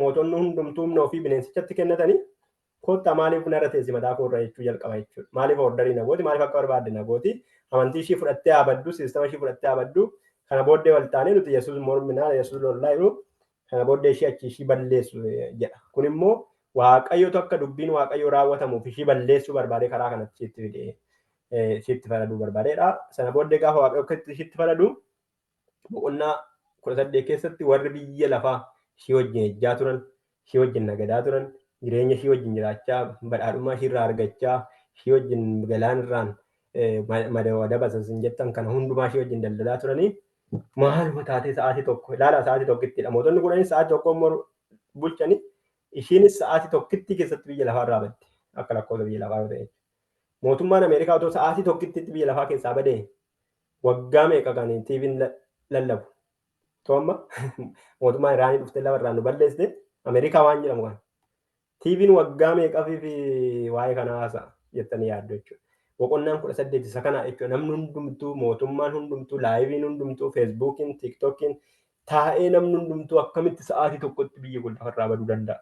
mootonni hundumtuu humna ofii bineensichatti kennatanii kottaa maaliif narra teessi mataa koo irra jechuu jalqaba jechuudha. Maaliif order na gooti maaliif akka barbaadde na gooti amantii ishii fudhattee abaddu siistama ishii fudhattee abaddu kana booddee wal taanee nuti Yesuus morminaa Yesuus lollaa jiru kana booddee ishii achi ishii balleessu jedha. Kun immoo Waaqayyotu akka dubbiin Waaqayyoo raawwatamuuf ishii balleessuu barbaade karaa kanatti ishiitti fide ishiitti faraduu barbaadeedha. Sana booddee gaafa Waaqayyo akka ishiitti faradu boqonnaa 18 keessatti warri biyya lafaa ishii wajjin ejjaa turan, ishii wajjin nagadaa turan, jireenya ishii wajjin jiraachaa, badhaadhummaa ishii irraa argachaa, ishii wajjin galaanirraan wadaba sin jettan kana hundumaa ishii wajjin daldalaa turanii maaluma taatee sa'aatii tokko ilaala sa'aatii tokkittidha. Mootonni kudhanis sa'aatii tokko immoo bulchanii ishiinis sa'aatii tokkitti keessatti biyya lafaa irraa badde akka lakkoofsa biyya lafaa yoo ta'e. Mootummaan Ameerikaa otoo sa'aatii tokkittitti biyya lafaa keessaa badee waggaa meeqa kan TV'n lallabu. To'amma mootummaan Iraanii dhuftee lafa irraa nu balleessite Ameerikaa waan jedhamu kana. TV'n waggaa meeqaa fi waa'ee kanaa haasa'a jettanii yaaddu jechuudha. Boqonnaan 18 isa kana jechuudha. Namni hundumtuu, mootummaan hundumtuu, liveiin hundumtuu, Facebookiin, TikTokiin taa'ee namni hundumtuu akkamitti sa'aatii tokkotti biyyi kun lafarraa baduu danda'a.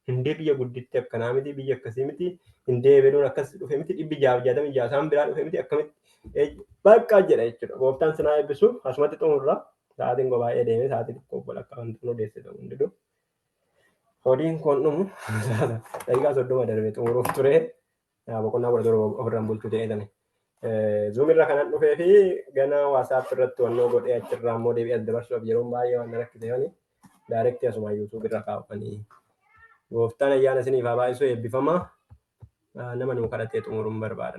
Hindee biyya gudditti akkanaa miti, biyya akkasii miti, hindee ebeluun akkas dhufe miti, 666 isaan biraa dhufe miti, akkamitti bakka jedha jechuudha. Gooftaan sinaa eebbisu asumatti xumurra. Sa'aatiin koo baay'ee deeme sa'aatii tokko walakkaa kan xumuru deesse ta'uu hin didu. Hodiin koon dhumu daqiiqaa 30 darbe xumuruuf ture. Boqonnaa 17 ofirraan bulchuu ta'ee tane. Zoom irra kanan dhufee fi gana WhatsApp irratti wannoo godhee achirraa immoo deebi'ee as dabarsuuf yeroon baay'ee waan na rakkise yooni direct asuma YouTube irra kaa'ufanii. Gooftaan ayyaana isiniif haa baay'isu eebbifama. Nama nuu kadhatee xumuruun barbaada.